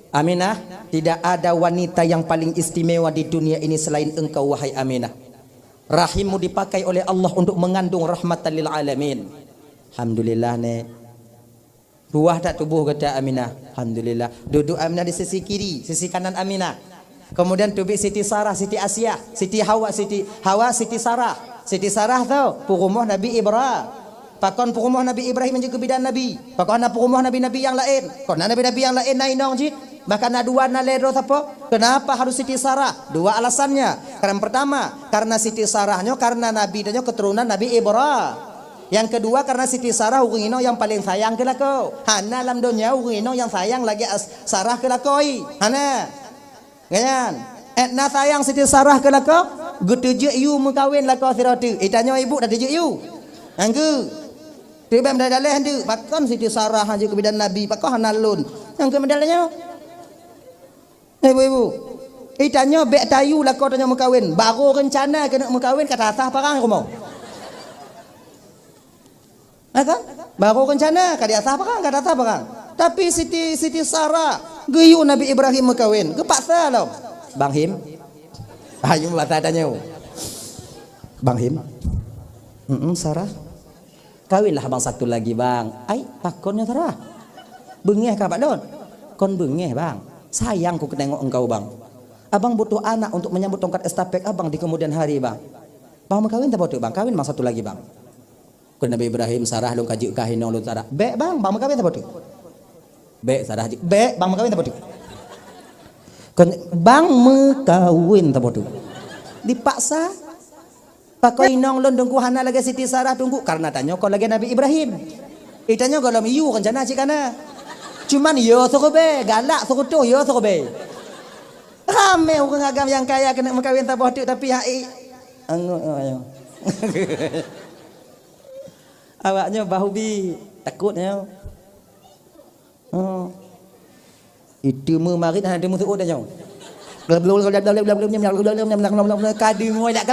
"Aminah, tidak ada wanita yang paling istimewa di dunia ini selain engkau, wahai Aminah. Rahimmu dipakai oleh Allah untuk mengandung rahmatan lil alamin." "Alhamdulillah, Nèk." Ruah that tuboh gata Aminah. Alhamdulillah. Duduek Aminah di sisi kiri, sisi kanan Aminah. Kemudian teubiet Siti Sarah, Siti Asiah, Siti Hawa, Siti Hawa, Siti Sarah. Siti Sarah tho, peurumoh Nabi Ibra-, pakon peurumoh Nabi Ibrahim nyang jeuet keu bidan Nabi. Pakon na peurumoh nabi-nabi nyang laén. Kon na nabi-nabi nyang laén na inong jih. Bahkan na dua, na lhèe droe sapo. Kenapa harus Siti Sarah? Dua alasannya. Yang pertama, karena Siti Sarah nyoe karena Nabi tanyoe keturunan Nabi Ibra-, Yang kedua, karena Siti Sarah ureueng inong nyang paleng sayang keu lakoe. Hana lam donya ureueng inong nyang sayang lagèe as-, Sarah keu lakoe. Hana. Nyan. Edna sayang Siti Sarah keu lakoe, geuteujeuet yue meukawen lakoe sidroe teuk. Eh, tanyoe ibu dak teujeuet yue. Nyang geu. Teubiet meudaléh-daléh teuk, pakon Siti Sarah jeuet keu bidan Nabi, pakon hana lôn. Nyang geu meudaléh nyoe. Ibu-ibu, eh, tanyoe bèk tayue lakoe tanyoe meukawen. Barô reuncana keuneuk meukawen ka tasah parang rumoh. Ya kan? Barô reuncana ka diasah parang, ka tasah parang. Tapi Siti, Siti Sarah geuyue Nabi Ibrahim meukawen. Geupaksa lom. "Bang Him." Ayo mata tanyoe. "Bang Him." "Mm-mm, Sarah." "Kawinlah abang satu lagi, Bang." "Ai, pakon nyoe, Sarah? Beungèh kah bak lôn?" "Kon beungèh, Bang. Sayang ku keu tengok engkau, Bang. Abang butuh anak untuk menyambut tongkat estafet abang di kemudian hari, Bang." "Bang meukawen saboh teuk, Bang. Kawin abang satu lagi, Bang." Kheun Nabi Ibrahim, "Sarah lôn ka jeuet kah inong lôn, Sarah?" "Bèk, Bang. Bang meukawen saboh teuk." "Bèk, Sarah jeuet." "Bèk, Bang meukawen saboh teuk." Kheun, "Bang meukawen saboh teuk." Dipaksa. "Pakon inong lôn Teungku hana lagèe Siti Sarah Teungku?" "Karena tanyoe kon lagèe Nabi Ibrahim. Eh, tanyoe gohlom yue reuncana cit kana. Cuman yo seureubai, galak seurutoh yo seureubai." Ramè ureueng agam nyang kaya keuneuk meukawen saboh teuk tapi hai. Angot awak nyoe. Awak nyoe bahubi, takot nyoe. Oh. Itu meumarit hana teumeusuot dah nyoe. Ka deungö dak. Ka deungö dak.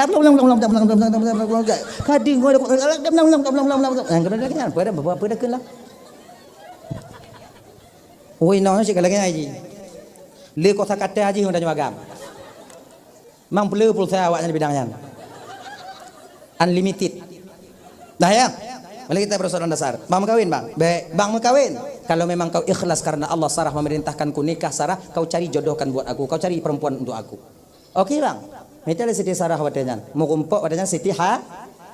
Apa dah keunan? Apa dah, apa dah keunan lah? Oi, nyoe cit ka lagèe nyan jih. Le kosa kata jih ureueng tanyoe agam. Mang peue pulsa awak nyan di bidang nyan. Unlimited. Nah ya. Mari kita persoalan dasar. Bang meukawen, Bang. Bèk, Bang meukawen. Kalau memang kau ikhlas karena Allah, Sarah memerintahkanku nikah, Sarah, kau cari jodohkan buat aku, kau cari perempuan untuk aku. Oke, Bang. Mita lé Siti Sarah watèe nyan. Meurumpok watèe nyan Siti Ha-,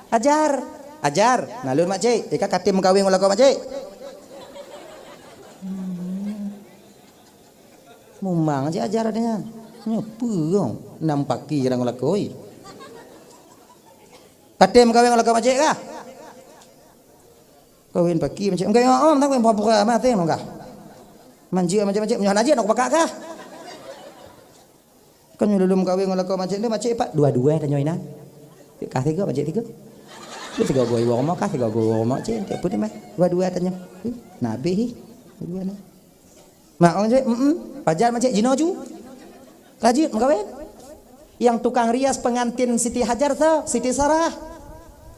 Hajar. Hajar, na lôn makcik. Ika katem meukawen ngon lakoe makcik. Mumang cit Hajar watèe nyan. Nyoe peue, nam paki rang lakoe. Katem meukawen ngon lakoe makcik kah? Kawen paki makcik. Enggak, oh, oh, tak pura-pura mati nong kah. Manjeuet makcik-makcik, meunyoe hana jeuet, nak pakak kah? Kan nyoe lôn meukawen ngon lakoe makcik, lé makcik pat, dua-dua tanyoe inan. Kah tiga, makcik tiga. Lé tiga goe iwoe rumoh, kah tiga goe iwoe rumoh, cik, tak peue mah. Dua-dua tanyoe. Nabi hi. Dua-dua nah. Mak orang cik, mm-mm. Pajar makcik jinoe ju. Lanjut meukawen. Yang tukang rias pengantin Siti Hajar tho, Siti Sarah.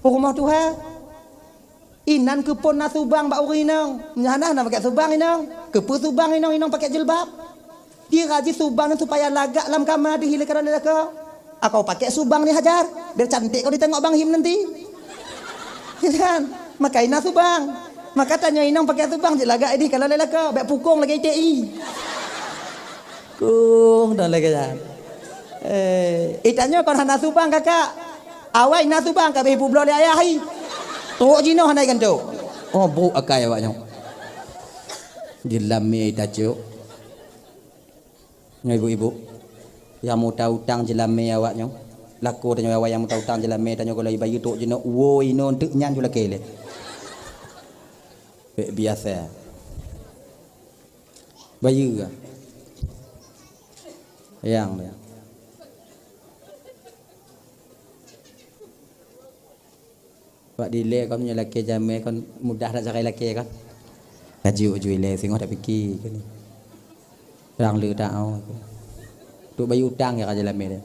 Peurumoh tuha. Inan keupeue na subang bak ureueng inong. Nyan na pakai subang inong. Keupeue subang inong, inong pakai jilbab. Kira jih subang nyan supaya lagak lam kama dihi lé kareuna lé lakoe. Aku pakai subang ni Hajar, biar cantik kau ditengok Bang Him nanti. Kan? Maka inan subang. Maka tanyoe inong pakai subang jih lagak ini kalau lé lakoe, bèk pukong lagèe I T I. Kong dah lagèe nyan. Eh, itanyoe kon hana subang kakak. Awai na subang ka bèh publoe lé ayah i. Tok jinoe hana iganto. Oh, brok akai awak nyoe. Jilami tacok. Nyoe ibu-ibu, nyang meuta-utang jeulamé awak nyoe. Lakoe tanyoe awai nyang meuta-utang jeulamé tanyoe, kalau ibayeue trok jinoe, woe inoe eunteuk nyan ju lakée lé. Bék biasa. Bayeue ka. Nyang dia. Bak dilée kon nyoe lakée jamé kon mudah that sagai lakée kon. Laju ju ilée singoh tapike keunoe. Rang le taau. Tu bayeue utang ya ka jeulamé dia.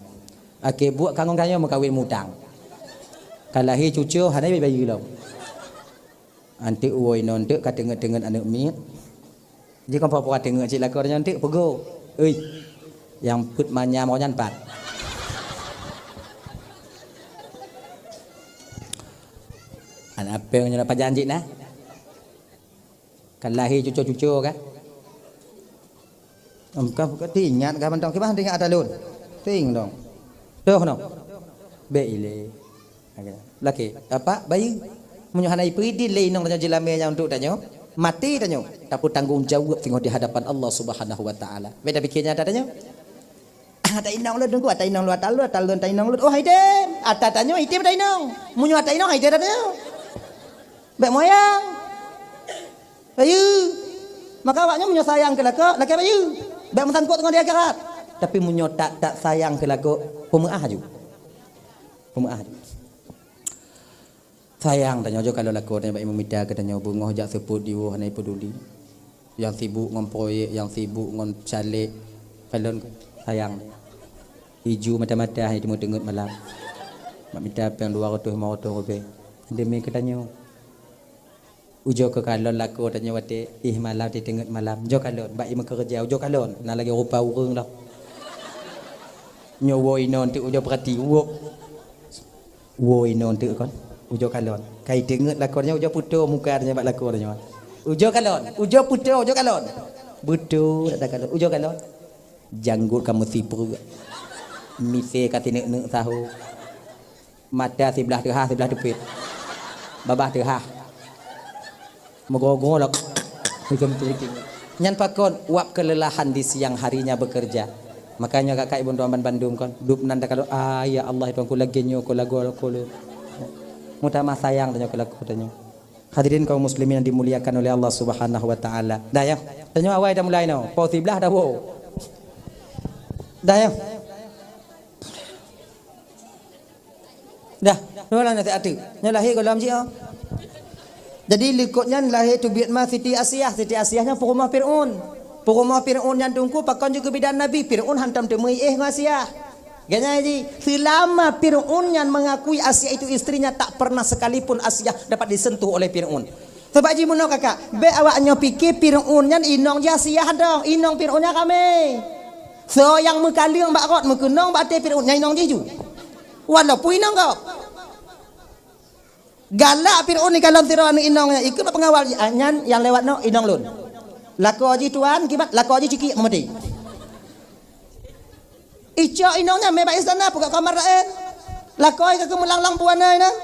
Akhé buet ka ngon tanyoe meukawen mutang. Ka lahé cucoe hana bayeue lom. Anteuk woe inoe eunteuk ka teungeut-teungeut aneuk miet. Jikon pura-pura teungeut cit lakoe nyan teuk peugo. Ui. Nyang peuet manyam awak nyan pat. Aneuk apée nyoe pajan cit na? Ka lahé cucoe-cucoe ka? Em, ka, ka teuingat ka mantong. Kiban teuingat ata lôn? Teuing dong. Toh noh. Bék ilée. Lakée, apak bayeue. Meunyoe hana ipeuidin lé inong tanyoe jeulamé nyang untuk tanyoe, maté tanyoe, tapeutanggong jaweueb singoh di hadapan Allah Subhanahu wa Taala. Bék tapike nyan ata tanyoe. Ah, ata inong lôn teungku, ata inong lôn, ata lôn, ata lôn, ata inong lôn. Oh, idem. Ata tanyoe idem ata inong. Meunyoe ata inong idem ata tanyoe. Bék moyang. Bayeue. Maka awak nyoe meunyoe sayang keu lakoe, lakée bayeue. Bék meusangkot ngon di akhirat. Tapi meunyoe tak, tak sayang keu lakoe, peumeu'ah aju. Peumeu'ah aju. Sayang tanyoe, ujoe kalon lakoe tanyoe bak imeuh mita keu tanyoe, beungoh jak seupôt diwoe hana ipeuduli. Nyang sibuk ngon proyek, nyang sibuk ngon caleg, kalon sayang. Iju mata-mata hana teungeut-teungeut malam. Bak mita péng dua ratus lima ratus ribèe. Demi keu tanyoe. Ujoe keu kalon lakoe tanyoe watèe éh malam, teungeut malam. Ujoe kalon, bak imeukeureuja, ujoe kalon. Na lagèe rupa ureueng dah. Nyoe woe inoe teuk ujoe peurati, woe. Woe inoe teuk kon, ujoe kalon. Kai teungeut lakoe nyoe ujoe putôh muka tanyoe bak lakoe nyoe. Ujoe kalon, ujoe putôh, ujoe kalon. Beutôi dak kalon, ujoe kalon. Janggot ka meusipreuek. Misé ka sineuk-neuk saho. Mata siblah teuhah, siblah teupet. Babah teuhah. Meugoe-goe lom. Nyan pakon, wab kelelahan di siang harinya bekerja. Makanya kakak ibu tuan bandum kon, dub nan takalon, "Ah, ya Allah, Tuhanku, lagèe nyoe ko lagoe ko le." Meutamah sayang tanyoe keu lakoe tanyoe. Hadirin kaum muslimin yang dimuliakan oleh Allah Subhanahu wa taala. Dah ya. Tanyoe awai dah mulai noh. Pukul siblah dah woe. Dah ya. Dah, nyoe lah naseuhat tu. Nyoe lahé gohlom jih, oh. Jadi, likot nyan lahé teubiet ma Siti Asiah. Siti Asiah nyan peurumoh Fir'aun. Peurumoh Fir'aun nyan teungku pakon jeuet keu bidan Nabi. Fir'aun hantom teumeu'éh ngon Asiah. Ganya ji, selama Fir'aun nyan mengakui Asiah itu istrinya, tak pernah sekalipun Asiah dapat disentuh oleh Fir'aun. Sabab jih meunoe kakak, bèk awak nyoe pike Fir'aun nyan inong jih Asiah dong, inong Fir'aun nyan ramé. Soe nyang meukaleueng bak rot meukeunong bak até Fir'aun nyan inong jih ju. Walaupun inong gob. Galak Fir'aun ikalon sidroe aneuk inong nyan, ikheun bak peungawal jih, "Ah, nyan nyang lewat nyoe inong lôn." Lakoe jih tuan, kiban, lakoe jih cikiek meumaté. Icok inong nyan mé bak istana, peugah kamar laén. Lakoe ka keumeulanglang buana nyan.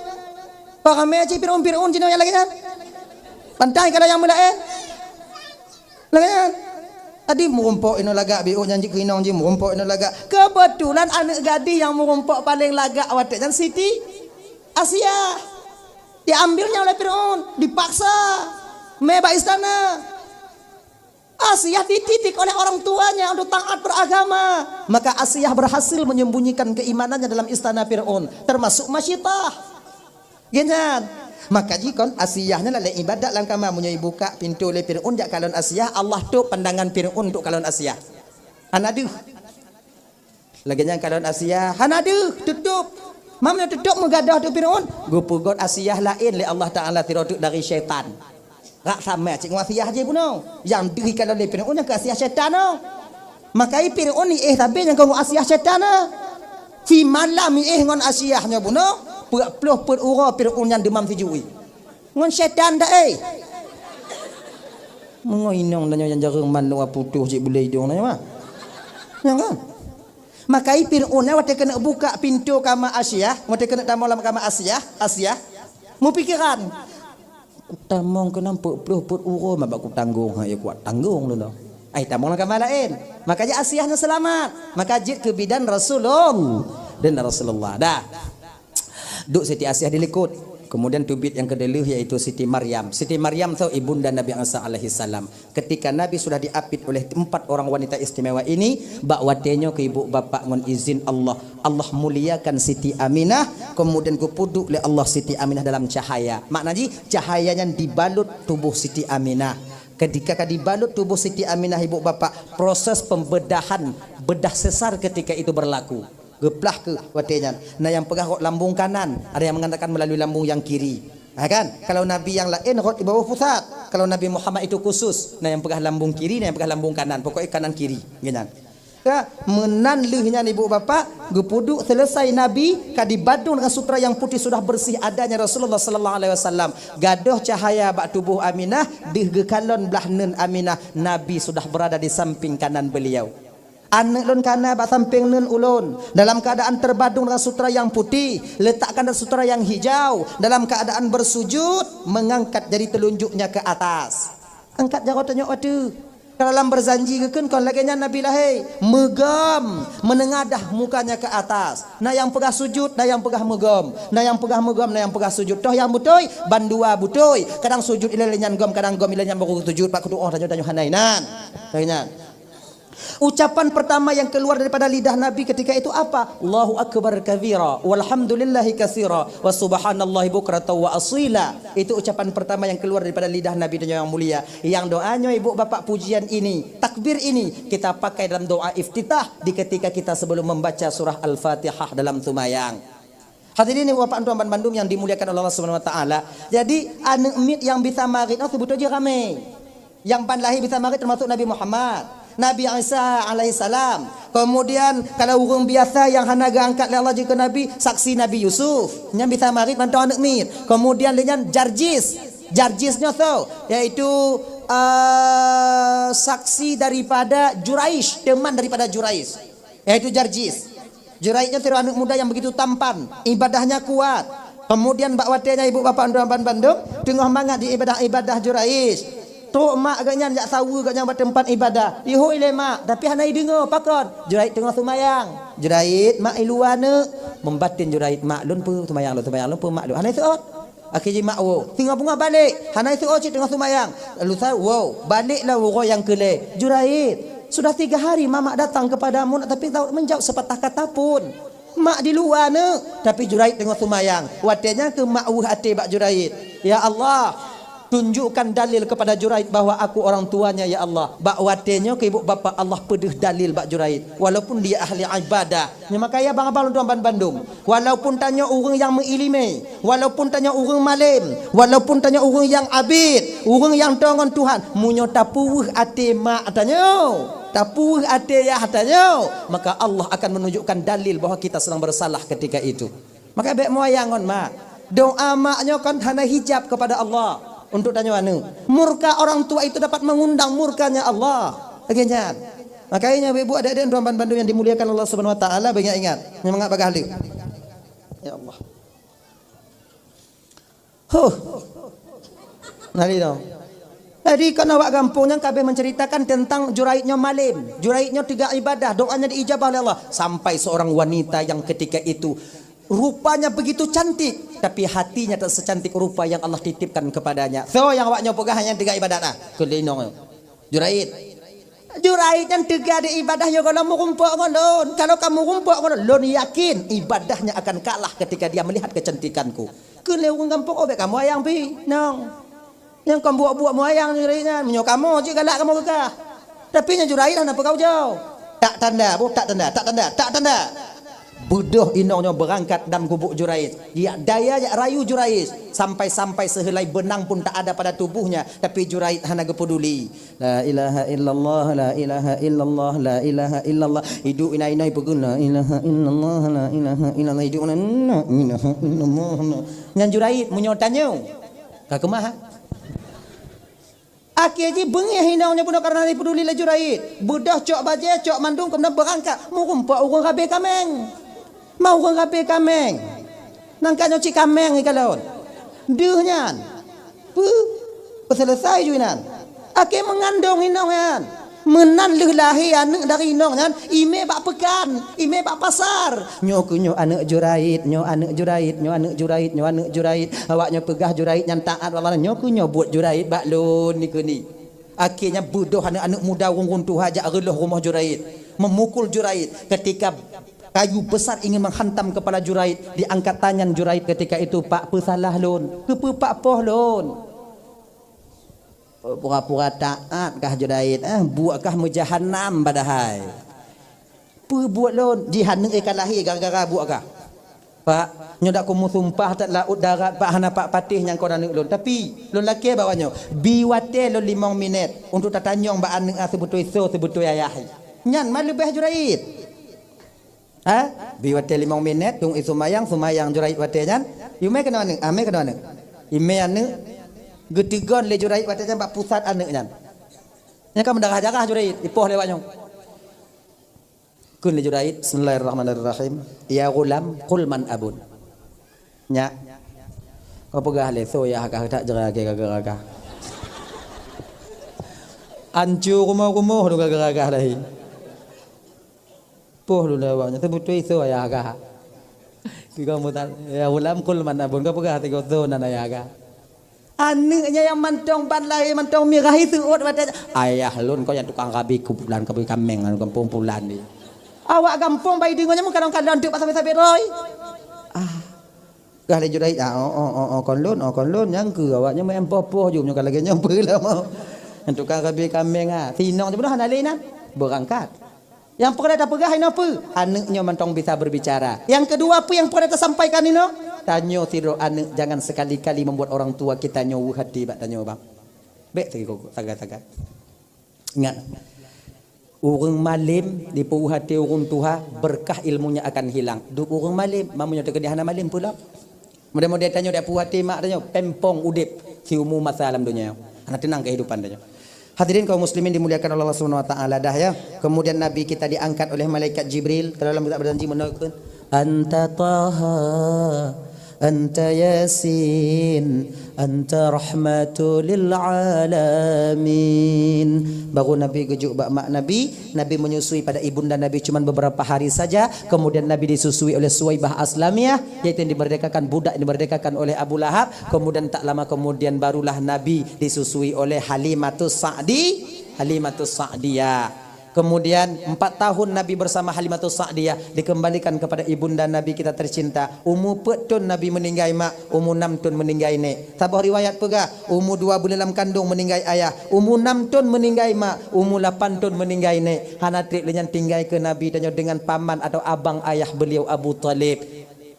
Paramé cit Fir'aun-Fir'aun jinoe nyang lagèe nyan. Pantai ka layang meulaén. Lagèe nyan. Tadi meurumpok inoe lagak, biôh nyan jih keu inong jih meurumpok inoe lagak. Keubeutulan aneuk gadih nyang meurumpok paleng lagak watèe nyan Siti Asiah. Diambilnya oleh Fir'aun, dipaksa. Mé bak istana. Asiah dididik oleh orang tuanya untuk taat beragama. Maka Asiah berhasil menyembunyikan keimanannya dalam istana Fir'aun, termasuk Masyitah. Geuhnyan. Maka jikon Asiah nyan lalé ibadat lam kama, meunyoe ibuka pintoe lé Fir'aun jak kalon Asiah, Allah tôp pandangan Fir'aun untuk kalon Asiah. Hana deuh. Lagèe nyan kalon Asiah, hana deuh, teutôp. Meunyoe teutôp meugadôh teuk Fir'aun, geupeugot Asiah laén lé Allah Taala sidroe teuk dari syaitan. Rak sama cit ngon Asiah jih bunoe. Nyang deuh ikalon lé Fir'aun nyang keu Asiah syaitan nyoe. Makai Fir'aun iéh sabe nyang keu Asiah syaitan nyoe. Simalam iéh ngon Asiah nyoe bunoe, peuet ploh peuet uroe Fir'aun nyan deumam sijui. Ngon syaitan dak, eh. Meungoh inong tanyoe nyang jareueng manok putôh cit bulèe idong tanyoe, ah. Nyan kan? Makai Fir'aun nyan watèe keuneuk buka pintoe kama Asiah, watèe keuneuk tamong lam kama Asiah, Asiah, meupikeran, "Kutamong keunan peuet ploh peuet uroe, ma bak kutanggong, ha, ya kuat tanggong lôn." Ai tamong lam kama laén. Maka jih Asiah nyan seulamat. Maka jeuet keu bidan Rasulullah. Dan Rasulullah. Dah. Duek Siti Asiah di likot. Kemudian teubiet nyang keudua yaitu Siti Maryam. Siti Maryam tu ibunda Nabi Isa alaihi salam. Ketika Nabi sudah diapit oleh empat orang wanita istimewa ini, bak watée nyoe keu ibu bapak ngon izin Allah, Allah muliakan Siti Aminah, kemudian geupeuduek lé Allah Siti Aminah dalam cahaya. Makna jih, cahaya nyan dibalut tuboh Siti Aminah. Ketika ka dibalut tuboh Siti Aminah ibu bapak, proses pembedahan, bedah sesar ketika itu berlaku. Geuplah keu watée nyan. Na nyang peugah rot lambung kanan, ada yang mengatakan melalui lambung yang kiri. Ha kan? Kalau nabi yang laén rot di bawah pusat. Kalau Nabi Muhammad itu khusus, na nyang peugah lambung kiri, na nyang peugah lambung kanan. Pokoknya kanan kiri. Gitu. Ya, meunan lheueh nyan ibu bapak, geupeuduek selesai Nabi ka dibadong dengan sutra yang putih sudah bersih adanya Rasulullah sallallahu alaihi wasallam. Gadoh cahaya bak tuboh Aminah, deuh geukalon blah neun Aminah, Nabi sudah berada di samping kanan beliau. Aneuëk lôn kana bak sampéng neun ulôn, dalam keuadaan terbadong dengan sutra nyang putéh, letakkan dalam sutra nyang hijau, dalam keuadaan bersujud, mengangkat jari telunjuknya ke atas. Angkat jaroe tanyoe ateueh. Dalam berjanji geukheun kon lagée nyan Nabi lahé, meugom, meunengadah mukanya ke atas. Na nyang peugah sujud, na nyang peugah meugom, na nyang peugah meugom, na nyang peugah sujud. Toh nyang beutôi, bandua beutôi. Kadang sujud ilée nyan gom, kadang gom ilée nyan baru sujud, bak keutuoh tanyoe, tanyoe hana inan. Lagée nyan. Ucapan pertama yang keluar daripada lidah Nabi ketika itu apa? Allahu akbar kabira, walhamdulillahi katsira, wa subhanallahi bukratan wa asila. Itu ucapan pertama yang keluar daripada lidah Nabi dan yang mulia. Yang doa nyoe ibu bapak pujian ini, takbir ini kita pakai dalam doa iftitah di ketika kita sebelum membaca surah Al-Fatihah dalam sumayang. Hadirin ibu bapak tuan bandum yang dimuliakan oleh Allah Subhanahu wa taala. Jadi aneuëk miet nyang bisa marit nyoe seubeutôi jih ramé. Nyang ban lahé bisa marit termasuk Nabi Muhammad, Nabi Isa alaihi salam. Kemudian kalau ureuëng biasa nyang hana geuangkat lé Allah jeuet keu nabi, saksi Nabi Yusuf. Nyan bisa marit mantong aneuëk miet. Kemudian lé nyan Jarjis. Jarjis nyoe soe? Yaitu uh, saksi daripada Juraij, teman daripada Juraij. Yaitu Jarjis. Juraij nyan sidroe aneuëk muda yang begitu tampan, ibadahnya kuat. Kemudian bak watée nyan ibu bapak tuan bandum teungoh mangat di ibadah-ibadah Juraij. Trok mak geuh nyan jak saweue geuh nyan bak teumpat ibadah. Ihôi lé mak, tapi hana ideungoe pakon. Juraij teungoh sumayang. Juraij, mak iluwa neuk. Membatin Juraij, mak lôn peu sumayang lôn, sumayang lôn peu mak lôn. Hana iseuôt. Akhé jih mak woe, singoh beungoh balek, hana iseuôt cit teungoh sumayang. Lalu sa woe, baleklah uroe nyang keu lhée. Juraij, sudah tiga hari mamak datang kepadamu nak tapi tak menjawab sepatah kata pun. Mak di luwa neuk, tapi Juraij teungoh sumayang. Watée nyan keuh mak weueh até bak Juraij. Ya Allah, tunjukkan dalil kepada Juraij bahwa aku orang tuanya ya Allah. Bak watée nyoe keu ibu bapak Allah peudeuh dalil bak Juraij. Walaupun dia ahli ibadah, Nyoe makajih abang-abang lôn tuan bandum. Walaupun tanyoe ureuëng nyang meuiéleumé, walaupun tanyoe ureuëng malém, walaupun tanyoe ureuëng nyang abét, ureuëng nyang toe ngon Tuhan, meunyoe tapeuweueh até mak tanyoe, tapeuweueh até yah tanyoe, maka Allah akan menunjukkan dalil bahwa kita sedang bersalah ketika itu. Maka bék meuayang ngon mak. Doa mak nyoe kan hana hijab kepada Allah untuk tanyoe aneuëk. Murka orang tua itu dapat mengundang murkanya Allah. Lagée nyan. Makanya ibu-ibu adik-adik tuan bandum yang dimuliakan Allah Subhanahu wa taala, banyak ingat. Nyemangat bagah lé. Ya Allah. Huh. Nari dong. Jadi kan awak gampông nyang kabeh menceritakan tentang Juraij nyoe malém. Juraij nyoe teuga ibadah, doanya diijabah oleh Allah. Sampai seorang wanita yang ketika itu rupanya begitu cantik, tapi hatinya tak secantik rupa yang Allah titipkan kepadanya. So yang awak nyoe peugah hanya teuga ibadah dah. Keulinong. Juraij. Juraij nyan teuga di ibadah nyoe gohlom meurumpok ngon lôn. Kalau kamu rumpok ngon lôn, lôn yakin ibadahnya akan kalah ketika dia melihat kecantikanku. Keu lé ureuëng gampông, oh bék kamoe ayang pi, nong. Nyang kon buok-buok meuayang Juraij nyan, meunyoe kamoe cit galak kamoe geugah. Tapi nyan Juraij hana peugah ujoe. Tak tanda, boh tak tanda, tak tanda, tak tanda. Beudôh inong nyoe beurangkat dan gubuk Juraij. Yak daya yak rayu Juraij. Sampai-sampai seuheulai beunang pun tak ada pada tubuhnya. Tapi Juraij hana geupeduli. La ilaha illallah, la ilaha illallah, la ilaha illallah. Idup inai-inai peuguna. La ilaha illallah, la ilaha illallah. Idup inai, la ilaha illallah. Nyan Juraij meunyoe tanyoe. Ka keumah, ha? Akhé jih beungéh inong nyoe bunoe karena dipeduli lé Juraij. Beudôh cok bajée, cok mandum, keumudian beurangkat. Meurumpok ureuëng rabé kaméng. Ma ureuëng rabé kaméng. Nangka nyoe cit kaméng ikalon. Deuh nyan. Peu? Peuseuleusoe ju inan. Akhé meungandong inong nyan. Meunan lheueh lahé aneuk dari inong nyan, imé bak peukan, imé bak pasar. Nyoe keuh nyoe aneuk Juraid, nyoe aneuk Juraid, nyoe aneuk Juraid, nyoe aneuk Juraid. Awak nyoe peugah Juraid nyan taat bak Allah, nyoe keuh nyoe buet Juraid bak lôn ni keuh ni. Akhirnya beudôh aneuk-aneuk muda ureueng-ureueng tuha jak reuloh rumoh Juraid, memukul Juraid. Ketika kayu besar ingin menghantam kepala Juraid, diangkat tangan Juraid ketika itu, "Pak, peusalah lôn, keupeue Pak poh lôn?" Pura-pura taat kah Juraid, eh? Buet kah meujahanam padahai. Peue buet lôn? Jih aneuk ka lahé gara-gara buet kah? Pak, nyoe dak kumusumpah that laôt darat, Pak, hana Pak patéh nyang kon aneuk lôn. Tapi, lôn lakée bak awak nyoe, bi watée lôn limong minét untuk tatanyong bak aneuk, ah, seubeutôi soe seubeutôi ayah. Nyan mah leubeh Juraid. Ha? Bi watée limong minét, dong i seumayang, seumayang Juraid watée nyan. Imé keunoe aneuk, ah, mé keunoe aneuk. Imé aneuk, geuteugon lé Juraid watée nyan bak pusat aneuk nyan. Nyan ka meudarah-darah Juraid, ipoh lé awak nyoe. Kheun lé Juraid, "Bismillahirrahmanirrahim. Ya ghulam, qul man abun." Nyak, kau peugah lé, soe ayah kah, tak jera keu gara-gara kah. Ancu rumoh-rumoh lôn gara-gara kah lahé. Poh lôn lé awak nyan, seubeutôi soe ayah kah. Tiga mutan, ya ghulam, qul man abun, kau peugah tiga soe nan ayah kah. Aneuk nyan nyang mantong ban lahé mantong mirah, seuôt watée, "Ayah lôn kon nyang tukang rabi kumpulan, rabi kaméng, gampông pulan di." Awak gampông bai deungoe nyan meukalon-kalon teuk bak sabe-sabe roi. Ah. Gah lé Juraid, ah, oh, oh, oh, oh, kon lôn, oh, kon lôn, nyang keu awak nyan meu'en poh-poh jeuem nyoe ka lagée nyoe peue lom. Nyang tukang rabi kaméng, ah. Sinong sibunoe hana lé inan. Beurangkat. Nyang peureulée tapeugah inoe peue? Aneuk nyoe mantong bisa berbicara. Nyang keudua peue nyang peureulée tasampaikan inoe? Tanyoe sidroe aneuk jangan sekali-kali membuat orang tua kita nyoe weueh até bak tanyoe, bang. Bék sagai-sagai. Ingat, ureuëng malém dipeuweueh até ureuëng tuha, berkah ilmunya akan hilang. Duek ureuëng malém, meunyoe teukeudi hana malém peue lom. Mudah-mudahan tanyoe dipeuweueh até mak tanyoe, pempong udép siumu masa lam donya. Hana teunang kehidupan tanyoe. Hadirin kaum muslimin dimuliakan Allah Subhanahu wa taala dah ya. Kemudian Nabi kita diangkat oleh malaikat Jibril ke dalam kitab berjanji menurunkan, "Anta Taha, anta Yasin, anta rahmatu lil alamin." Baru Nabi geujuk bak mak Nabi, Nabi menyusui pada ibunda Nabi cuma beberapa hari saja, kemudian Nabi disusui oleh Suwaibah Aslamiyah, yaitu yang dimerdekakan, budak yang dimerdekakan oleh Abu Lahab, kemudian tak lama kemudian barulah Nabi disusui oleh Halimatus Sa'di, Halimatus Sa'diyah. Kemudian empat tahun Nabi bersama Halimatus Sa'diyah, dikembalikan kepada ibunda Nabi kita tercinta. Umu peuet thon Nabi meninggai mak, umu nam thon meninggai nék. Saboh riwayat peugah, umu dua buleuen lam kandong meninggai ayah, umu nam thon meninggai mak, umu lapan thon meninggai nék. Hana treb lé nyan tinggai keu Nabi tanyoe dengan paman atau abang ayah beliau Abu Thalib.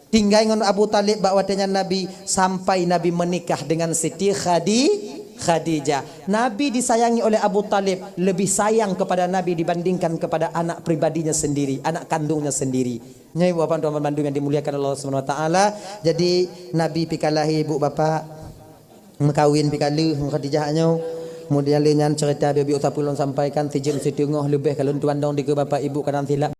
Tinggai ngon Abu Thalib bak watée nyan Nabi, sampai Nabi menikah dengan Siti Khadi-, Khadijah. Nabi disayangi oleh Abu Thalib, lebih sayang kepada Nabi dibandingkan kepada anak pribadinya sendiri, anak kandungnya sendiri. Nyoe ibu bapak tuan-tuan bandum yang dimuliakan Allah Subhanahu wa taala. Jadi Nabi pih ka lahé ibu bapak, meukawen pih ka lheueh ngon Khadijah nyoe. Kemudian lé nyan cerita biôh-biôh sapeue lôn sampaikan, sijeuem siteungoh leubeh ka lôn tuan dong dikeue bapak ibu kadang silap.